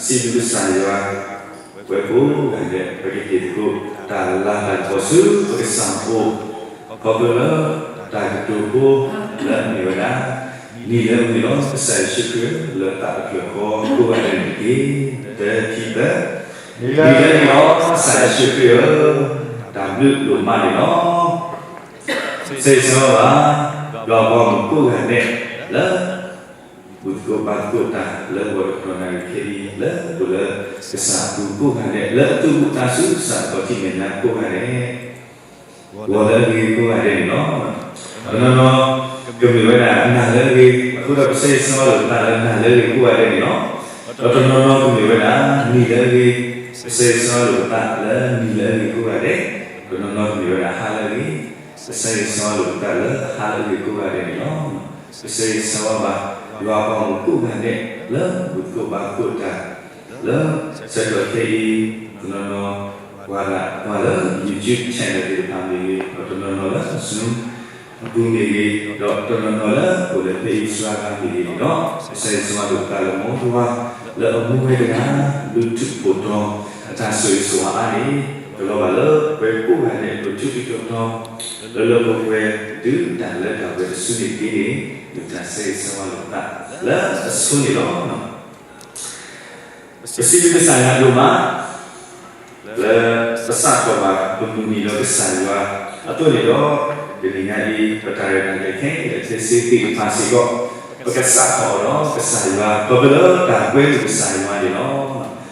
စံးဘျုးကစၢ်ယွၤ, ပှၤကိးဂၤဒဲး ပကဟ့ၣ်သကိးတၢ်လၤတၢ်ကပီၤဆူပကစၢ်အအိၣ်, ခီဖျိလၢတၢ်ကတိၤဖိလၢအမ့ၢ်ဝဲဒၣ်, နံၤလၢအဂ့ၤလီၤ ကစၢ်ယ့ၣ်ၡူးခရံာ်ဧၢ, လၢသးတဖျၢၣ်ဃီကိးဂၤဒဲးန့ၣ်တက့ၢ်. တၢ ခံ သၢ. နံၤလၢအဂ့ၤလီၤ ကစၢ်ယ့ၣ်ၡူးခရံာ်ဧၢ, တၢ်ဘျုးဒိၣ်မးန့ၣ်လီၤ. စ့ၢ်ကီးဘၣ်, ယွၤပှၤမုၣ်ကိးဂၤဒဲးလၢ ဘူၣ်သကိးဘါသကိးတၢ် လၢဂီၤတကတီၢ်နၣ်ရံၣ်ခဲအံၤ လၢပှဲၤလၢကစၢ်အပူၤကိးဂၤဒဲး လၢအသူၣ်အသးဆူကစၢ်အခီၣ်ထံးမဲာ်ညါကိးဂၤဒဲး ဂီၤလၢအဂ့ၤကိးဂၤဒဲးန့ၣ်လီၤ. တနီၤနီၤ ကမ့ၢ်ဝဲဒၣ်နၢ်လၢအဂ့ၤ အဃိဒီးကစၢ်ယွၤဆိၣ်ဂ့ၤလိာ်ပသးလၢနၢ်လၢအဂ့ၤကိးဂၤဒဲးန့ၣ်လီၤ. ဒီးတနီၤနီၤကမ့ၢ်ဝဲဒၣ် နံၤလၢအဂ့ၤ, ကစၢ်ယွၤဆိၣ်ဂ့ၤလိာ်ပသးလၢနံၤလၢအဂ့ၤကိးဂၤဒဲး, တနီၤနီၤကမ့ၢ်ဝဲဒၣ်ဟါလၢအဂ့ၤ, ကစၢ်ယွၤဆိၣ်ဂ့ၤလိာ်ပသးလၢဟါလၢအဂ့ၤကိးဂၤဒဲးန့ၣ်လီၤ. ကစၢ်ယွၤဆိၣ်ဂ့ၤဘၣ် ယွၤပှၤမုၣ်ကိးဂၤဒဲး လၢဘူၣ်သကိးဘါသကိးတၢ် လၢဆၢကတီၢ်ခဲအံၤ တနီၤနီၤ ကွၢ်လၢ YouTube channel သ့ၣ်တဖၣ်မ့ၢ်ဂ့ၤ, ဒီးတနီၤနီၤလၢ Zoom အပူၤမ့ၢ်ဂ့ၤ, ဒီးတနီၤနီၤလၢအိၣ်လၢဖဲအံၤစှၤဂၤမ့ၢ်ဂ့ၤန့ၣ်ဒီး ကစၢ်ယွၤဆိၣ်ဂ့ၤလိာ်ပသးလၢမိၢ်ပှၢ် လၢအမူဝဲတဂၤ ဘျုးထူးဖှိၣ်တီၤ အတၢ်ဆိၣ်ဂ့ၤဆိၣ်ဝါအါန့ၣ် ကလီၤဘၣ်လၢပှၤကိးဂၤဒဲး ဒိၣ်ထူးကတီၤတီၤ လၢလၢပှဲၤပှဲၤ တုၤတၢ်လၢတၢ်ပှဲၤတစုန့ၣ်တက့ၢ်န့ၣ် မ့ၢ်တၢ်ဆိၣ်ဂ့ၤဆိၣ်ဝါလိာ်ပသးလၢအဆိန့ၣ်လီၤ. ပစံးဘျုးကစၢ်ယွၤဒိၣ်မး လၢပစးထီၣ်ဘၣ်ပမုၢ်နံၤဒီးကစၢ်ယွၤအသိးန့ၣ်ဒီး တနံၤညါအံၤ ပတၢ်ရဲၣ်တၢ်ကျဲၤခဲအံၤ ထဲစ့သ့ၣ်တဖၣ်စ့ၢ်ကီး ပကစးထီၣ်အီၤဒီးကစၢ်ယွၤ ခီဖျိလၢတၢ်ကွဲမုာ်ကစၢ်ယွၤန့ၣ်လီၤ.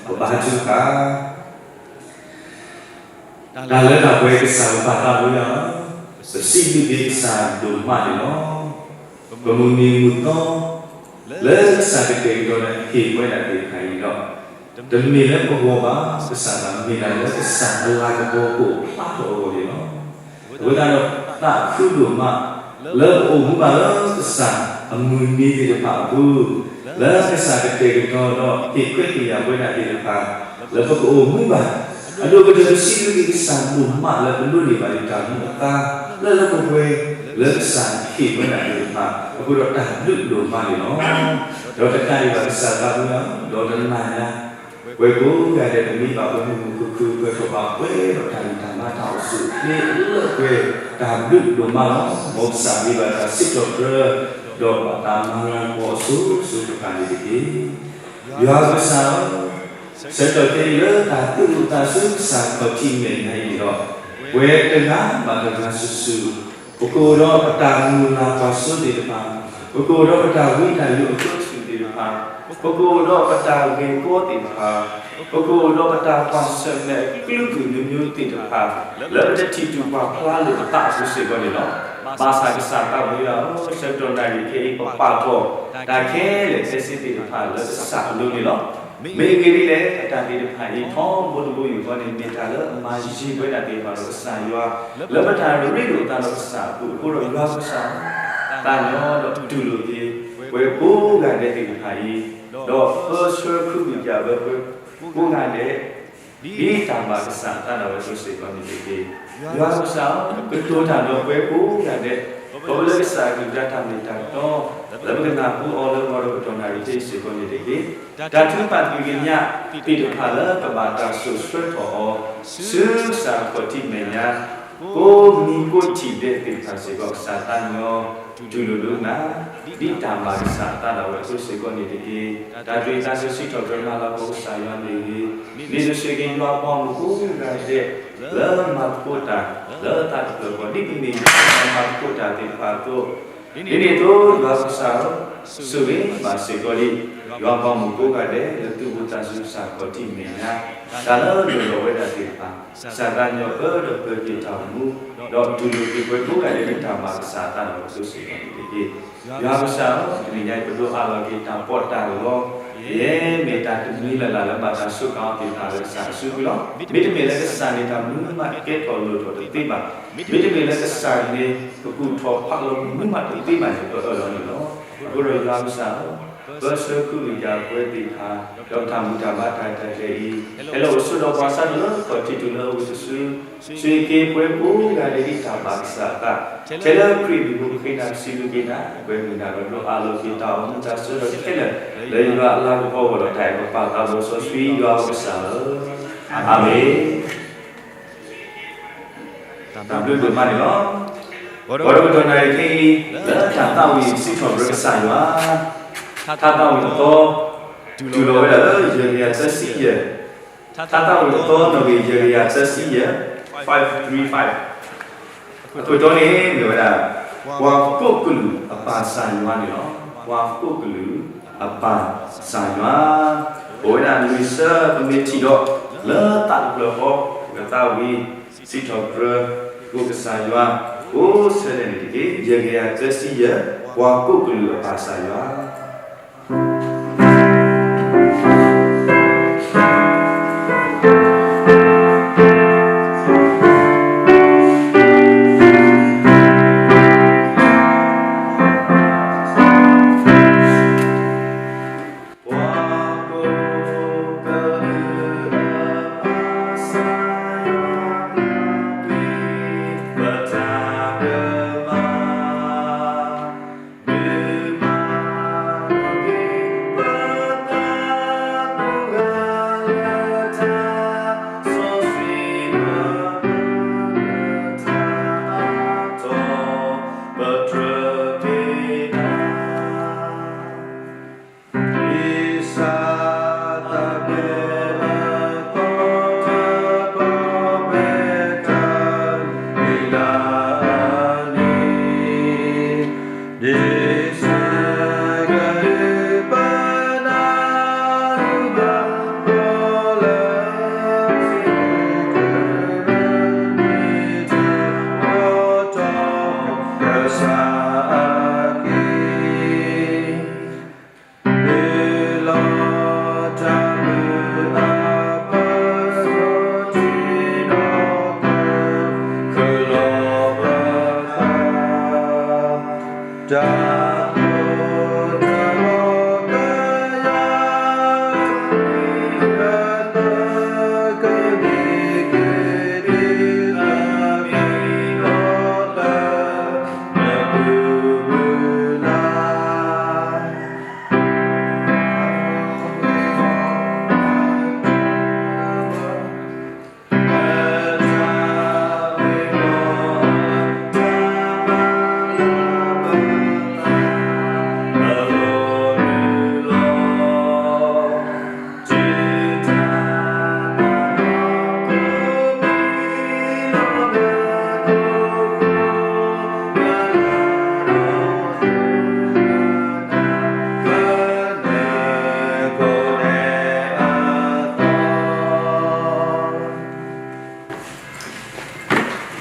ပဘါထုကဖၣ် တၢ်လၢတၢ်ပှဲၤကစၢ်ပပၢ်သးဝံယၤဧၢ, ပစံးဘျုးက့ၤကစၢ်ဒိၣ်မးန့ၣ်လီၤ. ပမုၢ်နံၤမုၢ်သီ လၢကစၢ်ကတဲာ်ကတီၤဒီးဟ့ၣ်ပှဲၤဒၣ်သ့ၣ်တဖၣ်အံၤဒီး တမ့ၢ်လၢပဂီၢ်ဘၣ်, ကစၢ်ဘၣ်, မ့ၢ်ဒၣ်လၢကစၢ်အလၤကပီၤကအိၣ်ဖျါထီၣ်အဂီၢ်န့ၣ်လီၤ. အဝဲဒၣ်ဒီးသးခုဒိၣ်မး လၢပအိၣ်မူဘၣ်လၢကစၢ်အမုၢ်နံၤသ့ၣ်တဖၣ်အပူၤ, လၢကစၢ်ကတဲာ်ကတီၤဒီးဟ့ၣ်ခွဲးဟ့ၣ်ယာ်ပဝဲဒၣ်သ့ၣ်တဖၣ် လၢပကအိၣ်မူဘၣ်. အဒိပတဲပစံးဘျုးက့ၤကစၢ်ဒိၣ်မးလၢပဒိးန့ၢ်ဘၣ်ယတၢ်မူအသါ လၢလၢပှဲၤပှဲၤ လၢကစၢ်ဟ့ၣ်ပဝဲဒၣ်သ့ၣ်တဖၣ် အဃိဒီးတၢ်ဘျုးဒိၣ်မးန့ၣ်လီၤ. ဒီးတကးဒံးဘၣ်ကစၢ်သးဝံယၤ ဒီးတနၤညါ ပှၤကိးဂၤဒဲး ပမ့ၢ်ဘၣ်ပှၤမုၢ်မုၢ်ခုၣ်ခုၣ် ပှဲၤထီၣ်ဘၣ်ပှဲၤဒီးတၢ်ဂံၢ်တၢ်ဘါတၢ်အိၣ်ဆူၣ်အိၣ်ချ့လၢပှဲၤ တၢ်ဘျုးဒိၣ်မးလီၤ. မ်ကစၢ်မ့ၢ်ဘၣ်တၢ်စံးထီၣ်ပတြၢၤ ဒီးဘၣ်တၢ်မၤလၤကပီၤအစိၤစိၤတဖၣ်န့ၣ်တက့ၢ်. ယွၤကစၢ်ဧၢ, ဆၢကတီၢ်ခဲအံၤလၢတၢ်သူၣ်အုးသးအုးဆူကစၢ်ခီၣ်ထံးမဲာ်ညါအံၤန့ၣ်ဒီး ပှၤတဂၤဘၣ်တဂၤစုာ်စုာ် ပကအိၣ်ဒီးပတၢ်မုၢ်လၢ်ကွၢ်စိသ့ၣ်တဖၣ်, ပကအိၣ်ဒီးပတၢ်ဝံတၢ်ယိးအကျိၣ်အစ့သ့ၣ်တဖၣ်, ပကအိၣ်ဒီးပတၢ်ဂ့ၢ်ကီသ့ၣ်တဖၣ်, ပကအိၣ်ဒီးပတၢ်ကွၢ်ဆၢၣ်မဲာ်အကလုာ်ကလုာ်မျိုးမျိုးသ့ၣ်တဖၣ် လၢပတထံၣ်တူၢ်ပာ်ဖျါလိာ်ပသးအပူၤစ့ၢ်ကီးန့ၣ်လီၤ. ဘၣ်ဆၣ်ကစၢ်သးဝံယၤဧၢ, ဆၢကတီၢ်နၣ်ရံၣ်ခဲအံၤ ပပာ်ထီၣ်တၢ်ခဲလၢာ်ခဲဆ့သ့ၣ်တဖၣ်လၢကစၢ်အလိၤန့ၣ်လီၤ. မ့ၢ်အဂ့ၢ်ဒ်လဲၣ်, တၢ်သ့ၣ်တဖၣ်အံၤ ထီဘိတဘိယူၢ်ဃီန့ၣ် မ့ၢ်တၢ်လၢအမၤယံၤပဝဲဒၣ်သ့ၣ်တဖၣ်ဒီးကစၢ်ယွၤ လၢပတၢ်ရ့လိာ်သးဒီးကစၢ်အပူၤအဃိဒီး ယွၤကစၢ် သးညီဒီးတူၢ်လိာ်က့ၤ ပှၤကိးဂၤဒဲးသ့ၣ်တဖၣ်အံၤ, ဒီးပၢဆှၢခူသူၣ်က့ၤပှၤကိးဂၤဒဲး ဒ်တၢ်ဘၣ်ကစၢ်အသးဒၣ်ဝဲအသိးစ့ၢ်ကီးန့ၣ်တက့ၢ်. ယွၤကစၢ်ဧၢ, ကတိၤတၢ်ဒီးပှၤကိးဂၤဒဲး, ခီဖျိလၢကစၢ်အကလုၢ်ကထါတၢ်မ့ၢ်တၢ်တီ လၢပကနၢ်ဟူအီၤလၢဂီၤဒီးကတီၢ်နၣ်ရံၣ်ခဲအံၤစ့ၢ်ကီးန့ၣ်တက့ၢ်. တၢ်ထုကဖၣ်သ့ၣ်ညါသ့ၣ်တဖၣ်လၢကဘၣ်တၢ်စိာ်ဆှၢထီၣ်အီၤ ဆူကစၢ်အခီၣ်ထံးမဲာ်ညါ ကိးမံၤကိးထံၣ်ဒဲးသ့ၣ်တဖၣ်စ့ၢ်ကီး ကစၢ်သးညီ တူၢ်လိာ်ဒိကနၣ် ဒ်တၢ်ဘၣ်ကစၢ်အသးဒၣ်ဝဲအသိးစ့ၢ်ကီးန့ၣ်တက့ၢ်. တၢ်ဒုးတၢ်စိၤစံးထီၣ်ပတြၢၤမၤလၤကပီၤကစၢ်ယွၤမ့ၢ်ဂ့ၤ, မ့ၢ်တစ့ၢ်ကီးယွၤပှၤမုၣ်ကိးဂၤဒဲး လၢမၤသကိးတၢ် လၢအသးတဖျၢၣ်ဃီ ဒ်ပမ့ၢ်ယွၤမၤသကိးတၢ်သ့ၣ်တဖၣ်အသိး, ဒ်န့ၣ်အသိး ယွၤကစၢ်ဧၢ, ဆိၣ်ဂ့ၤဘၣ်စ့ၢ်ကီးလံ ယွၤပှၤမုၣ်ကိးဂၤဒဲး လၢသုးဘူးသးစူၤကစၢ်ခီၣ်ထံးမဲာ်ညါ တၢ်လၢအလိၣ်လီၤဝဲဒၣ်သ့ၣ်တဖၣ် ကစၢ်သးညီပၢဒီးပၢက့ၤတၢ်အိၣ်မူ, ဒီးတူၢ်လိာ်က့ၤပှၤကိးဂၤဒဲးလၢတၢ်ဘၣ်ကစၢ်အသးဒၣ်ဝဲအသိးစ့ၢ်ကီးန့ၣ်တက့ၢ်. ယွၤကစၢ်ဧၢ, တနံၤညါအံၤ ပဒိးအးလီၤက့ၤတၢ်ပီးတၢ်လီ, ယဲမ့ၢ်တၢ်တမံၤလၢ်လၢ်လၢဘၣ်တၢ်စူးကါအီၤသ့ၣ်တဖၣ်လၢကစၢ်အစုပူၤလီၤ. မ့တမ့ၢ်လၢကစၢ်န့ၣ် တၢ်မနုၤမးကဲထီၣ်လိၣ်ထီၣ်တသ့ဘၣ်. မ့တမ့ၢ်လၢကစၢ်န့ၣ် ကကူၣ်ထီၣ်ဖးလီၤမနုၤမးတသ့ဘၣ်န့ၣ် ပအၢၣ်လီၤန့ၣ်လီၤ. အဃိဒီးယွၤကစၢ်ဧၢ, ပၢဆှၢကလုၢ်ယၤပဝဲသ့ၣ်တဖၣ်, ဒီးတၢ်ဘူၣ်တၢ်ဘါတၢ်ရဲၣ်တၢ်ကျဲၤအံၤ, ဟဲလီၤအိၣ်ဆိးဒီးပှၤစးထီၣ်လၢခီၣ်ထံးတုၤလၢအဝံသစူၤ, စူၢ်က့ၤပှဲၤကိးဂၤဒဲးဒ်တၢ်ဘၣ်ကစၢ်အသး, ထဲလၢခရံာ်အမံၤပဃ့နၤစံးဘျုးက့ၤနၤ, ပှဲၤမုာ်နၤဒီးဒိးအးလီၤက့ၤတၢ်အိၣ်မူတၢ်ဆၢကတီၢ်ခဲလၢာ်, လၢယွၤအလၤကပီၤအဂီၢ်ဒီးတၢ်အဲၣ်ပပၢ်သးဘိစီဆှံယွၤအကစၢ်ဧၢ, အၤမ့ၣ်. တၢ်ဘျုးဒိၣ်မးန့ၣ်လီၤ. ပှၤတကတီၢ်နၣ်ရံၣ်ခဲအံၤ, လၢတၢ်သးဝံၣ်စံးထီၣ်ပတြၢၤကစၢ်ယွၤ, ထါသးဝံၣ်အသီ, တုၤလီၤဝဲဒၣ်လၢယဲၢ်ကယၤသၢဆံယဲၢ်, ထါသးဝံၣ်အသီနီၣ်ဂံၢ်ယဲၢ်ကယၤသၢဆံယဲၢ်, five three five. အခိၣ်တီန့ၣ်မ့ၢ်ဝဲဒၣ်, ပှၤကိးကလုာ်အပၢ်ကစၢ်ယွၤန့ၣ်လီၤ. ပှၤကိးကလုာ်အပၢ်ကစၢ်ယွၤ, အိၣ်ဝဲဒၣ်လွံၢ်ဆၢပမ့ၢ်ထံၣ်ဒီး, လၢသးတဖျၢၣ်ဃီ, ပကသးဝံၣ်စံးထီၣ်ပတြၢၤ, ကိးကစၢ်ယွၤ, ကိးဆၢလဲၣ်န့ၣ်တက့ၢ်. ယဲၢ်ကယၤသၢဆံယဲၢ်, ပှၤကိးကလုာ်အပၢ်ကစၢ်ယွၤ.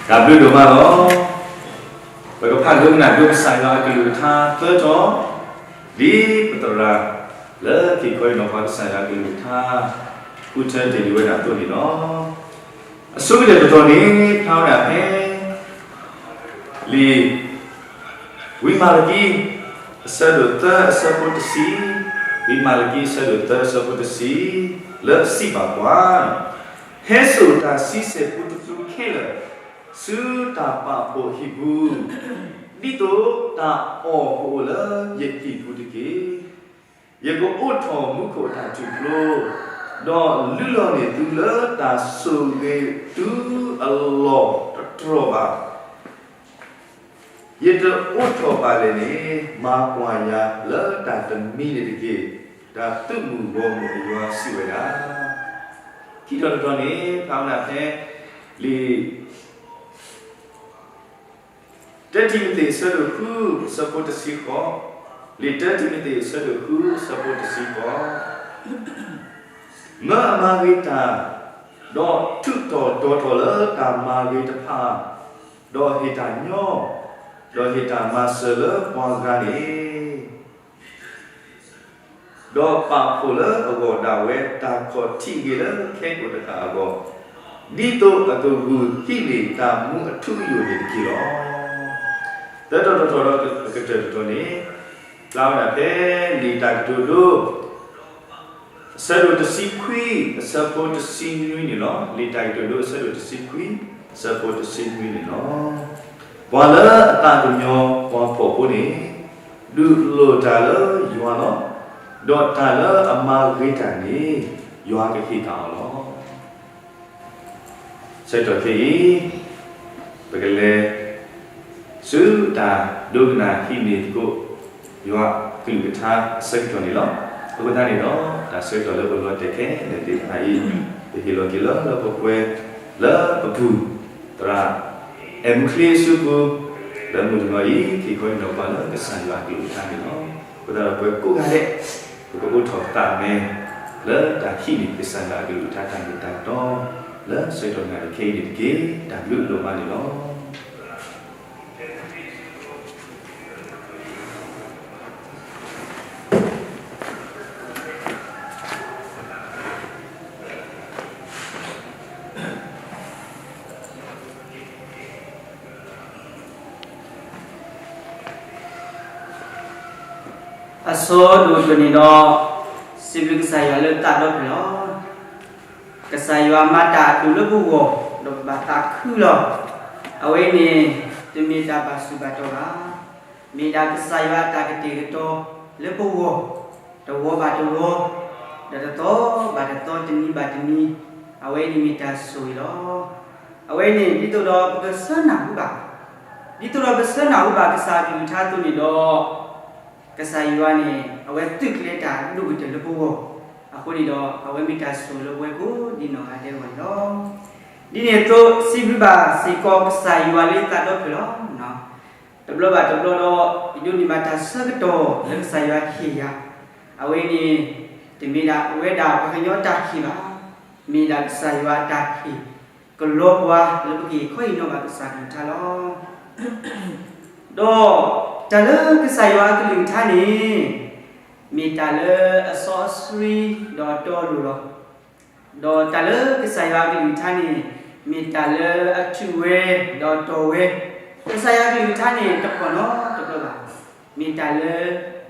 တၢ်ဘျုးဒိၣ်မးလီၤ. ပကဖးဒိကနၣ်ဒိကစၢ်ယွၤအကလုၢ်ကထါသၢတီၤ, ဒ်ပသရၣ်လၢခံခီအံၤနီၤ ပှၤကစၢ်ယွၤအကလုၢ်ကထါ ဃုထၢတ့ၢ်ဒံးဝဲဒၣ်အသိးန့ၣ်လီၤ. အဆိကတၢၢ်တတီၤန့ၣ် ဖျါဝဲဒၣ်ဖဲ လံာ် ဝံမၤလကံ အဆၢဒိၣ်သၢအဆၢဖိတဆံ, ဝံမၤလကံအဆၢဒိၣ်သၢအဆၢဖိတဆံ, လၢအစံးဘၣ်ပှၤ, ဟဲစိာ်တၢ်ဆံဆဲၣ်ပူတဖုခဲလၢာ် ဆူတၢ်ပာ်ဖှိၣ်အဟံၣ်ပူၤ, ဒ်သိးတၢ်အီၣ်ကအိၣ်လၢယဟံၣ်ပူၤတက့ၢ်. ယကအိးထီၣ်မူခိၣ်အတၢ်ထူၣ်ဖျိ, ဒီးလုၢ်လီၤန့ၢ်သုလၢတၢ်ဆိၣ်ဂ့ၤတုၤအလီၢ်တတြီၢ်ဘၣ်. ယတအိးထီၣ်ဘၣ်လဲၣ်န့ၣ် မၤကွၢ်ယၤလၢတၢ်တမံၤန့ၣ်တက့ၢ်, တၢ်သုးမုၢ်ဂီၢ်မုၢ်အယွၤစံးဝဲဒၣ်. ခံတီၤတတီၤန့ၣ် ဖးဝဲဒၣ်ဖဲ လံာ် တၢတံၤမသ့း အဆၢဒိၣ်ဃု အဆၢဖိတဆံဃိး, လံာ်တၢတံၤမသ့း အဆၢဒိၣ်ဃု အဆၢဖိတဆံဃိး, မၢအမၤဂ့ၤတၢ်, ဒီးထုးထီၣ်ဒီးထီၣ်လၢတၢ်မၤဂ့ၤတဖၣ်, ဒီးဟ့ၣ်တၢ်ညီ, ဒီးဟ့ၣ်တၢ်မၤစၢၤလၢပှၤဂၤန့ၣ် ဒီးပာ်ဖှိၣ်လၢအဂီၢ်ဒၣ်ဝဲတၢ်ခီၣ်ထံးအဂ့ၤလၢခဲကိာ်တဃၣ်အဂီၢ်, ဒ်သိးအကဂုာ်ဟံးန့ၢ်တၢ်မူအထူအယိာ်န့ၣ်တက့ၢ်လီၤ. သၢတီၤတတီၤဒီးအကတၢၢ်တတီၤန့ၣ်, ဖျါဝဲဒၣ်ဖဲလံာ်တၢ်ကတိၤဒိ အဆၢဒိၣ်တဆံခွံ အဆၢဖိတဆံနွံန့ၣ်လီၤ. လံာ်တၢ်ကတိၤဒိ အဆၢဒိၣ်တဆံခွံ အဆၢဖိတဆံနွံန့ၣ်လီၤ. ပှၤလၢအသးကညီၤပှၤဖှီၣ်ဖိန့ၣ် ဒုးလိၢ်တၢ်လၢယွၤလီၤ. ဒီးတၢ်လၢအမၤဂ့ၤတၢ်န့ၣ် ယွၤကဟ့ၣ်က့ၤအီၤလီၤ. ဆၢကတီၢ်ခဲအံၤ ပကလဲၤဆူတၢ်ဒိကနၣ်ဟံးန့ၢ်သကိး ယွၤကလုၢ်ကထါအဆၢကတီၢ်န့ၣ်လီၤ. အဃိသတးန့ၣ်ဒီး တၢ်ဆၢကတီၢ်လၢပလီၤတဲာ်ခဲလၢာ်သ့ၣ်တဖၣ်အံၤ ပဟ့ၣ်လီၤက့ၤလၢလၢပှဲၤပှဲၤလၢပပူၤ သရၣ် အဲၣ်မူချ့အစုပူၤ လၢမုၢ်တနံၤအံၤ ဟ့ၣ်ခီဟ့ၣ်နီၤပှၤလၢကစၢ်ယွၤအကလုၢ်ကထါန့ၣ်လီၤ. အဃိသတးဒီးပှၤကိးဂၤဒဲး ပကအိးထီၣ်ပသးအမဲာ် လၢတၢ်ဟံးန့ၢ်ကစၢ်ယွၤအကလုၢ်ကထါတၢ်မ့ၢ်တၢ်တီ လၢဆၢကတီၢ်နၣ်ရံၣ်ခဲအံၤန့ၣ်တက့ၢ်. တၢ်ဘျုးဒိၣ်မးန့ၣ်လီၤ. အဆိဒိၣ်တနံၤဒီး စံးဘျုးကစၢ်ယွၤလၢသးဒီဖျၢၣ်လီၤ. ကစၢ်ယွၤမၤတၢ်အဒိၣ်လၢပဂီၢ် ဒီးပဘၣ်သးခုလီၤ. အဝဲအံၤန့ၣ် တမ့ၢ်တၢ်ဘၣ်ဆူးဘၣ်တီၤဘၣ်. မ့ၢ်ဒၣ်ကစၢ်ယွၤအတၢ်ကတဲာ်ကတီၤလၢပဂီၢ် တဝီဘၣ်တဝီ, ဒီးတသီဘၣ်တသီ, တနံၤဘၣ်တနံၤ, အဝဲအံၤန့ၣ်မ့ၢ်တၢ်ဆိၣ်ဂ့ၤလီၤ. အဝဲအံၤန့ၣ် ဒ်သိးဒီးပကဆၢနၢ်ဟူဘၣ်, ဒ်သိးဒီးပဆၢနၢ်ဟူဘၣ်ကစၢ်အကလုၢ်ကထါအသိးန့ၣ်ဒီး ကစၢ်ယွၤန့ၣ် အဝဲသုးကျဲၤတၢ်ဒိၣ်ကတၢၢ်လၢပဂီၢ်, အဃိန့ၣ်ဒီး အဝဲမ့ၢ်တၢ်ဆိၣ်ဂ့ၤလၢပဝဲကိးဒ်နီၢ်ဂၤဒဲးအဂီၢ်န့ၣ်လီၤ. ဒ်န့ၣ်အသိး စံးဘျုးဘၣ်စ့ၢ်ကီးကစၢ်ယွၤလၢသးဒီဖျၢၣ်လီၤ. တဘျီဘၣ်တဘျီဒီး ယဒိးန့ၢ်ဘၣ်တၢ်ဆၢကတီၢ်လၢကစၢ်ယွၤဟ့ၣ်ယၤ, အဝဲန့ၣ် တမ့ၢ်ဒၣ်ဝဲဒၣ်ပှၤကညီတၢ်ဟ့ၣ်ဘၣ်, မ့ၢ်ဒၣ်ကစၢ်ယွၤအတၢ်ဟ့ၣ် ကလီပှၤလၢပကဟ့ၣ်ခီဟ့ၣ်နီၤဘၣ်ကစၢ်အကလုၢ်ကထါလီၤ. ဒီးတၢ်လၢကစၢ်ယွၤအကလုၢ်ကထါန့ၣ် မ့ၢ်တၢ်လၢအစီအဆှံဒီးအတီအလိၤလီၤ. ဒီးတၢ်လၢကစၢ်ယွၤအကလုၢ်ကထါန့ၣ် မ့ၢ်တၢ်လၢအထုးဝဲဒီးအတီၢ်ဝဲ, ကစၢ်ယွၤအကလုၢ်ကထါန့ၣ် တပီၢ်နီတဘျီဘၣ်, မ့ၢ်တၢ်လၢ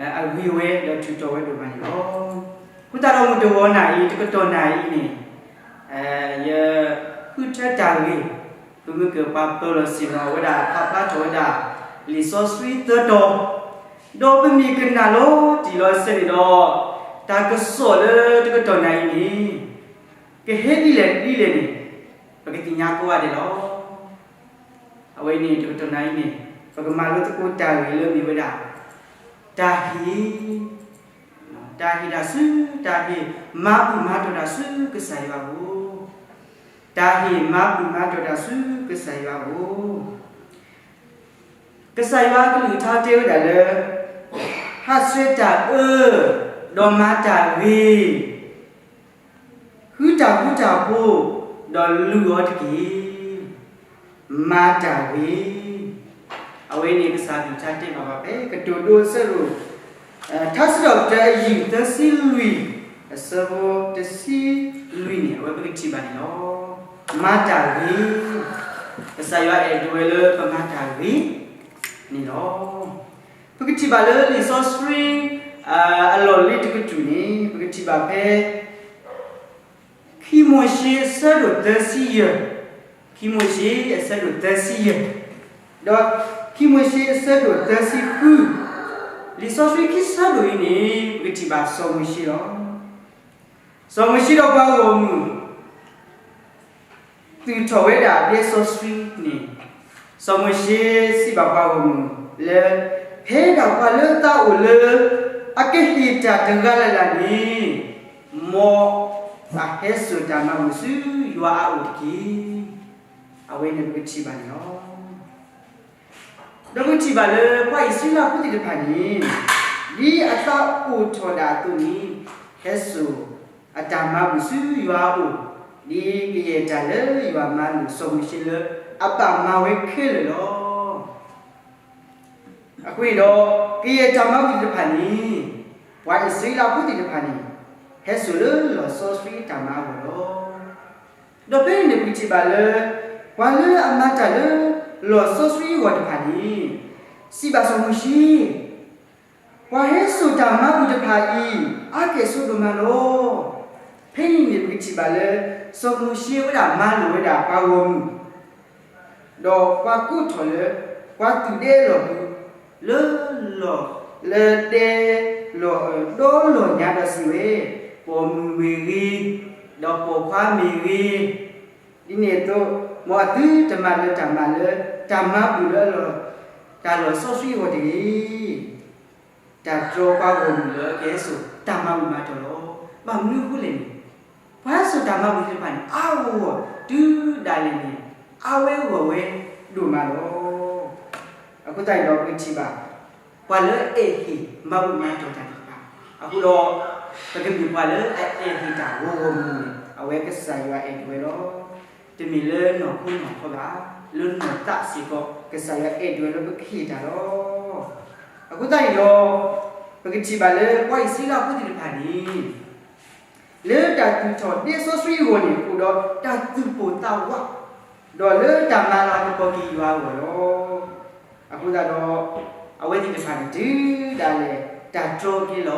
အဂ့ၤဝဲဒီးထုးထီၣ်ဝဲဒိၣ်မးန့ၣ်လီၤ. အဃိသတးဒီးမုၢ်တဂီၤနၣ်အံၤ တကတီၢ်နၣ်အံၤန့ၣ် ယဃုထၢတၢ်ဂ့ၢ် ပမ့ၢ်ကပာ်ပၢလီၤစ့ၢ်ကီးဝဲဒၣ် ပာ်ဖျါထီၣ်ဝဲဒၣ် လံာ်စီဆှံသၢတီၤ, ဒီးပမ့ၢ်ကနၣ်လီၤတံၢ်လီၤဆဲးန့ၣ်ဒီး တၢ်ကစီၣ်လၢတကတီၢ်နၣ်အံၤန့ၣ် ကဟဲဒ်လဲၣ်ဒ်လဲၣ်န့ၣ် ပကသ့ၣ်ညါကိးဂၤဒဲးလီၤ. အဝဲန့ၣ်တကတီၢ်နၣ်အံၤန့ၣ် ပကမၤလိသကိးတၢ်ဂ့ၢ်လၢမ့ၢ်ဝဲဒၣ် တၢ်ဟ့ၣ်, တၢ်ဟ့ၣ်တၢ်ဆူ, တၢ်ဟ့ၣ်မၤဘူၣ်မၤတီၢ်တၢ်ဆူကစၢ်ယွၤအအိၣ်, တၢ်ဟ့ၣ်မၤဘူၣ်မၤတီၢ်တၢ်ဆူကစၢ်ယွၤအအိၣ်. ကစၢ်ယွၤအကလုၢ်ကထါတဲဝဲဒၣ်လၢ ဟးဆှဲးတၢ်အၢ ဒီးမၤတၢ်ဂ့ၤ ဃုတၢ်ဃူတၢ်ဖိး ဒီးလုၢ်အီၤတက့ၢ်. မၤတၢ်ဂ့ၤ, အဝဲန့ၣ်ကစၢ်အကလုၢ်ကထါတဲဘၣ်ပှၤဖဲ ကတိၤဒိအဆၢဒိၣ် ထါစံးထီၣ်ပတြၢၤအယုၢ်သၢဆံလွံၢ် အဆၢဖိတဆံလွံၢ်န့ၣ် အဝဲပကထံၣ်ဘၣ်န့ၣ်လီၤ. မၤတၢ်ဂ့ၤ, ကစၢ်ယွၤအဲၣ်ဒိးဝဲလၢပမၤတၢ်ဂ့ၤန့ၣ်လီၤ. ပကထံၣ်ဘၣ်လၢလံာ်စီဆှံ အလီၢ်လံၤတကတြူၢ်န့ၣ် ပကထံၣ်ဘၣ်ဖဲ ခံမိၤၡ့အဆၢဒိၣ်သၢဆံယဲၢ်, ခံမိၤၡ့အဆၢဒိၣ်သၢဆံယဲၢ်, ဒီးခံမိၤၡ့အဆၢဒိၣ်သၢဆံဃု, လံာ်စီဆှံခံဆၢဒိၣ်အံၤန့ၣ် ပကထံၣ်ဘၣ်စီၤမိၤၡ့လီၤ. စီၤမိၤၡ့ဒီးပှၤဂီၢ်မုၢ် သူၣ်ထီၣ်ဝဲဒၣ်ဒဲစီဆှံန့ၣ်, စီၤမိၤၡ့စံးဘၣ်ပှၤဂီၢ်မုၢ်လၢ ဖဲဒၣ်ပှၤလၢသးအိၣ်လၢ အကဟ့ၣ်တၢ်တဂၤလၢ်လၢ်န့ၣ် မ်အဟဲစိာ်တၢ်မၤဘူၣ်ဆူယွၤအအိၣ်တက့ၢ်. အဝဲန့ၣ်ပကထံၣ်ဘၣ်န့ၣ်လီၤ. ဒီးပကထံၣ်ဘၣ်လၢပှၤအံၣ်စရ့လးဖိသ့ၣ်တဖၣ်န့ၣ် ဒ်အသးအိၣ်ထီၣ်ဒၣ်အသိးန့ၣ် ဟဲစိာ်အတၢ်မၤဘူၣ်ဆူယွၤအအိၣ်, ဒ်ကယဲၢ်တၢ်လၢယွၤမၤလိာ်စီၤမိၤၡ့လၢ အဘၣ်မၤဝဲခဲလၢာ်လီၤ. အဃိန့ၣ်ဒီး ကယဲၢ်တၢ်မၤဘူၣ်သ့ၣ်တဖၣ်န့ၣ် ပှၤအံၣ်စရ့လးဖိသ့ၣ်တဖၣ်န့ၣ် ဟဲစိာ်လၢလီၢ်စီဆှံအတၢ်မၤအဂီၢ်လီၤ. ဒီးဖဲန့ၣ်န့ၣ် ပကထံၣ်ဘၣ်လၢ ပှၤလၢအမၤတၢ်လၢလီၢ်စီဆှံအဂီၢ်တဖၣ်န့ၣ် စံးဘၣ်စီၤမိၤၡ့, ပှၤဟဲစိာ်တၢ်မၤဘူၣ်တဖၣ်အံၤ အါကဲၣ်ဆိးဒိၣ်မးလီၤ. ဖဲန့ၣ်န့ၣ် ပကထံၣ်ဘၣ်လၢ စီၤမိၤၡ့ဝဲဒၣ်မၤလိာ်ဝဲဒၣ်ပှၤဂီၢ်မုၢ် ဒီးပှၤကိးထီၣ်လၢ ပှၤသူၣ်ဒဲလီၢ်ပူၤ လၢလီၢ် လၢဒဲလီၢ် ဒီလီၢ်ညါဒီးစံးဝဲ, ပိာ်မုၣ်မ့ၢ်ဂ့ၤ, ဒီးပိာ်ခွါမ့ၢ်ဂ့ၤ, ဒ်န့ၣ်အသိး မ်အသုတမၤလၢတၢ်မၤလၢ တၢ်မၤဘူၣ်လၢအလီၢ် တၢ်လီၢ်စီဆှံအဂီၢ်တဂ့ၤ. တၢ်တြီပှၤဂီၢ်မုၢ်လၢကဟဲစိာ်တၢ်မၤဘူၣ်မၤတီၢ်လီၤ. ဘၣ်မနုၤအဃိလဲၣ်န့ၣ်, ပှၤဟဲစိာ်တၢ်မၤဘူၣ်သ့ၣ်တဖၣ်န့ၣ် အါဂီၢ်ဂီၢ်တုၤဒၣ်လဲာ်န့ၣ် အါဝဲဂီၢ်ဝဲဒိၣ်မးလီၤ. အဃိသတးန့ၣ်ဒီး ပကထံၣ်ဘၣ် ပှၤလၢအအဲၣ်ဟ့ၣ်မၤဘူၣ်မၤတီၢ်တၢ်သ့ၣ်တဖၣ်, အဃိဒီး ပကမ့ၢ်ပှၤလၢအအဲၣ်ဟ့ၣ်တၢ်ဂီၤဂီၤမုၢ်မုၢ်န့ၣ် အဝဲကစၢ်ယွၤအဲၣ်ဒိးဝဲလီၤ. တမ့ၢ်လၢနီၢ်ခိနီၢ်ခီဘၣ်, လၢနီၢ်သးစ့ၢ်ကီး ကစၢ်ယွၤအဲၣ်ဒိးဝဲလၢပကဟ့ၣ်တၢ်လီၤ. အဃိသတးန့ၣ်ဒီး ပကထံၣ်ဘၣ်လၢပှၤအံၣ်စရ့လးဖိသ့ၣ်တဖၣ်န့ၣ် လၢတၢ်သူၣ်ထီၣ်ဒဲစီဆှံအဂီၢ်န့ၣ် အိၣ်ဒီးတၢ်သူၣ်ပိၢ်သးဝး, ဒီးလၢတၢ်မၤလၤကပီၤက့ၤယွၤအဂီၢ်လီၤ. အဃိသတးဒီး အဝဲသ့ၣ်တဖၣ်န့ၣ် တုၤဒၣ်လဲာ်တၢ်တြီက့ၤလီၤ. အဃိသတးဒီး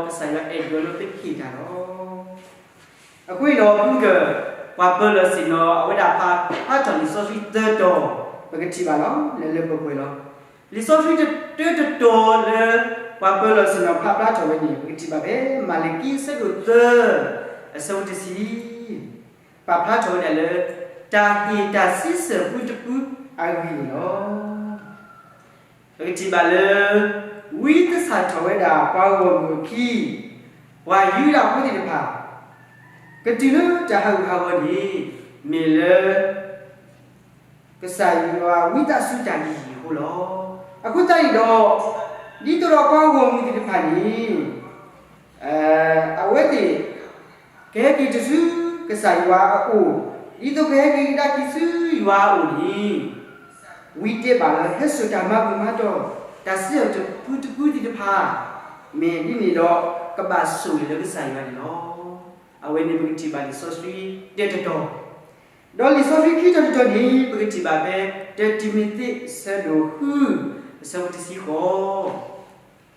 ကစၢ်ယွၤအဲၣ်ဒိးလၢပဟ့ၣ်တၢ်လီၤ. အဃိန့ၣ်ဒီး ပက ပှၤပၢၤလီၢ်ဆ့ၣ်နီၤ အဝဲဒၣ်ဖးဖျါထီၣ်လံာ်စီဆှံတၢတီၤ ပကထံၣ်ဘၣ်လီၤ လၢလၢပှဲၤပှဲၤလီၤ. လံာ်စီဆှံတၢတတီၤလၢ ပှၤပၢၤလီၢ်ဆ့ၣ်နီၤဖးဖျါထီၣ်ဝဲန့ၣ် ပကထံၣ်ဘၣ်ဖဲ မၤလကံအဆၢဒိၣ်သၢ အဆၢဖိတဆံ ပာ်ဖျါထီၣ်ဝဲဒၣ်လၢ တၢ်ဟ့ၣ်တၢ်ဆံဆၢၣ်ဖုတဖုအဂ့ၢ်န့ၣ်လီၤ. ပကထံၣ်ဘၣ်လၢ ဝံသဆၣ်ထီၣ်ဝဲဒၣ်ပှၤဂီၢ်မုၢ်အခံ ပှၤယူဒၤဖိသ့ၣ်တဖၣ် ကတုၤလၢတၢ်ဟးဂူာ်ဟးဂီၤန့ၣ် မ့ၢ်လၢ ကစၢ်ယွၤဝံသးစူၤတၢ်ယံာ်ယံာ်အဃိလီၤ. အဃိသတးန့ၣ်ဒီး ဒ်သိးဒီးပှၤဂီၢ်မုၢ်သ့ၣ်တဖၣ်န့ၣ် အဝဲသ့ၣ် ကဟဲက့ၤတဆူကစၢ်ယွၤအအိၣ်, ဒ်သိးကဟဲက့ၤကဒါက့ၤဆူယွၤအအိၣ်န့ၣ် ဝံတဲဘၣ်လၢဟဲစိာ်တၢ်မၤဘူၣ်မၤတီၢ် တၢ်စံးထီၣ်ပတြၢၤတဖုတဖုသ့ၣ်တဖၣ် မ့ၢ်ဒ်န့ၣ်ဒီး ကဘၣ်ဆိၣ်ဂ့ၤလၢကစၢ်ယွၤန့ၣ်လီၤ. အဝဲန့ၣ်ပကထံၣ်ဘၣ်လံာ်စီဆှံတၢတတီၤ, ဒီးလံာ်စီဆှံခံတီၤတတီၤန့ၣ် ပကထံၣ်ဘၣ်ဖဲ တၢတံၤမသ့း အဆၢဒိၣ်ဃု အဆၢဖိတဆံဃိး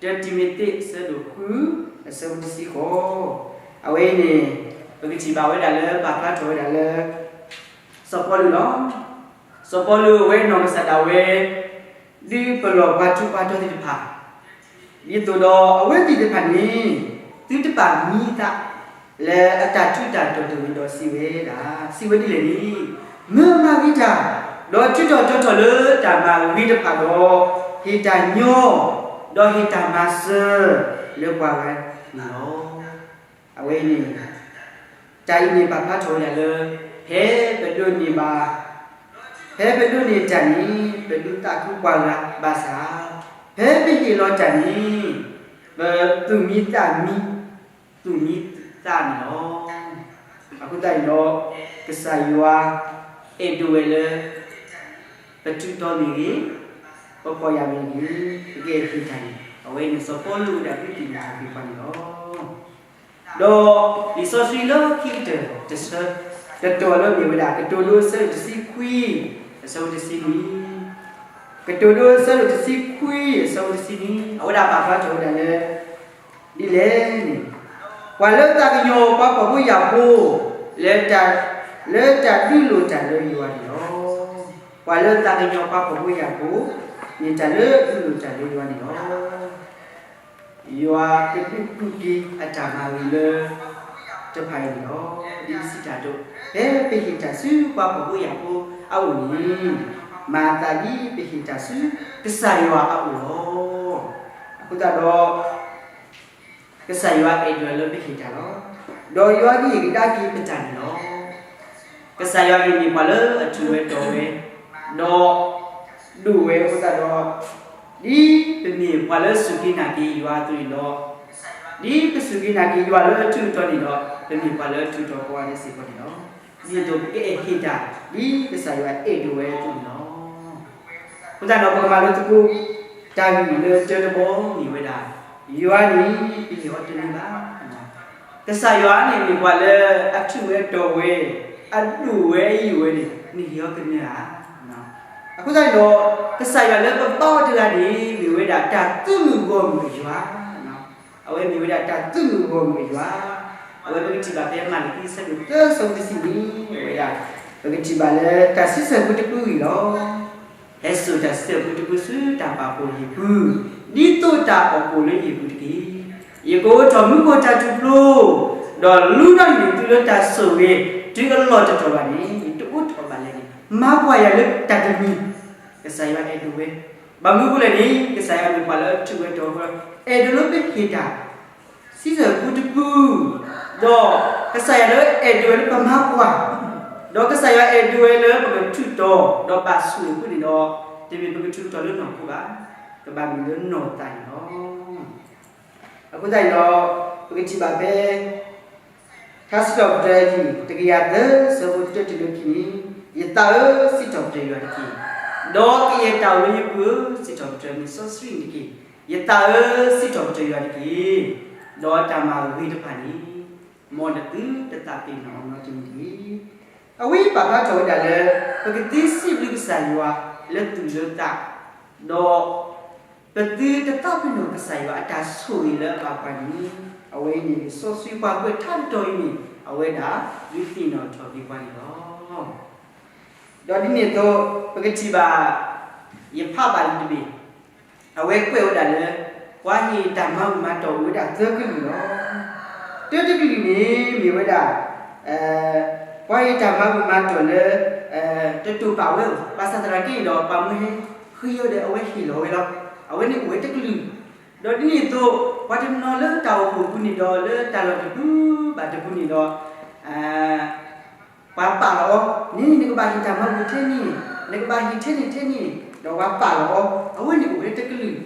တၢတံၤမသ့း အဆၢဒိၣ်ဃု အဆၢဖိတဆံဃိး, အဝဲအံၤန့ၣ် ပကထံၣ်ဘၣ်ဝဲဒၣ်လၢ ပာ်ဖျါထီၣ်ဝဲဒၣ်လၢ စီၤပီလူးလီၤ. စီၤပီလူးအဝဲနီၢ်ကစၢ်ဒၣ်ဝဲ ဒုးပလီၢ်ပှၤထူးပှၤတီၤသ့ၣ်တဖၣ် ဒ်သိးဒီးအဝဲသ့ၣ်တဖၣ်န့ၣ် သုတပာ်မံသး လၢအတၢ်ထူးတၢ်တီၤတဂ့ၤဒီးစံးဝဲဒၣ်, စံးဝဲဒ်လဲၣ်န့ၣ်, မၢမၤဂ့ၤတၢ်, ဒီးထုးထီၣ်တီထီၣ်လၢတၢ်မၤဂ့ၤတဖၣ်ဒီး ဟ့ၣ်တၢ်ညီ, ဒီးဟ့ၣ်တၢ်မၤစၢၤလၢပှၤဂၤန့ၣ်လီၤ. အဝဲအံၤန့ၣ် တၢ်အံၤန့ၣ်ပာ်ဖျါထီၣ်ဝဲဒၣ်လၢ ဖဲပဒိးန့ၢ်ဘၣ်, ဖဲပဒိးန့ၢ်တၢ်န့ၣ် ပဒုးသးခုပှၤဂၤဘၣ်ဆၣ်, ဖဲပဟ့ၣ်လီၤတၢ်န့ၣ် ပသူၣ်မံသးမံ, သူၣ်မံသးန့ၣ်လီၤ. အဃိသတးန့ၣ်ဒီး ကစၢ်ယွၤအဲၣ်ဒိးဝဲလၢ ပထုးတီမ့ၢ်ဂ့ၤ, ပဖှီၣ်ယာ်မ့ၢ်ဂ့ၤ, ပကအဲၣ်ဟ့ၣ်တၢ်န့ၣ် အဝဲန့ၣ်စီၤပီလူးဝဲဒၣ်ဒုးသ့ၣ်နီၣ်ထီၣ်က့ၤပှၤန့ၣ်လီၤ. ဒီးလံာ်စီဆှံလၢခံကတၢၢ်တဆၢ, တတီၤလၢမ့ၢ်ဝဲဒၣ် ကတိၤဒိအဆၢဒိၣ်တဆံခွံ အဆၢဖိတဆံနွံ, ကတိၤဒိအဆၢဒိၣ်တဆံခွံ အဆၢဖိတဆံနွံ အဝဲဒၣ်ပာ်ဖျါထီၣ်ဝဲဒၣ်လၢ ဒ်လဲၣ်န့ၣ်, ပှၤလၢသးကညီၤပှၤဖှီၣ်ဖိယာ်ဖိ လၢတၢ်, လၢတၢ်ဒုးလိာ်တၢ်လၢယွၤန့ၣ်လီၤ. ပှၤလၢသးကညီၤပှၤဖှီၣ်ဖိယာ်ဖိ မ့ၢ်တၢ်လၢဒုးလိာ်တၢ်လၢယွၤန့ၣ်လီၤ. ယွၤကဒုးကူၣ်က့ၤအတၢ်မၤဂ့ၤလၢ တဖၣ်အံၤန့ၣ်လီၤ. ဒ်ပစံးတၢ်အသိး, ဖဲပဟ့ၣ်တၢ်ဆူပှၤဖှီၣ်ဖိယာ်ဖိအအိၣ်န့ၣ်, မၤအသးဒ်ပဟ့ၣ်တၢ်ဆူကစၢ်ယွၤအအိၣ်လီၤ. အဃိသတးဒီး ကစၢ်ယွၤအဲၣ်ဒိးလၢပဟ့ၣ်တၢ်လီၤ. ဒီးယွၤကဟ့ၣ်ကဒါက့ၤပတၢ်န့ၣ်လီၤ. ကစၢ်ယွၤန့ၣ်မ့ၢ်ပှၤလၢအထူးဝဲတီၤဝဲ, ဒီးဒိၣ်ဝဲအဃိသတးဒီး, ဒ်ပမ့ၢ်ပှၤလၢစူၢ်က့ၤနာ်က့ၤယွၤအသိးန့ၣ်ဒီး, ဒ်ပစူၢ်က့ၤနာ်က့ၤယွၤလၢအထူးအတီၤန့ၣ်ဒီး, ပမ့ၢ်ပှၤလၢအထူးအတီၤကိးဂၤဒဲးစ့ၢ်ကီးန့ၣ်လီၤ. ဒ်သိးပကအဲၣ်ဟ့ၣ်တၢ် ဒ်ကစၢ်ယွၤအဲၣ်ဒိးဝဲအသိးန့ၣ်လီၤ. အဃိသတးဒီးပကမၤလိသကိး တၢ်ဂ့ၢ်လၢတၢတဘီမ့ၢ်ဝဲဒၣ်, ယွၤန့ၣ် ပဟ့ၣ်အီၤတန့ၢ်ဘၣ်. ကစၢ်ယွၤန့ၣ်မ့ၢ်ပှၤလၢအထူးဝဲတီၤဝဲ, အဒိၣ်ဝဲအယိာ်ဝဲန့ၣ် နဟ့ၣ်အီၤကနၢၤဧါ. အဃိသတးန့ၣ်ဒီး ကစၢ်ယွၤလၢပဘါအီၤတဂၤန့ၣ် မ့ၢ်ဝဲဒၣ်တၢ်သုးမုၢ်ဂီၢ်မုၢ်အယွၤ, အဝဲမ့ၢ်ဝဲဒၣ်တၢ်သုးမုၢ်ဂီၢ်မုၢ်အယွၤ, အဝဲပကထံၣ်ဘၣ်ဖဲမၤလကံအဆၢဒိၣ်သၢ အဆၢဖိတဆံန့ၣ် အဝဲဒၣ် ပကထံၣ်ဘၣ်လၢတၢ်စံးဆၢဖိတဖုအံၤလီၤ. ဟဲစိာ်တၢ်စံးဆၢဖိတဖုဆူတၢ်ပာ်ဖှိၣ်အဟံၣ်ပူၤ, ဒ်သိးတၢ်အီၣ်ကိၣ်လၢယဟံၣ်ပူၤတက့ၢ်. ယကအိးထီၣ်မူခိၣ်တၢ်ထူၣ်ဖျိ, ဒီးလူထီၣ်န့ၢ်သုလၢတၢ်ဆိၣ်ဂ့ၤ တုၤအလီၢ်တတီၢ်ဘၣ်န့ၣ် ယတအိးထီၣ်ဘၣ်လဲၣ်န့ၣ် မၤကွၢ်ယၤလၢတၢ်တမံၤ, ကစၢ်ယွၤအဲၣ်ဒိးဝဲ, ဘၣ်မနုၤအဃိလဲၣ်န့ၣ် ကစၢ်ယွၤမ့ၢ်ပှၤလၢအထုးဝဲတီၤဝဲ, အဲၣ်ဒိးလၢပဟ့ၣ်တၢ် စံးဆၢဖိတဖု, ဒီးကစၢ်ယွၤလၢအဲၣ်ဒိးဝဲလၢပမၤကွၢ်, ဒီးကစၢ်ယွၤအဲၣ်ဒိးဝဲလၢပကထုးတီၤ, ဒီးဘၣ်ဆိၣ်ဂ့ၤအဃိန့ၣ်ဒီး, တမ့ၢ်ပကထုးတီၤလၢနီၢ်ခိဘၣ်, ကဘၣ်မ့ၢ်လၢနီၢ်သးန့ၣ်လီၤ. အဃိသတးန့ၣ်ဒီး, ပကထံၣ်ဘၣ်ဖဲ ထါစံးထီၣ်ပတြၢၤအယုၢ် တကယၤသၢ အဆၢဖိတၢတုၤလၢခံန့ၣ်, ယသးဧၢ, စံးထီၣ်ပတြၢၤယွၤတက့ၢ်. ဒီးကယဲၢ်တၢ်အိၣ်လၢယပူၤဧၢ, စံးထီၣ်ပတြၢၤမုၢ်စီဆှံန့ၣ်တက့ၢ်. ယသးဧၢ, စံးထီၣ်ပတြၢၤယွၤတက့ၢ်. ဒီးတၢ်မၤဂ့ၤတဖၣ်န့ၣ်, မ်နသုတသးပ့ၤနီၣ်အီၤနီတမံၤတဂ့ၤ. အဝဲပာ်ဖျါထီၣ်ဝဲဒၣ်လၢ ပကသ့စံးဘျုးကစၢ်ယွၤလၢသူၣ်လၢသး, ဒီး ပသုတသးပ့ၤနီၣ်ကစၢ်ယွၤအတၢ်ဆိၣ်ဂ့ၤလၢအဘၣ်ပှၤန့ၣ်, အဝဲအံၤန့ၣ် လံာ်စီဆှံပှၤကွဲးထါတတီၤအံၤန့ၣ် အဝဲဒၣ်ဒုးသ့ၣ်နီၣ်ထီၣ်က့ၤပှၤန့ၣ်လီၤ. ဒီးဒ်န့ၣ်အသိး, ပကထံၣ်ဘၣ် ယဖးဘၣ်လံတဘ့ၣ်, အဝဲကွဲးဝဲဒၣ်လၢ ပှၤဟ့ၣ်တၢ်မၤဘူၣ်မၤတီၢ်အိၣ်ဝဲဒၣ်သၢကလုာ်လီၤ. တၢတကလုာ်န့ၣ်မ့ၢ်ဝဲဒၣ် ပှၤဟ့ၣ်တၢ်မၤဘူၣ်မၤတီၢ်လၢ တတိာ်ပာ်ဝဲဧိၤ, ဘၣ်ဆၣ်သနာ်က့ဒီး ပှၤမၢဟဲဃ့အီၤဒီး အဝဲဟ့ၣ်လီၤဝဲလီၤ. အဝဲန့ၣ်အိၣ်ဝဲတကလုာ်. ဒီးဒ်န့ၣ်အသိး, ပှၤတနီၤလၢတၢ်အိၣ်ဖှိၣ်ပူၤန့ၣ်ဒီး လၢတၢ်လီၢ်တပူၤဘၣ်တပူၤန့ၣ်ဒီး ပှၤပာ်လီၤအီၤ, န့ၣ်နကဘၣ်ဟ့ၣ်တၢ်မၤဘူၣ်ထဲန့ၣ်, နကဘၣ်ဟ့ၣ်ထဲန့ၣ်ထဲန့ၣ်, ဒီးပှၤပာ်လီၤအီၤ, အဝဲန့ၣ်အိၣ်ဝဲတကလုာ်.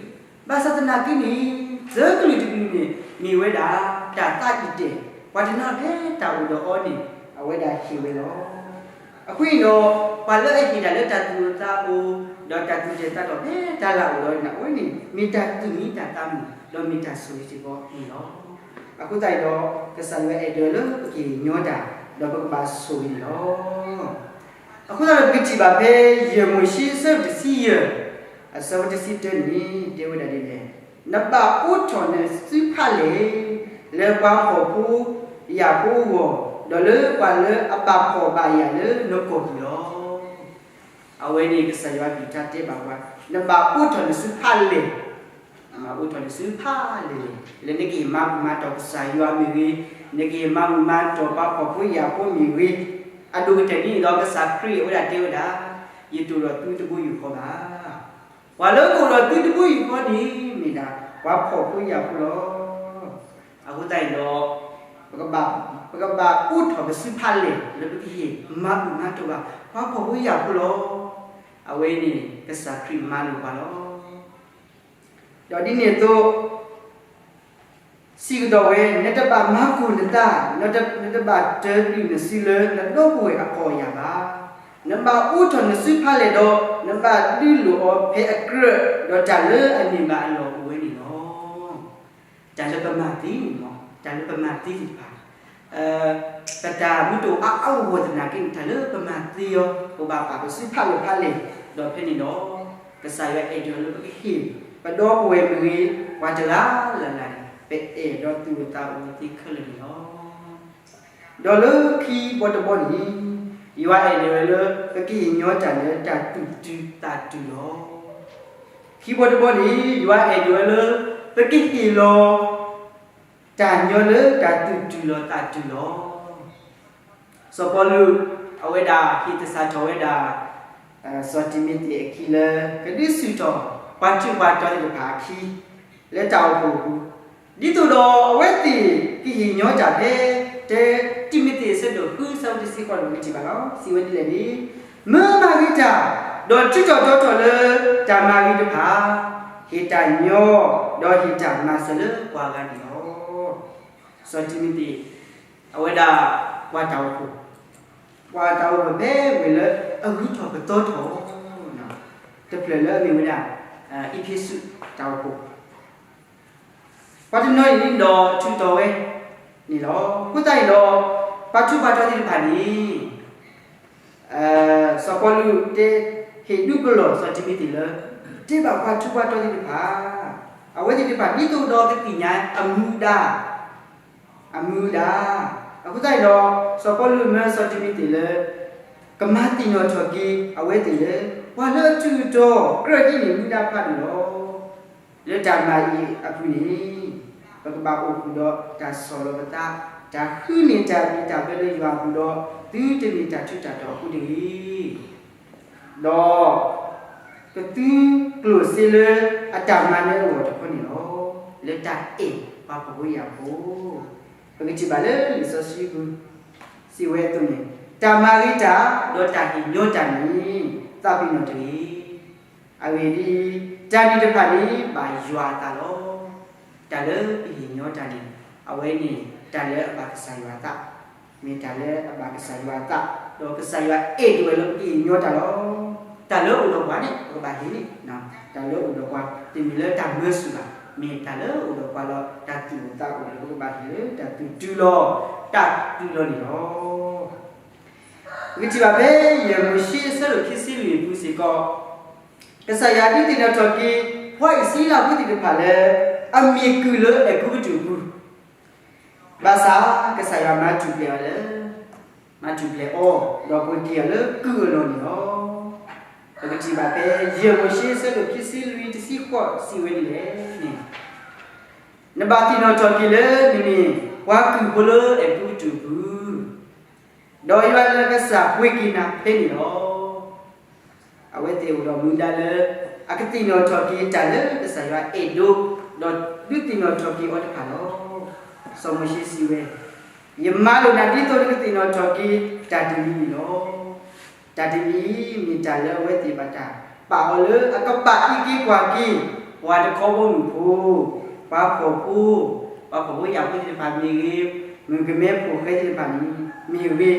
ဘၣ်ဆၣ်သနာ်က့န့ၣ်, သၢကလုာ်တကလုာ်န့ၣ် မ့ၢ်ဝဲဒၣ် တၢ်သးအံၤတဲာ်, ပှၤတနီၤဖဲတၢ်အိၣ်ဒီးအီၤန့ၣ် အဝဲဒၣ်ဟ့ၣ်ဝဲလီၤ. အဃိန့ၣ်ဒီး, ပှၤလၢအဟ့ၣ်တၢ်လၢတၢ်သူၣ်အိၣ်သးအိၣ်, ဒီးတၢ်သူၣ်တဲာ်သးတီၢ်ဖဲတၢ်လၢ်အိၣ်ဒီးန့ၣ် အဝဲန့ၣ် မ့ၢ်တၢ်သူၣ်မံတၢ်သးမုာ် ဒီးမ့ၢ်တၢ်ဆိၣ်ဂ့ၤစ့ၢ်ကီးန့ၣ်လီၤ. အဃိသတးန့ၣ်ဒီး, ကစၢ်ယွၤအဲၣ်ဒိးလၢပကညီတၢ်, ဒီးပကဘၣ်ဆိၣ်ဂ့ၤန့ၣ်လီၤ. အဃိသတးဒီးပကထံၣ်ဘၣ်ဖဲ ယဲၢ်မိၤၡ့ အဆၢဒိၣ်တဆံယဲၢ်, အဆၢဖိတဆံတၢန့ၣ် တဲဝဲဒၣ်ဒ်လဲၣ်, နဘၣ်အိးထီၣ်နစုဖးလဲၢ်, လၢပှၤဖှီၣ်ဖိယာ်ဖိအဂီၢ်, ဒီးလၢပှၤလၢအဘၣ်ဖှီၣ်ဘၣ်ယာ်လၢနကီၢ်ပူၤလီၤ. အဝဲန့ၣ်ကစၢ်ယွၤအကလုၢ်ကထါတဲဘၣ်ပှၤ, နဘၣ်အိးထီၣ်နစုဖးလဲၢ်, နဘၣ်အိးထီၣ်နစုဖးလဲၢ်, လၢနကဟ့ၣ်မၤဘူၣ်မၤတီၢ်ကစၢ်ယွၤမ့ၢ်ဂ့ၤ, နကဟ့ၣ်မၤဘူၣ်မၤတီၢ်ပှၤဖှီၣ်ဖိယာ်ဖိမ့ၢ်ဂ့ၤ, အဒိၣ်ကတၢၢ်န့ၣ်ဒီးကစၢ်ခရံာ်အဝဲဒၣ်တဲဝဲဒၣ်, ယတအိၣ်ဒီးသုတဘိယူၢ်ဃီဘၣ်. ပှၤလၢကအိၣ်ဒီးသုတဘိယူၢ်ဃီန့ၣ် မ့ၢ်ဒၣ်ပှၤဖှီၣ်ဖိယာ်ဖိလီၤ. အဃိသတးန့ၣ်ဒီး, ပကဘၣ်, ပကဘၣ်အိးထီၣ်ပစုဖးလဲၢ် လၢပကဟ့ၣ်မၤဘူၣ်မၤတီၢ်ဘၣ် ပှၤဖှီၣ်ဖိယာ်ဖိလီၤ. အဝဲန့ၣ်ကစၢ်ခရံာ်မၤလိာ်ပှၤလီၤ. ဒီးဒ်န့ၣ်အသိး စံးကဒီးဝဲ, နတဘၣ်မၤကိၢ်နသး, နတဘၣ်တၢၢ်ဒုၣ်နစုလၢနဒီပုၢ်ဝဲၢ်အဖှီၣ်အယာ်ဘၣ်. နဘၣ်အိးထီၣ်နစုဖးလဲၢ်ဒီး နဘၣ်ဒုးလိာ်အီၤဖဲအကြၢး, ဒီးတၢ်လၢအန့ၢ်ဘၣ်အလီၢ်အိၣ်ဝဲန့ၣ်လီၤ. တၢ်လၢပမၤသ့န့ၣ်မ့ၢ်, တၢ်လၢပမၤသ့သ့ၣ်တဖၣ် ပတၢ်မူတအိၣ်အါအါဂီၢ်ဂီၢ်သနာ်က့န့ၣ် တၢ်လၢပမၤသ့အီၤ ပဘၣ်ပာ်ပစုဖးလဲၢ်ဖးလဲၢ်, ဒီးဖဲန့ၣ်ဒီး ကစၢ်ယွၤအဲၣ်ဒိးလၢပကဟ့ၣ် ပဒီပုၢ်ဝဲၢ်မ့ၢ်ဂ့ၤ ပှၤတဂၤလၢ်လၢ်န့ၣ် ပအဲၣ်ဒီးသူၣ်အိၣ်သးအိၣ်သ့ခဲလၢာ်န့ၣ်လီၤ. ဒီးလၢခံဘီတဘီန့ၣ် ယွၤအဲၣ်ဒိးဝဲလၢ ပကဟ့ၣ်ညီတၢ်လၢတၢ်သူၣ်တုၤသးတုၤလီၤ. ခံဘီတဘီန့ၣ် ယွၤအဲၣ်ဒိးဝဲလၢ ပကဟ့ၣ်လီၤ တၢ်ညီလၢတၢ်သူၣ်တုၤလီၤသးတုၤလီၤ. စီၤပီလူး အဝဲဒၣ်ဟ့ၣ်သဆၣ်ထီၣ်ဝဲဒၣ် စီၤတံၤမသ့းအခံလၢ ကဒုးဆူၣ်ထီၣ် ပှၤထူးပှၤတီၤသ့ၣ်တဖၣ်အခံ လၢတၢ်အိၣ်ဖှိၣ်အပူၤ, ဒ်သိးဒီးအဝဲသ့ၣ်ကဟ့ၣ်ညီတၢ်ဖဲ တၢတံၤမသ့းအဆၢဒိၣ်ဃု အဆၢဖိတဆံဃိးန့ၣ် ပကထံၣ်ဘၣ်လီၤ. စံးဝဲဒ်လဲၣ်န့ၣ်, မၢမၤဂ့ၤတၢ်, ဒီးထုးထီၣ်တီထီၣ်လၢတၢ်မၤဂ့ၤတဖၣ်, ဟ့ၣ်တၢ်ညီ, ဒီးဟ့ၣ်တၢ်မၤစၢၤလၢပှၤဂၤန့ၣ်လီၤ. စီၤတံၤမသ့း အဝဲဒၣ်ပှၤတၢ်အိၣ်ဖှိၣ်, ပှၤတၢ်အိၣ်ဖှိၣ်ဖဲဝဲလၢအဂုၤထီၣ်ပသီထီၣ် တဖျၢၣ်လၢအမ့ၢ်ဝဲဒၣ် အ့းဖ့းစူးတၢ်အိၣ်ဖှိၣ်, ပှၤတနီၤအံၤန့ၣ်ဒီးထုးထီၣ်ဝဲန့ၣ်လီၤ. အဃိသတးန့ၣ်ဒီး ပှၤထူးပှၤတီၤသ့ၣ်တဖၣ်န့ၣ် စီၤပီလူးတဲ ဟ့ၣ်ဒူပလီၢ်စီၤတံၤမသ့းလၢ တဲဘၣ်ပှၤထူးပှၤတီၤသ့ၣ်တဖၣ်, အဝဲသ့ၣ်တဖၣ် ဒ်သိးဒီးကသ့ၣ်ညါအမူဒါ, အမူဒါ. အဃိသတးန့ၣ်ဒီး စီၤပီလူးမၢစီၤတံၤမသ့းလၢ ကမၤသ့ၣ်နီၣ်ထီၣ်က့ၤအဝဲသ့ၣ်လၢ ပှၤလၢအထူးအတီၤ ကြၢးဟံးန့ၢ်မူဒါဖးဒိၣ်လီၤ. လၢတၢ်မၤအံၤအပူၤန့ၣ် ပကဘၣ်အိၣ်ဃုာ်ဒီးတၢ်ဆီၣ်လီၤပသး, တၢ်ဃုန့ၢ်တၢ်ဘံၣ်တၢ်ဘၢလၢယွၤအပူၤဒီး သုတမ့ၢ်တၢ်ထူးတၢ်တီၤအဃိတဂ့ၤ. ဒီး ကသုကျိၣ်စ့လၢအတၢ်မၤနၢၤအဂီၢ်တခီန့ၣ်လီၤ. လၢတၢ်အဲၣ်ပှၤဖှီၣ်ဖိယာ်ဖိ, ပကထံၣ်ဘၣ်လၢလံာ်စီဆှံပူၤ စံးဝဲအသိးန့ၣ်, တၢ်မၤဂ့ၤတၢ် ဒီးတၢ်ဟ့ၣ်ညီတၢ်န့ၣ် သးပ့ၤနီၣ်တဂ့ၤ. အဂ့ၢ်ဒ်အံၤ, တၢ်န့ၣ်တဖၣ်န့ၣ် ဘၣ်ယွၤအသးလီၤ. တၢ်လၢပဟ့ၣ်ညီတၢ်န့ၣ် အဝဲန့ၣ် တၢ်လၢအဘၣ်ကစၢ်ယွၤအသး, မ့ၢ်တၢ်လၢအဘၣ်ကစၢ်ယွၤအသး, ဒီးကစၢ်ယွၤအဲၣ်ဒိးဝဲလၢပကဟ့ၣ်ညီတၢ်လီၤ. တၢ်လၢအိၣ်ဒီးပှၤန့ၣ် ပကဘၣ်ဟ့ၣ်န့ၣ်, တၢ်လၢအိၣ်ဒီးပှၤ တမ့ၢ်လၢတၢ်မၢဆူၣ်ဘၣ်, မ့ၢ်တၢ်လၢအိၣ်ဒီးပှၤလီၤ. တၢ်သူၣ်အိၣ်သးအိၣ်လၢပကဘၣ်ဟ့ၣ်လၢတၢ်သူၣ်တုၤလီၤ, တၢ်သူၣ်တုၤလီၤန့ၣ်လီၤ. ပကထံၣ်ဘၣ်ဖဲ ယဲၢ်မိၤၡ့အဆၢဒိၣ်ခံဆံလွံၢ်အပူၤစ့ၢ်ကီး, ကစၢ်ယွၤဒုးသ့ၣ်နီၣ်ထီၣ်က့ၤ ပှၤအံၣ်စရ့လးဖိသ့ၣ်တဖၣ်လၢ အမ့ၢ်ကုၢ်လၢအဲၤကူပတူးအပူၤ, ဘၣ်ဆၣ်ကစၢ်ယွၤမၤထူၣ်ဖျဲးအီၤလၢ မၤထူၣ်ဖျဲးအီၤ, ဒီးပှ့ၤက့ၤအီၤလၢကုၢ်အလီၢ်န့ၣ်လီၤ. ပကထံၣ်ဘၣ်ဖဲ ယဲၢ်မိၤၡ့အဆၢဒိၣ်ခံဆံလွံၢ်တဆံဃိးစံးဝဲဒ်လဲၣ်န့ၣ်, နဘၣ်သ့ၣ်နီၣ်ထီၣ်က့ၤလၢ နမ့ၢ်ပှၤကုၢ်ဖိလၢအဲၤကူပတူးအပူၤ, ဒီးယွၤနကစၢ်ပှ့ၤက့ၤနၤဖဲန့ၣ်လီၤ. အဝဲသ့ၣ်အိၣ်ဒီးမူဒါလၢ အကသ့ၣ်နီၣ်ထီၣ်က့ၤတၢ်လၢကစၢ်ယွၤအဲၣ်ဒိး, ဒီးဒုးသ့ၣ်နီၣ်ထီၣ်က့ၤအီၤတဖၣ်လီၤ. စီၤမိၤၡ့စံးဝဲ, ယမၤလိာ်နၤဒ်သိးနကသ့ၣ်နီၣ်ထီၣ်က့ၤတၢ်တမံၤန့ၣ်လီၤ. တၢ်တမံၤအံၤ မ့ၢ်တၢ်လၢအဝဲသ့ၣ်ဘၣ်တၢ်ပာ်အီၤလၢအကဘၣ်အံးက့ၤကွၢ်က့ၤ ပှၤတခီဘီမုၢ်ဖိ, ပှၤဖှီၣ်ဖိ, ပှၤဖှီၣ်ဖိယာ်ဖိသ့ၣ်တဖၣ်မ့ၢ်ဂ့ၤ, မုၣ်ကမဲဖိဃဲသ့ၣ်တဖၣ်န့ၣ် မ့ၢ်ဂ့ၤန့ၣ်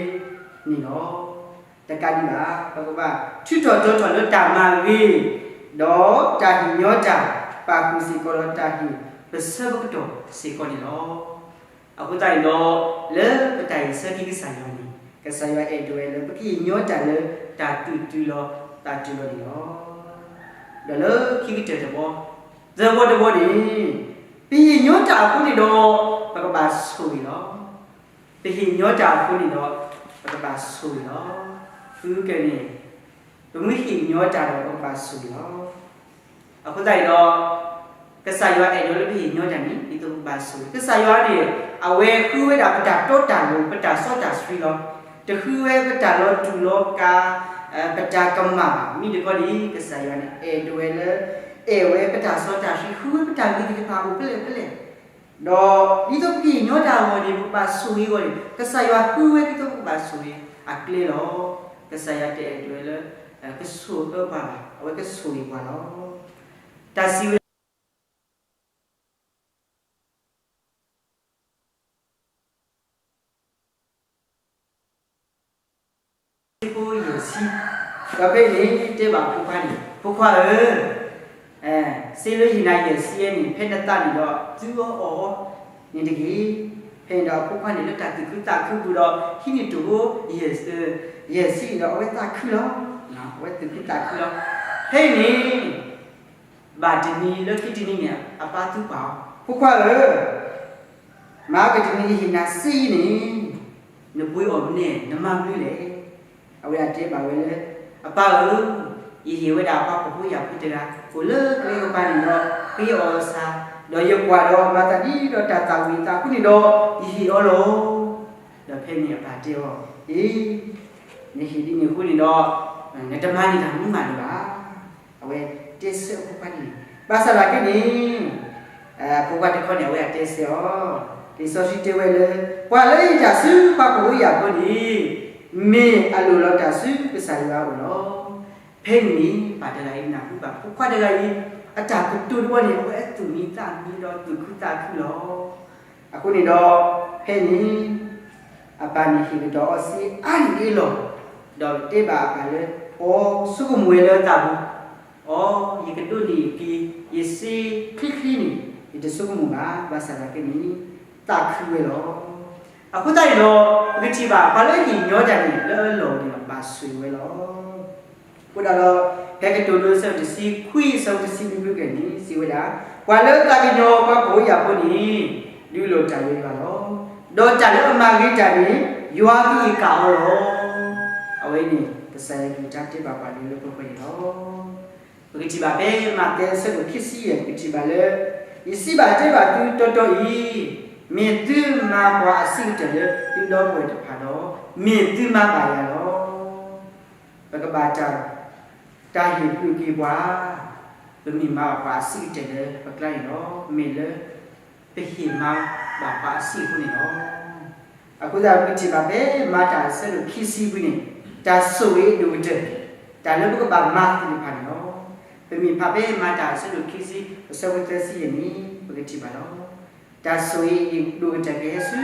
လီၤ. တကးဒံးဘၣ် ပကဘၣ်ထုးထီၣ်တီထီၣ်လၢတၢ်မၤဂ့ၤ, ဒီးတၢ်ဟ့ၣ်ညီတၢ် ပာ်ဃုာ်စ့ၢ်ကီးဒီးတၢ်ဟ့ၣ်ပဆၢပကတီၢ်စ့ၢ်ကီးန့ၣ်လီၤ. အဃိသတးန့ၣ်ဒီး လၢပတၢ်ဟ့ၣ်ဆၢက့ၤကစၢ်ယွၤန့ၣ် ကစၢ်ယွၤအဲၣ်ဒိးဝဲလၢပကဟ့ၣ်ညီတၢ်လၢတၢ်သူၣ်တုၤလီၤ သးတုၤလီၤန့ၣ်လီၤ. ဒီးလၢခံကတၢၢ်တဘီ, သၢဘီတဘီန့ၣ်, ပဟ့ၣ်ညီတၢ်အဃိန့ၣ်ဒီး ပကဘၣ်ဆိၣ်ဂ့ၤလီၤ. ပဟ့ၣ်ညီတၢ်အဃိန့ၣ်ဒီး ပကဘၣ်ဆိၣ်ဂ့ၤလီၤ. သုကဲန့ၣ်, ပမ့ၢ်ဟ့ၣ်ညီတၢ်ဒီးပကဘၣ်ဆိၣ်ဂ့ၤလီၤ. အဃိသတးန့ၣ်ဒီး ကစၢ်ယွၤအဲၣ်ဒိးလၢပဟ့ၣ်ညီတၢ်န့ၣ် ဒ်သိးပကဘၣ်ဆိၣ်ဂ့ၤ. ကစၢ်ယွၤန့ၣ် အဝဲဃုဝဲဒၣ်ပတၢ်တီတၢ်လိၤ ပတၢ်စီတၢ်ဆှံလီၤ. တဃုဝဲပတၢ်လီၤတူာ်လီၤကာ် ပတၢ်ကမၣ်ဘၣ်. မ့ၢ်တခီန့ၣ် ကစၢ်ယွၤန့ၣ် အဲၣ်ဒိးဝဲလၢ အဲၣ်ဝဲပတၢ်စီတၢ်ဆှံ ဃုဝဲပတၢ်ဂ့ၤသ့ၣ်တဖၣ်အိၣ်ဖဲလဲၣ်ဖဲလဲၣ် ဒီးဒ်သိးပကဟ့ၣ်ညီတၢ်အဂီၢ်န့ၣ် ပကဘၣ်ဆိၣ်ဂ့ၤအဂီၢ်န့ၣ် ကစၢ်ယွၤဃုဝဲဒ်သိးပကဘၣ်ဆိၣ်ဂ့ၤအကျဲလီၤ. ကစၢ်ယွၤတအဲၣ်ဒိးဝဲလၢ ကဆိၣ်အၢပှၤဘၣ်, အဝဲကဆိၣ်ဂ့ၤပှၤလီၤ. တၢ်စံးဝဲ ဖိယဲၢ်ဆံ, ဒီးဖဲအံၤန့ၣ် တဲဘၣ်အဖိခွါန့ၣ်, ဖိခွါဧၢ, စ့လၢယဟ့ၣ်နၤယဲၢ်ဆံန့ၣ် ဖဲနသးန့ၣ်ဒီး သုအီၣ်အီၤန့ၣ်တဂ့ၤ. ဖဲန့ၣ်ဒီးအဖိခွါန့ၣ် လၢတၢ်သူၣ်ခုသးခုပူၤဒီး ဟံးန့ၢ်တိၢ်ဖိ ယဲၢ်ဆံန့ၣ်ဒီး အဝဲသးခုလီၤ. အဝဲသူၣ်ခုသးခုလီၤ. ဖဲအံၤန့ၣ် ဘၣ်တနံၤလၢခံတနံၤန့ၣ် အပၢ်သူပာ်အီၤ, ဖိခွါဧၢ, မၤကတနံၤယဟ့ၣ်နၤစ့အံၤန့ၣ် နပှ့ၤအီၤမနုၤလဲၣ်, နမၤမနုၤလဲၣ်. အဝဲဒၣ်တဲဘၣ်ဝဲလၢ အပၢ်ဧၢ, ယဟ့ၣ်ဝဲဒၣ်ပှၤဖှီၣ်ဖိယာ်ဖိတဂၤ အိၣ်လၢကျဲကပၤန့ၣ်ဒီး ဃ့အီၣ်အီၤဆၣ်, ဒီးယကွၢ်ဒီးမၤသးဒ်ဒီးတၢ်သၣ်ဝံၤအသးအဃိန့ၣ်ဒီး ယဟ့ၣ်အီၤလီၤ. ဒီးဖဲန့ၣ်အပၢ်တဲအီၤ, အ့, နဟ့ၣ်ဒ်န့ၣ်အဃိန့ၣ်ဒီး နတမၤန့ၢ်တၢ်မနုၤမးလၢၤဘၣ်. အဝဲတဲဆၢအဖိခွါန့ၣ်, ဘၣ်ဆၣ်သနာ်က့န့ၣ် အဖိခွါတခီန့ၣ် အဝဲအတဲဆၢအီၤ, လံာ်စီဆှံတဲဝဲလၢ ပှၤလၢအဟ့ၣ်တၢ်ဆူပှၤဖှီၣ်ဖိယာ်ဖိန့ၣ် မ့ၢ်အလိၣ်လီၤတၢ်ဆူကစၢ်ယွၤအအိၣ်လီၤ. ဖဲန့ၣ်န့ၣ် ပၢ်တဂၤအံၤနၢ်ဟူဘၣ် ဖိခွါတဂၤအံၤ အတၢ်ကတိၤတဘီန့ၣ် အဝဲအသူၣ်မံသးမံဒီးသူၣ်ခုသးခုလီၤ. အဃိန့ၣ်ဒီး ဖဲန့ၣ် အပၢ်န့ၣ်ဟ့ၣ်ကဒီးအီၤစ့အါန့ၢ်ဒ်အလီၢ်, ဒီးတဲဘၣ်အပၢ်လၢ အိ ဆိကမိၣ်ဝဲလၢအသးပူၤ, အိ ယကဒိးန့ၢ်က့ၤ ယစ့ချ့ချ့န့ၣ် ယတဆိကမိၣ်ဘၣ်, ဘၣ်ဆၣ်သနာ်က့န့ၣ် သးခုဝဲလီၤ. အဃိသတးန့ၣ်ဒီး ပကထံၣ်ဘၣ် ပှၤလၢအဟ့ၣ်ညီတၢ်န့ၣ် လၢအလီၢ်န့ၣ် ဘၣ်ဆိၣ်ဂ့ၤဝဲလီၤ. အဃိသတးဒီး ဖဲကတိၤဒိအဆၢဒိၣ်တဆံခွံအဆၢဖိတဆံနွံဖုကဲန့ၣ် စံးဝဲဒၣ်, ပှၤလၢအသးကညီၤပှၤဖှီၣ်ဖိယာ်ဖိန့ၣ် ဒုးလိာ်တၢ်လၢယွၤလီၤ. ဒီးတၢ်လၢအမၤဂ့ၤတၢ်န့ၣ် ယွၤကဟ့ၣ်ကၣ်အီၤလီၤ. အဝဲန့ၣ် ကစၢ်ယွၤကလုၢ်ကထါတဲဘၣ်ပှၤဒ်လၢပှဲၤပှဲၤန့ၣ်လီၤ. ပကထံၣ်ဘၣ်ဖဲမးသဲအဆၢဒိၣ်ခံဆံယဲၢ် ပကထံၣ်ဘၣ်လၢ ယစံးဘၣ်တဲဘၣ်သုတီတီအံၤ, မ့ၢ်သုမၤပှၤအဆံးကတၢၢ်လၢသုဒီပုၢ်ဝဲၢ်တဖၣ်ဒီး, မ့ၢ်သုမၤဘၣ်ယၤလီၤ. ပကဘၣ်တၢ် တၢ်ဟ့ၣ်ပျုၢ်က့ၤပှၤ, ပမ့ၢ်မၤဘၣ်ပှၤအဆံးကတၢၢ်လၢပကျါန့ၣ်လီၤ. မ့ၢ်လၢ ပဟ့ၣ်မၤဘၣ်ပှၤအဆံးအဃိန့ၣ်လီၤ. အဃိသတး ပကထံၣ်ဘၣ်ဖဲမၤတၢ်အဆၢဒိၣ်ခံဆံဖုန့ၣ် တၢ်ဆိၣ်ဂ့ၤအဒိၣ်ကတၢၢ်, တၢ်လၢပကဘၣ်မၤသ့ၣ်တဖၣ်န့ၣ်လီၤ. ပမ့ၢ်ဖးဖဲမၤတၢ်အဆၢဒိၣ်ခံဆံ အဆၢဖိသၢဆံယဲၢ်န့ၣ် ပကထံၣ်ဘၣ်လီၤ. တၢ်ဆိၣ်ဂ့ၤအဒိၣ်ကတၢၢ်ကဟဲဆူ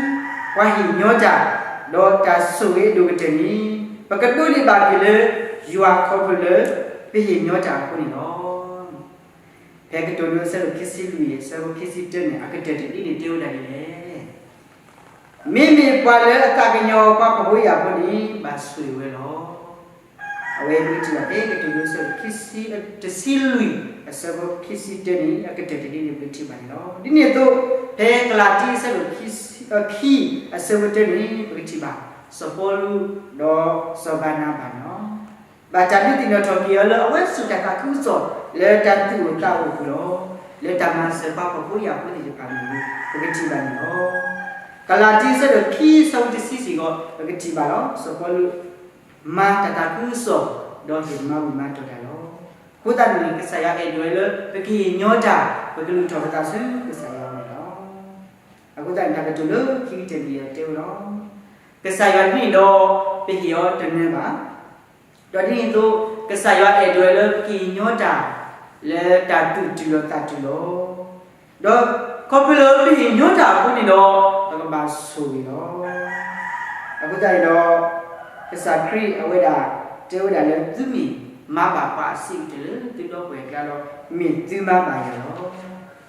ပှၤဟ့ၣ်ညီတၢ်, ဒီးတၢ်ဆိၣ်ဂ့ၤအဒိၣ်ကတၢၢ်န့ၣ် ပကဒိးန့ၢ်ဘၣ်က့ၤလၢ ယွၤခီဖျိလၢ ပဟ့ၣ်ညီတၢ်အဃိန့ၣ်လီၤ. ဖဲကတိၤဒိအဆၢဒိၣ်ခံဆံလွံၢ်အဆၢဖိခံဆံတၢန့ၣ် အကတၢၢ်တဒ်န့ၣ်တဲဝဲဒၣ်ဒ်လဲၣ်. မ့မ့ၢ်ပှၤလၢအသးကညီၤပှၤဖှီၣ်ဖိယာ်ဖိန့ၣ် ဘၣ်ဆိၣ်ဂ့ၤဝဲလီၤ. အဝဲပကထံၣ်ဘၣ်ဖဲကတိၤဒိအဆၢဒိၣ်ခံဆံ, တဆံလွံၢ်အဆၢဖိခံဆံတၢန့ၣ် အကတၢၢ်တဒ်န့ၣ် ပကထံၣ်ဘၣ်န့ၣ်လီၤ. ဒ်န့ၣ်အသိး ဖဲကလၤတံအဆၢဒိၣ်ခံဆံ, ခံအဆၢဖိတၢန့ၣ် ပကထံၣ်ဘၣ် စီၤပီလူး ဒီးစီၤဘၤနၤဘၤန့ၣ်လီၤ. ဘၣ်တၢ်ဒုးသ့ၣ်နီၣ်ထီၣ်က့ၤအီၤလၢအဝဲစူၢ်တၢ်သးခုကစီၣ်လၢတၢ်သူၣ်အိၣ်သးအိၣ်အပူၤလီၤ. လၢတၢ်မၤစၢၤပှၤဖှီၣ်ဖိယာ်ဖိသ့ၣ်တဖၣ်န့ၣ် ပကထံၣ်ဘၣ်န့ၣ်လီၤ. ကလၤတံအဆၢဒိၣ်ခံအဆၢဖိတဆံစ့ၢ်ကီး ပကထံၣ်ဘၣ်လီၤ. စီၤပီလူး မၤတၢ်သးခုကစီၣ် ဒီးဟ့ၣ်မၤဝံၤမၤတီၤတၢ်လီၤ. အဃိသတးန့ၣ် ကစၢ်ယွၤအဲၣ်ဒိးဝဲလၢ ပကဟ့ၣ်ညီတၢ်, ပကလုၢ်ထီၣ်ပသးဆူကစၢ်ယွၤန့ၣ်လီၤ. အဃိသတးန့ၣ် တၢ်ကတိၤလၢခံကတၢၢ်န့ၣ် တဲဝဲလီၤ. ကစၢ်ယွၤန့ၣ်ဒီး ပဟ့ၣ်အီၤတနၢၤဘၣ်. ဒီးဒ်န့ၣ်အသိး ကစၢ်ယွၤအဲၣ်ဒိးဝဲလၢ ပကဟ့ၣ်ညီတၢ် လၢတၢ်သူၣ်တုၤလီၤသးတုၤလီၤ. ဒီးခီဖျိလၢပဟ့ၣ်ညီတၢ်အဃိန့ၣ်ဒီး ပကဘၣ်ဆိၣ်ဂ့ၤလီၤ. အဃိသတးန့ၣ်ဒီး ကစၢ်ခရံာ်အဝဲဒၣ် တဲဝဲဒၣ်လၢ သုမ့ၢ်မၤဘၣ်ပှၤအဆံးကတၢၢ်လၢသုဒီပုၢ်ဝဲၢ်အကျါဒီး မ့ၢ်သုမၤဘၣ်ယၤလီၤ.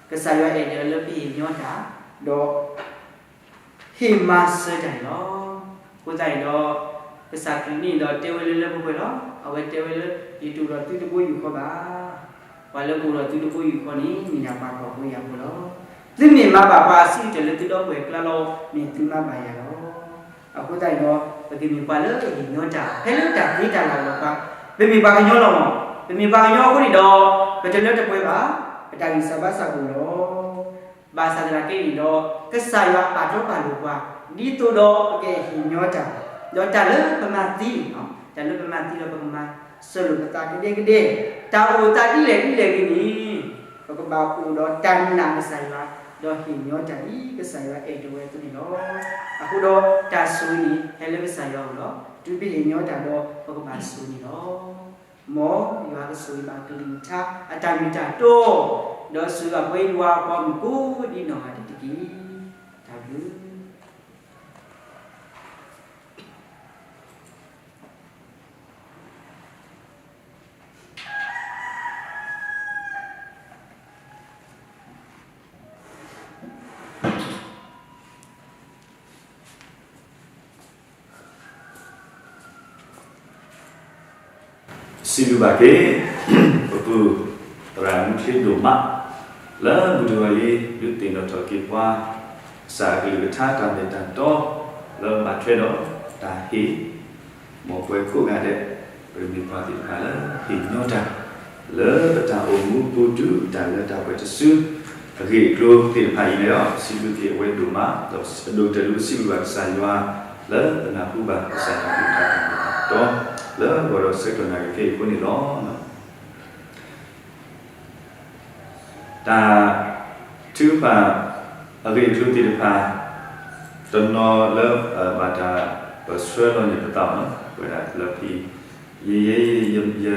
ကစၢ်ယွၤအဲၣ်ဒိးလၢပဟ့ၣ်ညီတၢ် ဒီး ဟ့ၣ်မၤစၢၤတၢ်န့ၣ်လီၤ. အဃိသတးန့ၣ်ဒီး ကစၢ်ခရံာ်န့ၣ်ဒီးတဲဝဲလၢလၢပှဲၤပှဲၤလီၤ. အဝဲတဲဝဲလၢ ယတအိၣ်ဒီးသုတဘိယူၢ်ဃီဘၣ်. ပှၤလၢကအိၣ်ဒီးသုတဘိယူၢ်ဃီန့ၣ် မ့ၢ်ဒၣ်ပှၤဖှီၣ်ဖိယာ်ဖိလီၤ. သုမ့ၢ်မၤဘၣ်ပှၤအဆံးကတၢၢ်လၢသုဒီပုၢ်ဝဲၢ်အကျါလီၤ မ့ၢ်သုမၤဘၣ်ယၤလီၤ. အဃိသတးန့ၣ်ဒီး ပကမ့ၢ်ပှၤလၢအဟ့ၣ်ညီတၢ် ဖဲလၢတၢ်သ့တၢ်လၢ်လီၤပှၤ, ပမ့ၢ်ပှၤကညီလီၤမး, ပမ့ၢ်ပှၤကညီအဃိန့ၣ်ဒီး ပတလၢတပှဲၤဘၣ်, ပတၢ်ဂံၢ်စၢ်ဘါစၢ်ကအိၣ်လီၤ. ဘၣ်ဆၣ်သနာ်က့န့ၣ်ဒီး ကစၢ်ယွၤပာ်တီပာ်လိၤပှၤ ဒ်သိးဒီးပကဟ့ၣ်ညီတၢ်, ဒီးတၢ်လၢပမၤသ့န့ၣ်, တၢ်လၢပမၤသ့ဒီးပကမၤ စၢၤလိာ်ပသးကဒဲကဒဲ, တၢ်အိၣ်သးဒ်လဲၣ်ဒ်လဲၣ်ဂ့ၤန့ၣ် ပကဘၣ်အိၣ်ဒီးတၢ်နာ်ကစၢ်ယွၤ, ဒီးဟ့ၣ်ညီတၢ်ဒ်ကစၢ်ယွၤအဲၣ်ဒိးဝဲအသိးန့ၣ်လီၤ. အဃိဒီးတၢ်ဆိၣ်ဂ့ၤန့ၣ် ဟဲလၢကစၢ်ယွၤအအိၣ်လီၤ. တုၤပဟ့ၣ်ညီတၢ်ဒီး ပကဘၣ်ဆိၣ်ဂ့ၤန့ၣ်လီၤ. မ်ယွၤကဆိၣ်ဂ့ၤဘၣ်ကလုၢ်ကထါ အတၢ်မ့ၢ်တၢ်တီ, ဒီးဆိၣ်ဂ့ၤဘၣ်ပဝဲယွၤအပှၤမုၣ်ကိးဒံနီၢ်ဂၤဒဲးတက့ၢ်. တၢ်ဘျုး. စံးဘျုးဘၣ်က့ၤ ပပုၢ်သရၣ်မူချ့ဒိၣ်မး လၢမုၢ်တဂီၤအံၤ ဒုးသ့ၣ်နီၣ်ထီၣ်က့ၤပှၤ ကစၢ်အကလုၢ်ကထါတၢ်မ့ၢ်တၢ်တီ လၢဘၣ်ထွဲဒီးတၢ်ဟ့ၣ် မ်ပဝဲကိးဂၤဒဲး ပမ့ၢ်ပှၤသ့ၣ်တဖၣ်လၢဟ့ၣ်ညီတၢ် လၢပတၢ်အိၣ်မူပူၤတုၤတၢ်လၢတၢ်ပှဲၤတစု အဂ့ၢ်အကျိၤသ့ၣ်တဖၣ်အံၤန့ၣ်ဒီး စံးဘျုးက့ၤအဝဲဒိၣ်မး ဒီးအဒိၣ်ကတၢၢ်ဒုးစံးဘျုးဘၣ်ကစၢ်ယွၤ လၢပနၢ်ဟူဘၣ်ကစၢ်ယွၤအကလုၢ်ကထါတၢ်မ့ၢ်တၢ်တီ လၢအဂီၢ်ဒီးဆၢကတီၢ်နၣ်ရံၣ်ခဲအံၤအဃိန့ၣ်လီၤ. တၢ်ထုကဖၣ်အဂ့ၢ်အကျိၤသ့ၣ်တဖၣ် တနီၤလၢဘၣ်တၢ်ပၢၢ်ဆၢလီၤန့ၣ်ပသးမး ဝဲဒၣ်လၢဖဲ ယ ယ ယ ယ ယ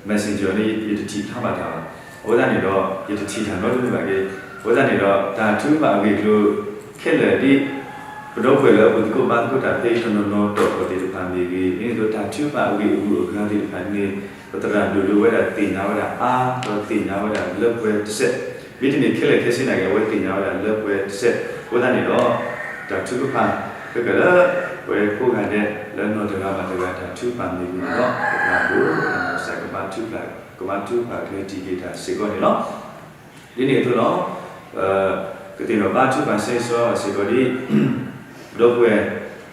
messenger န့ၣ် ယတထံၣ်ဖျါဘၣ်တၢ်ဘၣ်. အဃိသတးန့ၣ်ဒီး ယတထံၣ်တၢ်နီတမံၤဘၣ်က့ၤ. အဃိသတးန့ၣ်ဒီး တၢ်ထုကဖၣ်အဂ့ၢ်အကျိၤခဲလၢာ်ဒ် ပဒီပုၢ်ဝဲၢ်လၢအအိၣ်သကိးဘါသကိးတၢ်ဖဲအံၤတနီၤနီၤ တီၢ်ကီၢ်သ့ၣ်တဖၣ်မ့ၢ်ဂ့ၤ, ဒ်န့ၣ်အသိးတၢ်ထုကဖၣ်အဂ့ၢ်အဂုၤအဂၤသ့ၣ်တဖၣ်န့ၣ် ပသရၣ်ဒိၣ်ဒိၣ်ဝဲဒၣ်သ့ၣ်ညါဝဲဒၣ်အါ ဒီးသ့ၣ်ညါဝဲဒၣ်လၢပှဲၤတစဲး, မ့တမ့ၢ်ခဲလၢာ်ခဲဆ့နာ်က့ၤ အဝဲသ့ၣ်ညါဝဲဒၣ်လၢပှဲၤတစဲး. အဃိသတးန့ၣ်ဒီး တၢ်ထုကဖၣ် ခဲကလၢ ပဝဲကိးဂၤဒဲးလၢနီၢ်တဂၤဘၣ်တဂၤတၢ်ထုကဖၣ်မ့ၢ်ဂ့ၤန့ၣ်လီၤ. ပသရၣ်ဒိၣ် ကဘါထုကဖၣ် ကဘါထုကဖၣ်ကျဲတံာ်က့ၤတၢ်စ့ၢ်ကီးန့ၣ်လီၤ. ဒ်န့ၣ်အသိးလီၤ, ပကသ့ၣ်နီၣ်ဘါထုကဖၣ်ဆၢဂ့ၤဆၢဝါဘၣ်စ့ၢ်ကီးဒ် ဒီပုၢ်ဝဲၢ်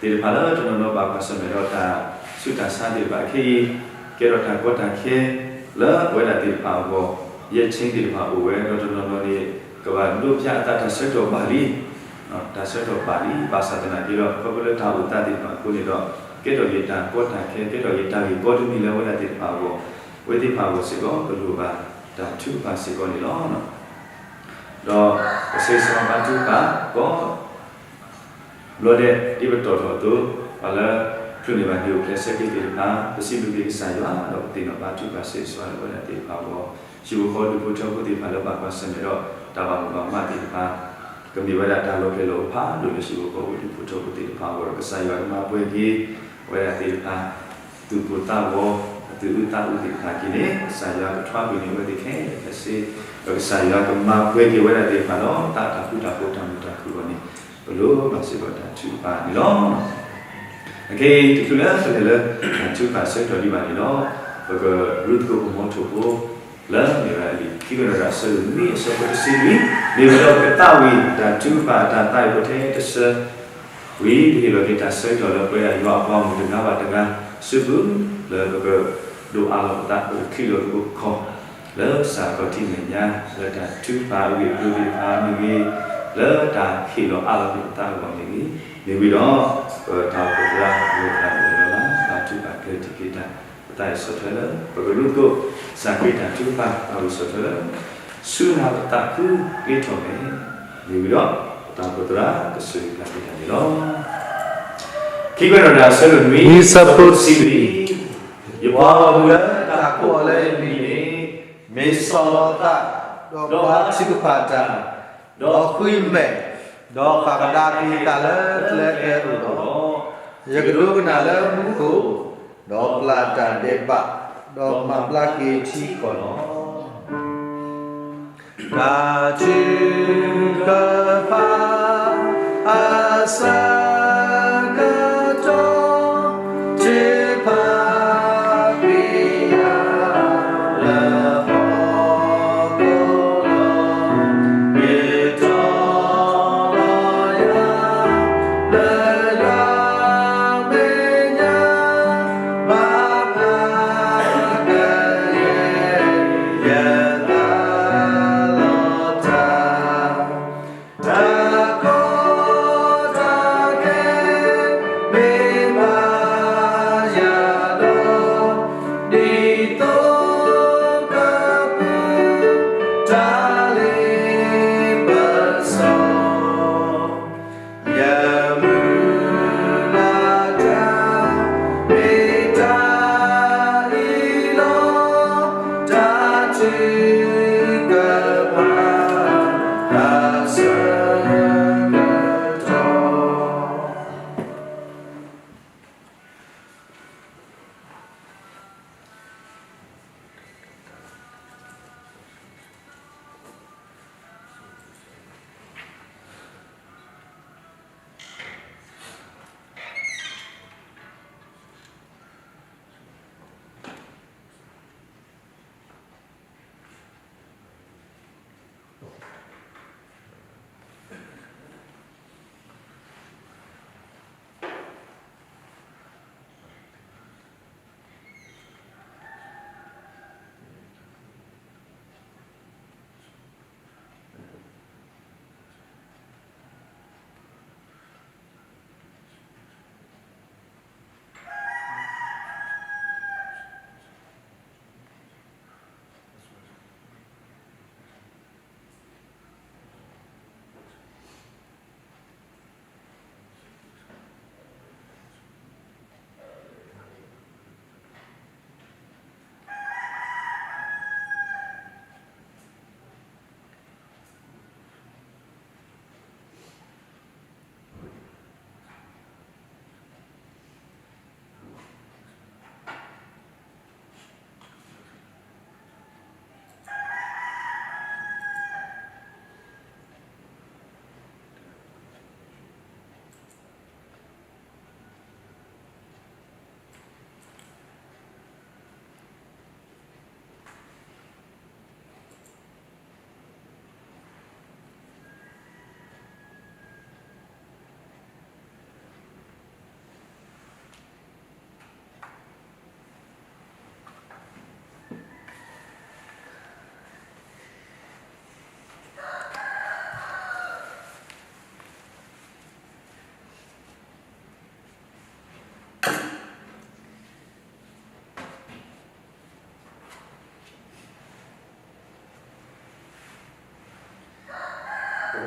သ့ၣ်တဖၣ်လၢတနီၤနီၤဘၣ်ကွၢ်ဆၢၣ်မဲာ်ဒီးတၢ်ဆူးတၢ်ဆါသ့ၣ်တဖၣ်ခဲအံၤ, ကဲထီၣ်တၢ်ကီတၢ်ခဲလၢအဝဲဒၣ်သ့ၣ်တဖၣ်အဂီၢ်, ယဲၢ်ဆ့သ့ၣ်တဖၣ်အိၣ်ဝဲဒီးတနီၤနီၤန့ၣ် ကဘၣ်ဒိးဖျါအသးတၢ်ဆၢကတီၢ်ဘၣ်လံ, တၢ်ဆၢကတီၢ်ဘၣ်လံ ဘၣ်ဆၣ်သနာ်က့ဒီး ခီဖျိလၢတၢ်အိၣ်သးသ့ၣ်တဖၣ်အဃိန့ၣ်ဒီး ကဲထီၣ်က့ၤတၢ်ကီတၢ်ခဲ ကဲထီၣ်က့ၤတၢ်ဂ့ၢ်ကီတမံၤလၢအဝဲဒၣ်သ့ၣ်တဖၣ်အဂီၢ်, အဝဲသ့ၣ်တဖၣ်အဂီၢ်စ့ၢ်ကီး ကလိၣ်ဘၣ်တၢ်ထုကဖၣ်စ့ၢ်ကီးန့ၣ်လီၤ. ဒီးပဆၢဂ့ၤဆၢဝါဘါထုကဖၣ် ကိးဘျီဒဲး ဒ်ပတီၢ်ထီၣ်အသိး, ပှၤလၢချုးန့ၢ်ဘၣ်နံၣ်အိၣ်ဖျဲၣ်ဆၢက့ၤသ့ၣ်တဖၣ် ပစံးဘျုးက့ၤကစၢ်ယွၤ ဒီးပသ့ၣ်နီၣ်ဘါထုကဖၣ်ဆၢဂ့ၤဆၢဝါလၢအဝဲဒၣ်သ့ၣ်တဖၣ်အဂီၢ်, ဟံၣ်ဖိဃီဖိဒူၣ်ဖိထၢဖိသ့ၣ်တဖၣ်လၢဘၣ်ကွၢ်ဆၢၣ်မဲာ်ဒီးတၢ်ဘၣ်မိၣ်ဘၣ်မးသ့ၣ်တဖၣ် ကမ့ၢ်ဝဲဒၣ်တၢ်လီၤဖျဲၣ်လီၤအိၣ်ဖးဒိၣ်လၢဟံၣ်ဖိဃီဖိဒူၣ်ဖိထၢဖိသ့ၣ်တဖၣ်အဂီၢ်ဒီး ကစၢ်ယွၤကမၤပှဲၤက့ၤ အဝဲဒၣ်သ့ၣ်တဖၣ် သူၣ်ကိၢ်သးဂီၤ အသူၣ်အုးသးအုးသ့ၣ်တဖၣ်အဂီၢ်န့ၣ် ကစၢ်ယွၤကထွါကွံာ်န့ၢ်အဝဲသ့ၣ်ခဲလၢာ်ခဲဆ့, ဒီးကစၢ်ယွၤကမၤပှဲၤက့ၤဝဲဒၣ်သ့ၣ်တဖၣ်ဒီး သးတၢ်ဃူတၢ်ဖိးတၢ်မုာ်တၢ်ခုၣ်အဂီၢ်န့ၣ် ပလိၣ်ဘၣ်စ့ၢ်ကီးတၢ်ထုကဖၣ်န့ၣ်လီၤ. အခဲအံၤ တချုးလၢပလဲၤလၢတၢ်ထုကဖၣ်ဆၢကတီၢ်ဒံးဘၣ်န့ၣ်ဒီး ပကရူၢ်သကိးပမိၢ်ထိၣ်ဖိ လၢမ့ၢ်ဝဲဒၣ်လံာ်ခံကွဲးနီၣ်တၢ်အဆၢဒိၣ်နွံအဆၢဖိတဆံလွံၢ်, မ့ၢ်ဝဲဒၣ်ပကသးဝံၣ်တၢ်ထုကဖၣ်အတၢ်သးဝံၣ်ဖိထဲတဆၢ ဝံၤ ပဟ့ၣ်လီၤက့ၤတၢ်ဆၢကတီၢ်လၢပဝဲဒၣ်ယွၤအပှၤဂီၢ်မုၢ်တဂၤဘၣ်တဂၤ စုပူၤ လၢပကဒိးအးလီၤပသး ပကချံးလီၤသကိးခီၣ် လၢကစၢ်ခီၣ်ထံးမဲာ်ညါ လၢတၢ်ထုကဖၣ်အဂ့ၢ်အကျိၤသ့ၣ်တဖၣ်မ့ၢ်ဂ့ၤ, လၢတၢ်ဟ့ၣ်လီၤအးလီၤက့ၤပသးအဂီၢ်မ့ၢ်ဂ့ၤ, မ့ၢ်ဝံၤဒီး ပတၢ်အိၣ်ဖှိၣ်သရၣ် ပဝဲသရၣ် ပလဲၤလီၤလၢ ဘါထုကဖၣ်ကျဲတံာ်က့ၤတၢ် ပသးအံၤဆီၣ်ထွဲလၢ ပကရူၢ်သကိး ကစၢ်ခရံာ်တၢ်ထုကဖၣ် သးဝံၣ်ဆီၣ်ထွဲလၢ ဆူနၤပသးခုက့ၤထီၣ်မဲာ်, မ့ၢ်ဝံၤဒီး ပတၢ်အိၣ်ဖှိၣ်သရၣ် ကဆိၣ်ဂ့ၤပသးက့ၤတၢ်န့ၣ်လီၤ. ခံကွဲးနီၣ်တၢ်အဆၢဒိၣ်နွံ အဆၢဖိတဆံလွံၢ်, ယပှၤဂီၢ်မုၢ်လၢတၢ်ကိးအီၤလၢယမံၤန့ၣ် မ့ၢ်စီၣ်လီၤသး, ဒီးဘါထုကဖၣ်တၢ်, ဒီးဃုမဲာ်, ဒီးဃၣ်ကဒါက့ၤသးလၢကျဲကျဲအအိၣ်လီၤ. ယကဒိကနၣ်လၢမူခိၣ်, ဒီးပျၢ်တၢ်ဒဲးဘး, ဒီးမၤဘျါက့ၤထံကီၢ်လီၤ. တၢ်ထုကဖၣ် အဆၢကတီၢ် ထုကဖၣ်ကွံာ်ယၤ လၢဟီၣ်ခိၣ်လီၤ. မ့ၢ်တီလီၤယၤ လၢယွၤမဲာ်ညါ ဘၣ်ဖျါကယဲၢ် ယသးလီၤတၢ် တၢ်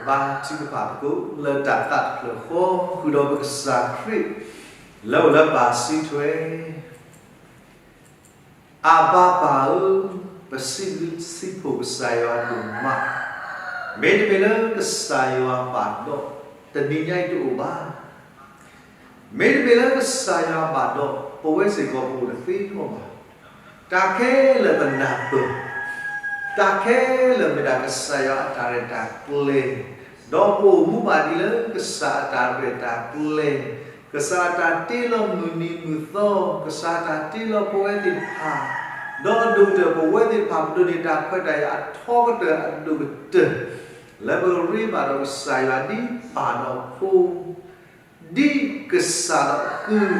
ဘါထုကဖၣ်သကိးလၢတၢ်သးတဖျၢၣ်ဃီ ဃုာ်ဒီးပကစၢ်ခရံာ် လၢအိၣ်လၢပၢ်စုထွဲ အဘၤပၢ်ဧၢ, ပစံးဘျုးစံးဖှိၣ်ကစၢ်ယွၤဒိၣ်မး, မ့တမ့ၢ်လၢကစၢ်ယွၤဘၣ်ဒီး တနံၤညါအံၤတအိၣ်ဘၣ်. မ့တမ့ၢ်လၢကစၢ်ယွၤဘၣ်ဒီး ပဝဲစ့ၢ်ကီးပအိၣ်တသ့လီၤဘၣ်. တၢ်ခဲလၢာ်ပနၢ်ပၢၢ်, တၢ်ခဲလၢာ်မ့ၢ်ဒၣ်ကစၢ်ယွၤအတၢ်ရဲၣ်တၢ်ကျဲၤ, ဒီးပအိၣ်မူဘၣ်ဒ်လၢကစၢ်အတၢ်ရဲၣ်တၢ်ကျဲၤ, ကစၢ်အတၢ်တ့လီၤမုၢ်နံၤမုၢ်သီ, ကစၢ်အတၢ်တ့လီၤပဝဲသ့ၣ်တဖၣ်, ဒီးအဒိၣ်ကတၢၢ်ပဝဲသ့ၣ်တဖၣ် ပဒိးန့ၢ်တၢ်ခွဲးတၢ်ယာ်အထီကတၢၢ်အဒိၣ်ကတၢၢ် လၢပကရ့ဘၣ်ဒီးကစၢ်ယွၤဒ်ပၢ်ဒီးဖိ ဒ်ကစၢ်ဒီးကုၢ်,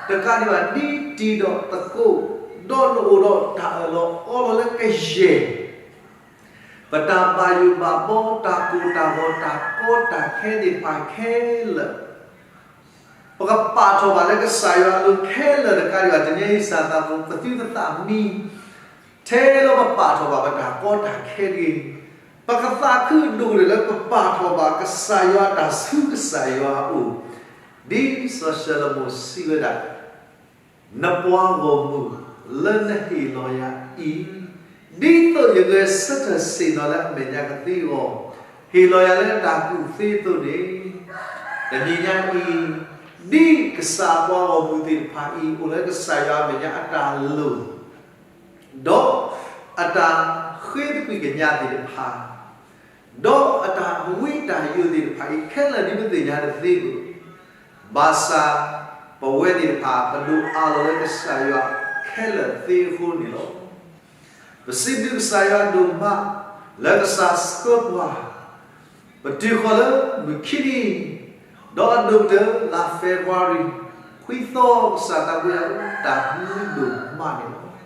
တကးဒံးဘၣ်ဒ်တံၤဒီးသကိး, ဒီးနအိၣ်ဒီးတၢ်အၢၣ်လီၤအီလီၤလၢကယဲၢ် ပတၢ်ဘၣ်ယိၣ်ဘၣ်ဘီ တၢ်ကိၢ်တၢ်ဂီၤ တၢ်ကီတၢ်ခဲသ့ၣ်တဖၣ်ခဲလၢာ် ပကပာ်ထီၣ်ဘၣ်လၢကစၢ်ယွၤအလိၤခဲလၢာ်တကးဒံးဘၣ် တနံၤအံၤ ကစၢ်သးဘိ ပသုတသးမံ ထဲလၢပပာ်ထီၣ်ဘၣ်ပတၢ်ကီတၢ်ခဲတဂ့ၤ, ပကသးခုဒိၣ်ကတၢၢ်လၢပပာ်ထီၣ်ဘၣ်ကစၢ်ယွၤအတၢ်ဆူကစၢ်ယွၤအအိၣ်, ဒ်စီၤၡလိၤမိၣ်စံးဝဲဒၣ်, နပှၤဂီၢ်မုၢ်လၢနဟ့ၣ်လီၤယၤအံၤ, ဒ်သိးယဂဲၤဆၢထၢၣ်ဆ့ၣ်နီၤလၢအမဲာ်ညါကသ့အဂီၢ်, ဟ့ၣ်လီၤယၤလၢတၢ်ကူၣ်သ့အသိးန့ၣ်, တနံၤညါအံၤ, ဒ်ကစၢ်ပှၤဂီၢ်မုၢ်သ့ၣ်တဖၣ်အံၤ အိၣ်လၢကစၢ်ယွၤအမဲာ်ညါအတၢ်လိၤ ဒီးအတၢ်ဃ့သကွံာ်ကညးသ့ၣ်တဖၣ်, ဒီးအတၢ်ဝံတၢ်ယိးသ့ၣ်တဖၣ်အံၤ ခဲလၢာ်ဒ်ပသ့ၣ်ညါတသ့ဘၣ်. ဘၣ်ဆၣ်, ပဝဲသ့ၣ်တဖၣ် ပဒိးအးလီၤလၢကစၢ်ယွၤခဲလၢာ်သ့အဃိန့ၣ်လီၤ. ပစံးဘျုးကစၢ်ယွၤဒိၣ်မး လၢကစၢ်ဆှၢပှၤ ပတုၤဃီၤလၢမုၢ်ခံနံၤ, ဒီးအဒိၣ်ကတၢၢ်လါ February ခွံသီ ကစၢ်သးဘိယွၤ တၢ်ဘျုးဒိၣ်မးန့ၣ်လီၤ.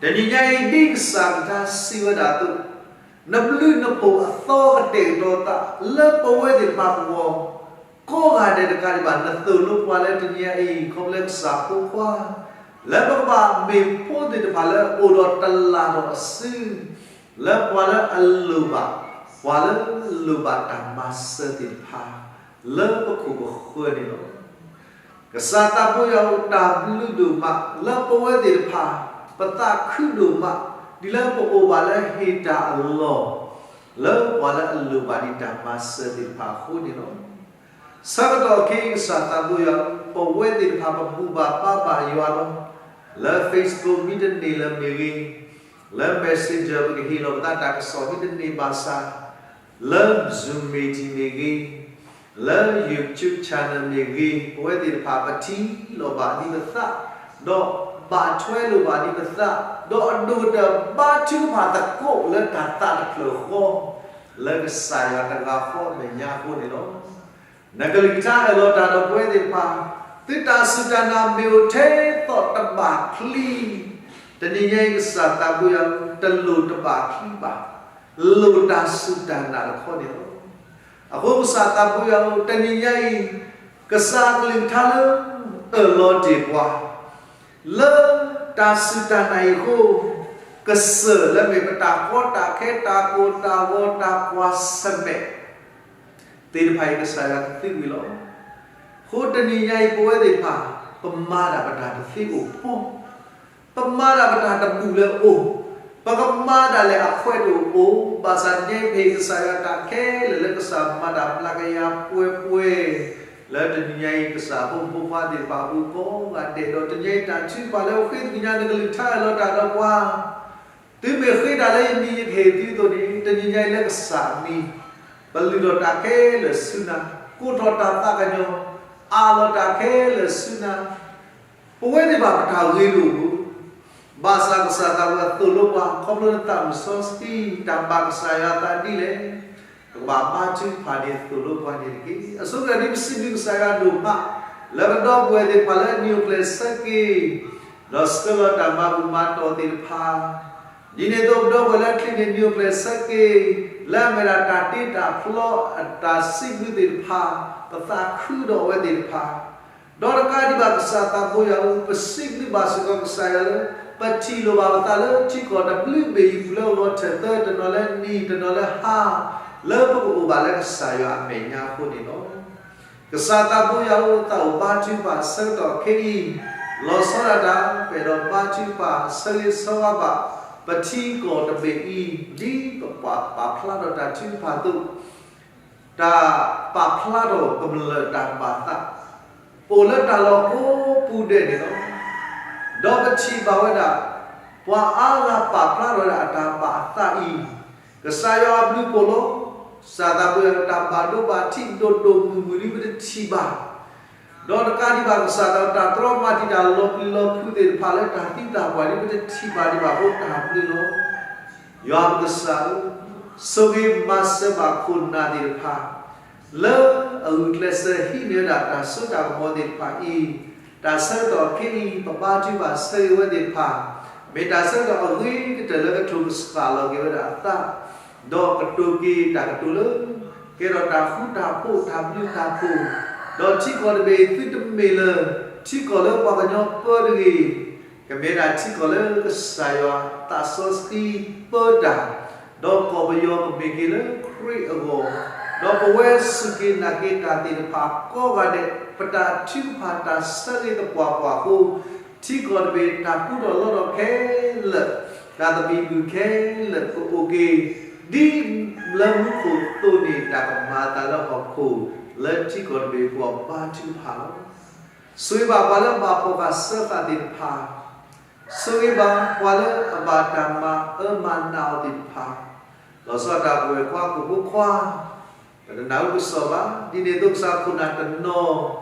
တနံၤညါအံၤ ဒ်ကစၢ်ကလုၢ်ကထါစံးဝဲဒၣ်အသိး, နဘျုးနဖှိၣ်အသီကတဲာ်ကတီၤသး လၢပဝဲသ့ၣ်တဖၣ်ပဂီၢ် ကိးဂၤဒဲးတကးဒံးဘၣ် နသိၣ်လိပှၤလၢတနံၤညါအံၤ ခီဖျိလၢကစၢ်ဖိခွါ လၢပကဘၣ်မ့ၢ်ဖိသ့ၣ်တဖၣ်လၢအိၣ်ဒီးတလၢ်ဒီးအစု လၢပှၤလၢအလိၣ်ဘၣ်, ပှၤလၢအလိၣ်ဘၣ်တၢ်မၤစၢၤသ့ၣ်တဖၣ် လၢပခိၣ်ပဃၢၤန့ၣ်လီၤ. ကစၢ်သးဘိယွၤအိၣ် တၢ်ဘျုးဒိၣ်မး လၢပဝဲသ့ၣ်တဖၣ် ပသးခုဒိၣ်မး ဒ်လၢပအိၣ်ဘၣ်လၢဟ့ၣ်တၢ်အလီၢ် လၢပှၤလၢအလိၣ်ဘၣ်ဒံးတၢ်မၤစၢၤသ့ၣ်တဖၣ်အဃိန့ၣ်လီၤ. ဆၢကတီၢ်ခဲအံၤ ကစၢ်သးဘိယွၤ ပဝဲသ့ၣ်တဖၣ် ပဘူၣ်ဘၣ်ဘါဘၣ်ယွၤလီၤ. လၢ Facebook မ့တမ့ၢ်လၢမ့ၢ်ဂ့ၤ, လၢ Messenger ပကဟ့ၣ်လီၤပသးတၢ်ကစီၣ်မ့တမ့ၢ်ဘၣ်ဆၣ်, လၢ Zoom meeting မ့ၢ်ဂ့ၤ, လၢ YouTube channel မ့ၢ်ဂ့ၤ, ပဝဲသ့ၣ်တဖၣ် ပထံၣ်လိာ်ဘၣ်ဒံးပသး, ဒီးဘၣ်ထွဲလိာ်ဘၣ်ဒံးပသး, ဒီးအဒိၣ်ကတၢၢ်ဘါထုကဖၣ်သကိးလၢတၢ်သးတဖျၢၣ်ဃီ, လၢကစၢ်ယွၤတဂၤဃီအမဲာ်ညါအဃိန့ၣ်လီၤ. နကလုၢ်ကထါအၢၣ်လီၤတၢ်ဒီးပဝဲသ့ၣ်တဖၣ်, သုတၢ်စူၢ်တၢ်နာ်မ့ၢ်အိၣ်ထဲသိးတဘၣ်ချံ, တနံၤညါအံၤ ကစၢ်သးဘိယွၤ တလိၣ်တဘၣ်ချံဘၣ်, လိၣ်တၢ်စူၢ်တၢ်နာ်တခီန့ၣ်လီၤ. အဃိကစၢ်သးဘိယွၤ တနံၤညါအံၤ, ကစၢ်ကလုၢ်ကထါလၢအၢၣ်လီၤတ့ၢ်ပှၤ လၢတၢ်စူၢ်တၢ်နာ်အံၤအဃိ, ကစၢၢ်လၢမ့ၢ်ပတၢ်ကီတၢ်ခဲ တၢ်ကိၢ်တၢ်ဂီၤ တၢ်ကွၢ်ဆၢၣ်မဲာ် သ့ၣ်တဖၣ်အံၤ ကစၢ်ယွၤကသုးကွံာ်လီၤ. အဃိတနံၤညါအံၤ ပဝဲသ့ၣ်တဖၣ် ပမၤဒၣ်ပတၢ်တသ့အိၣ်ဖှီၣ်, ပမၤဒၣ်ပတၢ်တဘူၣ်လၢအအိၣ်, ပကမၤဒၣ်လဲာ်အခွဲးတအိၣ်, ဘၣ်ဆၣ်န့ၣ် ပဟ့ၣ်ကစၢ်ယွၤတၢ်ခဲလၢာ်လၢကစၢ်မၤတၢ်မျးကယၤပှဲၤပှဲၤ, လၢတနံၤညါအံၤ ကစၢ်ဖိမုၣ်ဖိခွါသ့ၣ်တဖၣ်အပူၤကိးဂၤဒဲးဒီး တနံၤညါအံၤတၢ်ထုကဖၣ်လၢအဃ့သကွံာ်ညါ နကလုၢ်ကထါအၢၣ်လီၤတၢ်ဒီးပှၤ သုမ့ၢ်ဃ့တၢ်လၢယမံၤယကဟ့ၣ်သုအသိးန့ၣ် တနံၤညါအံၤလၢကစၢ်အမံၤ, ပလုၢ်ထီၣ်တၢ်ခဲလၢာ်ဆူနၤ, ကိးထီၣ်တၢ်သးကညီၤ, အးလီၤတၢ်ခဲလၢာ်ဆူနၤ, ပဝဲသ့ၣ်တဖၣ်ပတၢ်ဂ့ၤတအိၣ်ဘၣ်. ဘၣ်ဆၣ်ကစၢ်သးဘိယွၤသိၣ်လိပှၤ ခီဖျိလၢသးမုၢ်စီဆှံ တၢ်ဘၣ်ကစၢ်ယွၤအသးဒ်လဲၣ်, ပကဘၣ်ဘါထုကဖၣ်န့ၣ်သိၣ်လိပှၤန့ၣ်တက့ၢ်. အဆိကတၢၢ်ဒ်ပစံးဘျုးကစၢ်ယွၤဒိၣ်မး လၢပဒီပုၢ်ဝဲၢ်သ့ၣ်တဖၣ်လၢအနံၣ်အိၣ်ဖျဲၣ်ဆၢက့ၤ ဒီးဆှၢလီၤတၢ်မၤဘူၣ်မၤတီၢ်သ့ၣ်တဖၣ်, ဒ်န့ၣ်အသိးပဒီပုၢ်ဝဲၢ်လၢအချံးန့ၣ်နံၣ်အိၣ်ဖျဲၣ်ဆၢက့ၤ လၢအမ့ၢ်ဒၣ်တၢ်တ့တၢ်ဖျီအတၢ်စံးဘျုးသ့ၣ်တဖၣ်, ပသးခုဒီးအဝဲသ့ၣ်တဖၣ်, ဒီးတကးဒံးဘၣ်ကစၢ်သးဘိယွၤဧၢ, ပစံးဘျုးဘၣ်စ့ၢ်ကီးကစၢ်ယွၤလၢ ပထံၣ်လိာ်ဘၣ်ပသးလၢထံကီၢ်တဘျုးဘ့ၣ်အံၤ ပူၤလၢအဂီၤထၢၣ်သၢ တနီၤလၢနံၤ တနီၤလၢဟါ, လၢပကအိၣ်ဘၣ်လၢကစၢ်ယွၤအမဲာ်ညါအဃိန့ၣ်လီၤ. ကစၢ်သးဘိယွၤဧၢ, သးအိၣ်ဘါထုကဖၣ်ဆၢကတီၢ်ခဲအံၤ, လီၤဆီဒၣ်တၢ် ပအဲၣ်ဒိးဘါထုကဖၣ်ဆၢဂ့ၤဆၢဝါဘၣ် ပထံကီၢ်တဘ့ၣ်အံၤ, ဒ်ပပာ်ဖျါထီၣ်တၢ်ထုကဖၣ်အသိး တၢ်ပာ်ဖျါထီၣ်ကမျၢၢ်တၢ်ဘၣ်သး အိၣ်လၢတၢ်လီၢ်ကိးပူၤဒဲးန့ၣ်လီၤ. ဒီးပထံၣ်ဘၣ်ဝဲဒၣ် ပှၤအါဂၤပာ်ဖျါထီၣ်ဝဲဒၣ်အတၢ်ဘၣ်အသးအံၤ, ကစၢ်ယွၤအဘျုးအဖှိၣ်လီၤ. ကစၢ်သးဘိယွၤအတၢ်ဘၣ်ဒိဘၣ်ထံးဒိၣ်ဒိၣ်မုၢ်မုၢ်ဒ်ပတထံၣ်ဘၣ် ဒီးတကးဒံးဘၣ် ကစၢ်သးတၢ်တြီမၤတံာ်တာ်လီၤပျံၤလီၤဖုးသ့ၣ်တဖၣ်လၢတၢ်သံတၢ်ပှၢ် ဒ်ပတထံၣ်ဘၣ်ဒံးဘၣ်အဃိ တၢ်ဘျုးလီၤ. ယွၤပကစၢ်ဧၢ, ဆိၣ်ဂ့ၤမၤစၢၤဘၣ်ခိၣ်နၢ်သ့ၣ်တဖၣ် လၢအဂုာ်ကျဲးစၢးဟံးန့ၢ်ဝဲဒၣ်တၢ်စိတၢ်ကမီၤသ့ၣ်တဖၣ်အံၤ, တၢ်ဆၢကတီၢ်ခဲအံၤ ပဘါထုကဖၣ်ဆၢဂ့ၤဝဲသ့ၣ်တဖၣ်, မ့ၢ်တၢ်ဆၢကတီၢ်အဂ့ၤကတၢၢ်လၢကထိၣ်ကစှၤလီၤက့ၤဝဲဒၣ်အသး ဒီးကတိၤက့ၤတၢ်ကတိၤလၢ ကဲထီၣ်တၢ်ဃူတၢ်ဖိးတၢ်ဘျုးတၢ်ဖှိၣ်, ဒီးထံကီၢ်တဘ့ၣ်သုတမ့ၢ်လၢ ထံကီၢ်လၢပှၤကညီပၢတဂ့ၤ, ကမ့ၢ်ဒၣ်ထံကီၢ်လၢကစၢ်ယွၤသးစီဆှံပၢတၢ်, ဒီးကီၢ်ပယီၤကမ့ၢ်က့ၤလၢခရံာ်အဂီၢ်, ဒီးပဝဲစူၢ်က့ၤနာ်က့ၤတၢ်သ့ၣ်တဖၣ်ကိးဂၤဒဲး ပတၢ်ထုကဖၣ်တၢ်ဆၢဂ့ၤသပှၢ်ပှၢ်အဃိ ထံကီၢ်တဘ့ၣ်တၢ်ကူထီၣ်လီထီၣ်ခဲလၢာ်, တၢ်သဘံၣ်ဘုၣ်ခဲလၢာ်ကအိၣ်က့ၤ ဒ်လၢမူခိၣ်သိးန့ၢ်တၢ်ကမၤအသးလၢဟီၣ်ခိၣ် လၢထံကီၢ်တဘ့ၣ်အပူၤဘါထုကဖၣ်လီၤ. ဆိၣ်ဂ့ၤဘၣ်ပှၤလၢဘၣ်ဖှီၣ်ဘၣ်စၢဃာ်သ့ၣ်တဖၣ်, ဆိၣ်ဂ့ၤဘၣ်ပှၤလၢအဘၣ်တၢ်မၤအၢမၤနးအီၤသ့ၣ်တဖၣ်, လီၤဆီဒၣ်တၢ်ပဝဲၢ်ခွါကိၣ်ဖိခွါ ပတနၢ်ဟူကစီၣ်ဘၣ်, ဒ်န့ၣ်အသိးကစၢ်ခိၣ်နၢ်တနီၤ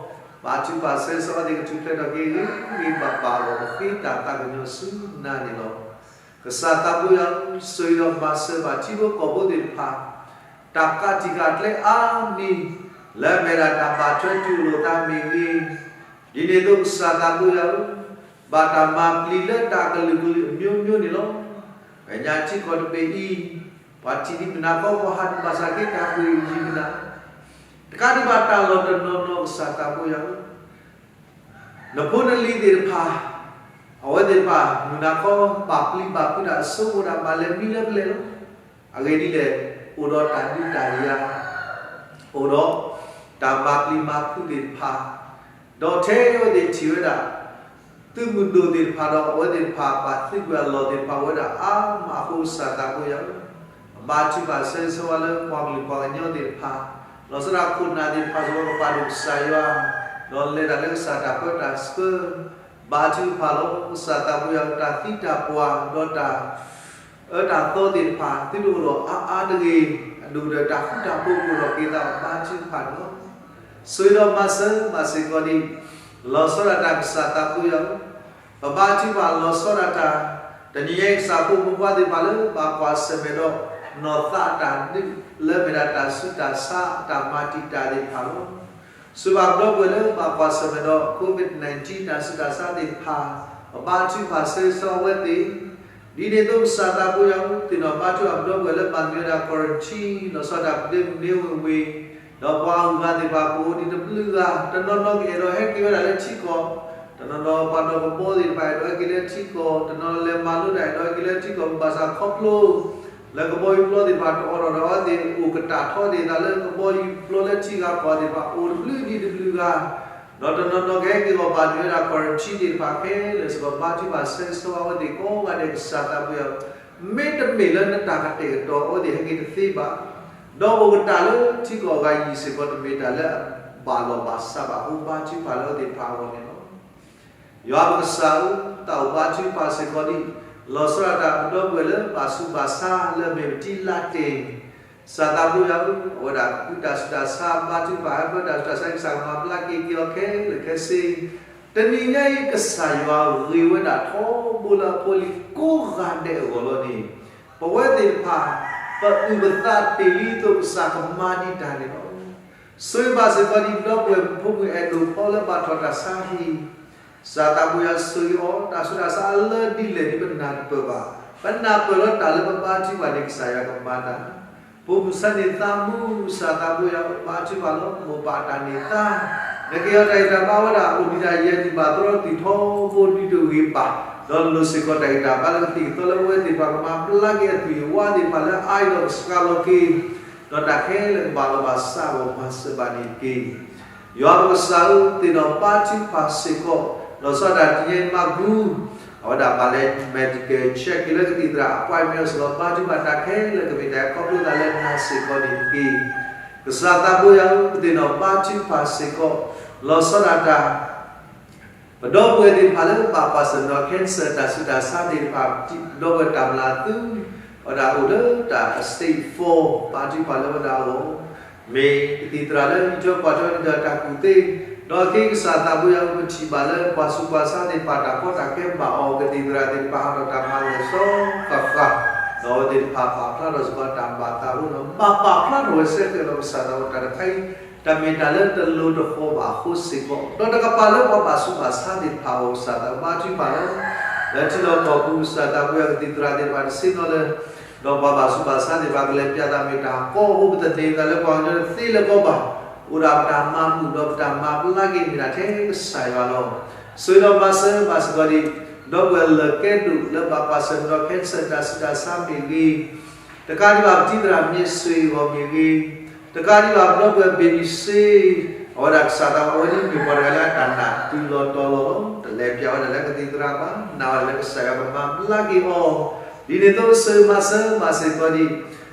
ဘါထုကဖၣ်ဆၢဂ့ၤဆၢဝါသ့ၣ်ကထူၣ်ဖျဲးထီၣ်က့ၤဂ့ၤဂ့ၤဘၣ်ဘၣ်အဂီၢ် ပဃ့တၢ်သးကညီၤဆူနၤန့ၣ်လီၤ. ကစၢ်သးဘိယွၤ ဆိၣ်ဂ့ၤဒီးမၤစၢၤဘၣ်ထံဖိကီၢ်ဖိသ့ၣ်တဖၣ်, တၢ်ကးတံာ်ဃာ်ကျဲအါမံၤ လၢအမ့ၢ်ဒၣ်တၢ်ဘၣ်ထွဲတုၤလိာ်သးမ့ၢ်ဂ့ၤ, ဒ်န့ၣ်အသိးကစၢ်သးဘိယွၤဧၢ, ဘၣ်တၢ်မၤပျံၤလၢတၢ်ကလုာ်ကလုာ်အမျိုးမျိုးန့ၣ်လီၤ. မဲာ်ညါထံကီၢ်တဘ့ၣ်အံၤ, ပှၤထံၣ်ဒံးပနၢ်ကီ ပှၤဟးဒံးဘၣ်ဆၣ်က့ တၢ်ဟ့ၣ်ယံၤပနၢ် တကးဒံးဘၣ်တၢ်လီၤတနီၤနီၤကစၢ်သးဘိယွၤဧၢ, နဖိနလံၤသ့ၣ်တဖၣ်, အဝဲသ့ၣ်တဖၣ် မုၢ်နၤခီ ဘၣ်ပျံၤဘၣ်ဖုးတၢ်အစိကမီၤဒၣ် ဘၣ်လဲၤမံလၢပျဲၢ်လီၤ. အဂ့ၢ်ဒ်လဲၣ်, အိၣ်ဒီးတၢ်ဒုးတၢ်ယၤ, အိၣ်ဒီးတၢ်မၤပျံၤမၤဖုးသ့ၣ်တဖၣ်, ဒီးထဲအဝဲသ့ၣ်ထံၣ်ဝဲဒၣ် သုးမုၢ်ဒိၣ်သ့ၣ်တဖၣ်ဒီး အဝဲသ့ၣ်တဖၣ် ပာ်သုးကွံာ်အလီၢ်သ့ၣ်တဖၣ် အိၣ်ဝဲဒၣ်အါမးအဃိ ကစၢ်သးဘိယွၤဧၢ, အဘါထုကဖၣ်ဆၢဂ့ၤဆၢဝါလၢပှၤကလုာ်ပှၤကညီသ့ၣ်တဖၣ်, လီၤဆီဒၣ်ခိၣ်နၢ်သ့ၣ်တဖၣ်စ့ၢ်ကီး ကပာ်ဒိၣ်ကစၢ်ယွၤ, ဒီးလဲၤတၢ်လၢကစၢ်တၢ်ပၢတၢ်ဆှၢ, ဘါထုကဖၣ်လီၤ. ကစၢ်သးဘိယွၤဧၢ, တၢ်သံတၢ်ပှၢ် ဒီးတၢ်အၢတၢ်သီသ့ၣ်တဖၣ် သုတအိၣ်ဒီးအါအါတဂ့ၤ, အဒိၣ်ကတၢၢ်တၢ်ဃူတၢ်ဖိးကအိၣ်ထီၣ်က့ၤသး ဘါထုကဖၣ်န့ၣ်လီၤ. ဆိၣ်ဂ့ၤဒီးမၤစၢၤဘၣ်စ့ၢ်ကီးဒံး, လီၤဆီဒၣ်တၢ်ကစၢ်သးဘိယွၤဧၢ, ပဘါထုကဖၣ်လီၤဆီဒၣ်တၢ်, တနံၤညါအံၤ ကစၢ်ဖိမုၣ်ဖိခွါသ့ၣ်တဖၣ်လၢ ဘၣ်ကွၢ်ဆၢၣ်မဲာ်ဒီး နီၢ်သးတၢ်ဒုး လၢအမ့ၢ်ဒၣ်တၢ်ဆူးတၢ်ဆါ တၢ်မၤတံာ်တာ်သ့ၣ်တဖၣ်လီၤ. ဆိၣ်ဂ့ၤဘၣ်ပဒီပုၢ်ဝဲၢ်လၢဘၣ်ကွၢ်ဆၢၣ်မဲာ်ဒီး COVID nineteen တၢ်ဆူးတၢ်ဆါသ့ၣ်တဖၣ်, ပဘါထုကဖၣ်ဆၢဂ့ၤဆၢဝါဝဲသ့ၣ်, ဒ်န့ၣ်အသိးကစၢ်သးဘိယွၤဧၢ, သ့ၣ်နီၣ်ဘါထုကဖၣ်ပဒီပုၢ်ဝဲၢ်လၢဘၣ်မံဝဲဒၣ် quarantine လီၤဆီဒၣ်တၢ်ပဒ့မုၢ်န့ၣ်ဝ့ၢ်ဝ့ၢ်, ဒီးပှၤအဂုၤအဂၤသ့ၣ်တဖၣ် ပအိၣ်ဒံးတဘျုးဂၤ, တနီၤနီၤကအဲၣ်ဒိးဟဲက့ၤဝဲဒၣ်လၢထံကီၢ်, တနီၤနီၤပှၤဒီးကဘီသ့ၣ်တဖၣ် အဲၣ်ဒိးဟဲက့ၤလၢထံကီၢ်, တနီၤလဲၤမၤလိတၢ် အဲၣ်ဒိးဟဲက့ၤလၢထံကီၢ် ဘၣ်ဆၣ်ခီဖျိ လၢကဘီယူၤပျီသ့ၣ်တဖၣ်တအိးထီၣ်ဒီးအဝဲသ့ၣ်အိၣ်ကတၢၢ်ထီသ့ၣ်အသးလၢကဘီယူၤပျီလၢထံဂၤကီၢ်သ့ၣ်တဖၣ် အိၣ်တဘျုးဒံးတဘျုးဂၤ, ဒီးတနီၤနီၤကဟဲက့ၤဂီၤဘၣ်န့ၢ်ဝဲဒၣ် quarantine သ့ၣ်တဖၣ်ခဲလၢာ်စ့ၢ်ကီး ဘါထုကဖၣ်ဆၢဂ့ၤဆၢဝါအဝဲသ့ၣ်ကိးဂၤဒဲးကစၢ်သးဘိယွၤဧၢ, မ့တမ့ၢ်လၢနတၢ်ကတဲာ်ကတီၤအဝဲသ့ၣ်ဟဲက့ၤတသ့ဘၣ်, ဒီးအိၣ်ကတၢၢ်လၢထံကီၢ်အဂၤယံာ်စ့ၢ်ကီး တမ့ၢ်တၢ်လၢအဘၣ်လီၢ်ဘၣ်စးဘၣ်အဃိ ဘါထုကဖၣ်လၢအဝဲသ့ၣ်တဖၣ်အဂီၢ်န့ၣ်လီၤ. ယွၤပကစၢ်ဧၢ, သးအိၣ်ဘါထုကဖၣ်စ့ၢ်ကီးဒံး, လီၤဆီဒၣ်တၢ်ပဒီပုၢ်ဝဲၢ်လၢဘၣ်ဆူးဘၣ်ဆါလၢအမ့ၢ်ပတံလးတ့ၢ်, ကစၢ်သးဘိယွၤဧၢ, အဝဲဒၣ်ဃုတၢ်ဆူးတၢ်ဆါ ဘါထုကဖၣ်ဟဲပၢတၢ်ဆူးတၢ်ဆါ ကစၢ်ကမၤဘျါက့ၤက့ၤအီၤခဲလၢာ်ခဲဆ့, တနံၤညါအံၤ ကစၢ်ယွၤဂ့ၤဝဲဒၣ်ထီဘိလၢအဖိအလံၤကိးဂၤဒဲးအဂီၢ်လီၤန့ၣ်, ပဝဲသ့ၣ်တဖၣ် ပအုၣ်ပသးတ့ၢ်လံအသိး ကစၢ်ကမၤဒံးတၢ်န့ၣ်လီၤ. ဆိၣ်ဂ့ၤဘၣ်စ့ၢ်ကီးဒံး ပဒီပုၢ်ဝဲၢ်ဖိမုၣ်အဲၣ်ဒိးဖီလၢဘၣ်ထီၣ်တၢ်ဆါဟံၣ်, ကစၢ်သးဘိယွၤဆိၣ်ဂ့ၤအီၤ တၢ်ဆူးတၢ်ဆါအလၢဒ်လဲၣ်န့ၣ် ပနၢ်တပၢၢ်ဘၣ်, ပနၢ်ပၢၢ်လၢတၢ်လၢပဘါထုကဖၣ်န့ၣ် ကစၢ်ယွၤကမၤတၢ်, ပိာ်မုၣ်ဆၢန့ၢ်သးမူ ကစၢ်သးဘိယွၤဘါထုကဖၣ်လီၤ မိၢ်ပၢ်တၢ်န့ၢ်သါ, နက့ၤအီၤတၢ်ဂံၢ်တၢ်ဘါဝဲဒၣ် အိၣ်ဒံးတၢ်ယဲၢ်ဒံးဘၣ်သရီတံၢ်ထီဘိဒ်တဂ့ၤဘၣ်, ဒီးလိၣ်စ့ၢ်ကီးတၢ်ဂံၢ်တၢ်ဘါလၢကသံၣ်ကသီလၢအဝဲသ့ၣ်တဖၣ်ကမၤဘျါက့ၤအသွံၣ်အဝါသ့ၣ်တဖၣ်လၢအအါအံၤဒီးကစှၤလီၤက့ၤ ဒီးတၢ်ခဲလၢာ်ကဘၣ်လီၤဘၣ်စး ပမၤစၢၤဘၣ်န့ၣ်တက့ၢ်. ယွၤပကစၢ်ဧၢ, ပသ့ၣ်နီၣ်ဘါထုကဖၣ်စ့ၢ်ကီး, လီၤဆီဒၣ်တၢ်တနံၤအံၤမၤဘူၣ်, အဝဲဒၣ်ဘၣ်လဲၤ medical check က့ၤလၢကသံၣ်သရၣ် appointment စ့ၢ်ကီး ဘါထုကဖၣ်တၢ်ခဲလၢာ်ကမ့ၢ်တၢ်ခီဖျိသးလၢနၤစ့ၢ်ကီးန့ၣ်တက့ၢ်. ကစၢ်သးဘိယွၤဧၢ, ပသ့ၣ်နီၣ်ဘါထုကဖၣ်စ့ၢ်ကီး, လီၤဆီဒၣ်တၢ် ပဒီပုၢ်ဝဲၢ်သ့ၣ်တဖၣ်လၢဘၣ်ကွၢ်ဆၢၣ်မဲာ်ဒီး cancer တၢ်ဆူးတၢ်ဆါသ့ၣ်တဖၣ်, ဒီပုၢ်ဝဲၢ်တၢ်မျၢ်သု, အဝဲဒၣ်အိၣ်လၢတၢ် stage four ဘါထုကဖၣ်လၢအဝဲဒၣ်အဂီၢ်, မ့ၢ်ကသံၣ်သရၣ်လၢဟံးထွဲကွၢ်ထွဲန့ၣ်ဒီးတၢ်ကူၣ်သ့, ဒီးက့ၤကစၢ်သးဘိယွၤဧၢ, ပထံၣ်ဘၣ်လၢပှၤဆူးပှၤဆါသ့ၣ်တဖၣ်တၢ်ကီတၢ်ခဲဘၣ်အီၤ, ကသံၣ်သရၣ်သ့ၣ်တဖၣ်ဟးထီၣ်တၢ်မၤလၢာ်စီဃၣ်ဃၣ်, ဒီးအဝဲသ့ၣ်တဖၣ်ပာ်ဖျါထီၣ်စ့ၢ်ကီးတၢ်ဘၣ်သးအဃိဒီး ဘၣ်ပာ်ဖျါထီၣ်ဝဲစ့ၢ်ကီးလီၤ. ကစၢ်သးဘိယွၤဧၢ, တၢ်တခါအံၤ တၢ်မ့ၢ်တၢ်လၢတလိၤတဃီၤဘၣ်အဃိစ့ၢ်ကီး, ဒီးတကပၤလၢပှၤဘၣ်ဆူးဘၣ်ဆါသ့ၣ်တဖၣ်အဂီၢ် ကစၢ်သးဘိယွၤဧၢ, လၢထံလီၢ်ကီၢ်ပူၤ ကစၢ်သးဘိယွၤဧၢ, ကသံၣ်သရၣ်သ့ၣ်တဖၣ်တဆ့ၣ်နီၤလၢ ဒီးပှၤဘၣ်ဆူးဘၣ်ဆါသ့ၣ်တဖၣ်ကလဲၤပၠးသးမ့ၢ်တၢ်ကီ, အိၣ်ပသန့ၤသးလၢပှၤကညီတသ့လၢၤဘၣ်, အိၣ်ဒၣ်ပတၢ်မၤဘူၣ်ဒီးပတၢ်မၤဘျါက့ၤမ့ၢ်ဒၣ်ထဲကစၢ်ယွၤလီၤ. ဆိၣ်ဂ့ၤဒီးမၤစၢၤဘၣ်စ့ၢ်ကီးဒံး ဒီပုၢ်ဝဲၢ်လၢာ်ကဲဒိၣ်လၢဘၣ်ကွၢ်ဆၢၣ်မဲာ်ဒီး cancer တၢ်ဆူးတၢ်ဆါမ့ၢ်ဂ့ၤ, တကးဒံးဘၣ်ပတံၤသရၣ်မ့ၢ်စ့ၢ်ဂီၤမ့ၢ်ဂ့ၤ, တကးဒံးဘၣ်ပဒီပုၢ်ဝဲၢ် baby စ့ၢ်, အဝဲဒၣ်ကစၢ်သးဘိယွၤဧၢ, အဝဲန့ၣ်မ့ၢ်ပှၤတဂၤလၢအတၢ်နာ်တုၤလီၤတီၤလီၤလီၤ, တလဲၤပၠးဝဲဒၣ်လၢကသံၣ်သရၣ်ဘၣ်, နာ်ဝဲဒၣ်လၢကစၢ်ယွၤကမၤဘျါက့ၤအီၤ, ဒ်န့ၣ်အသိးဆိၣ်ဂ့ၤမၤစၢၤဘၣ်စ့ၢ်ကီး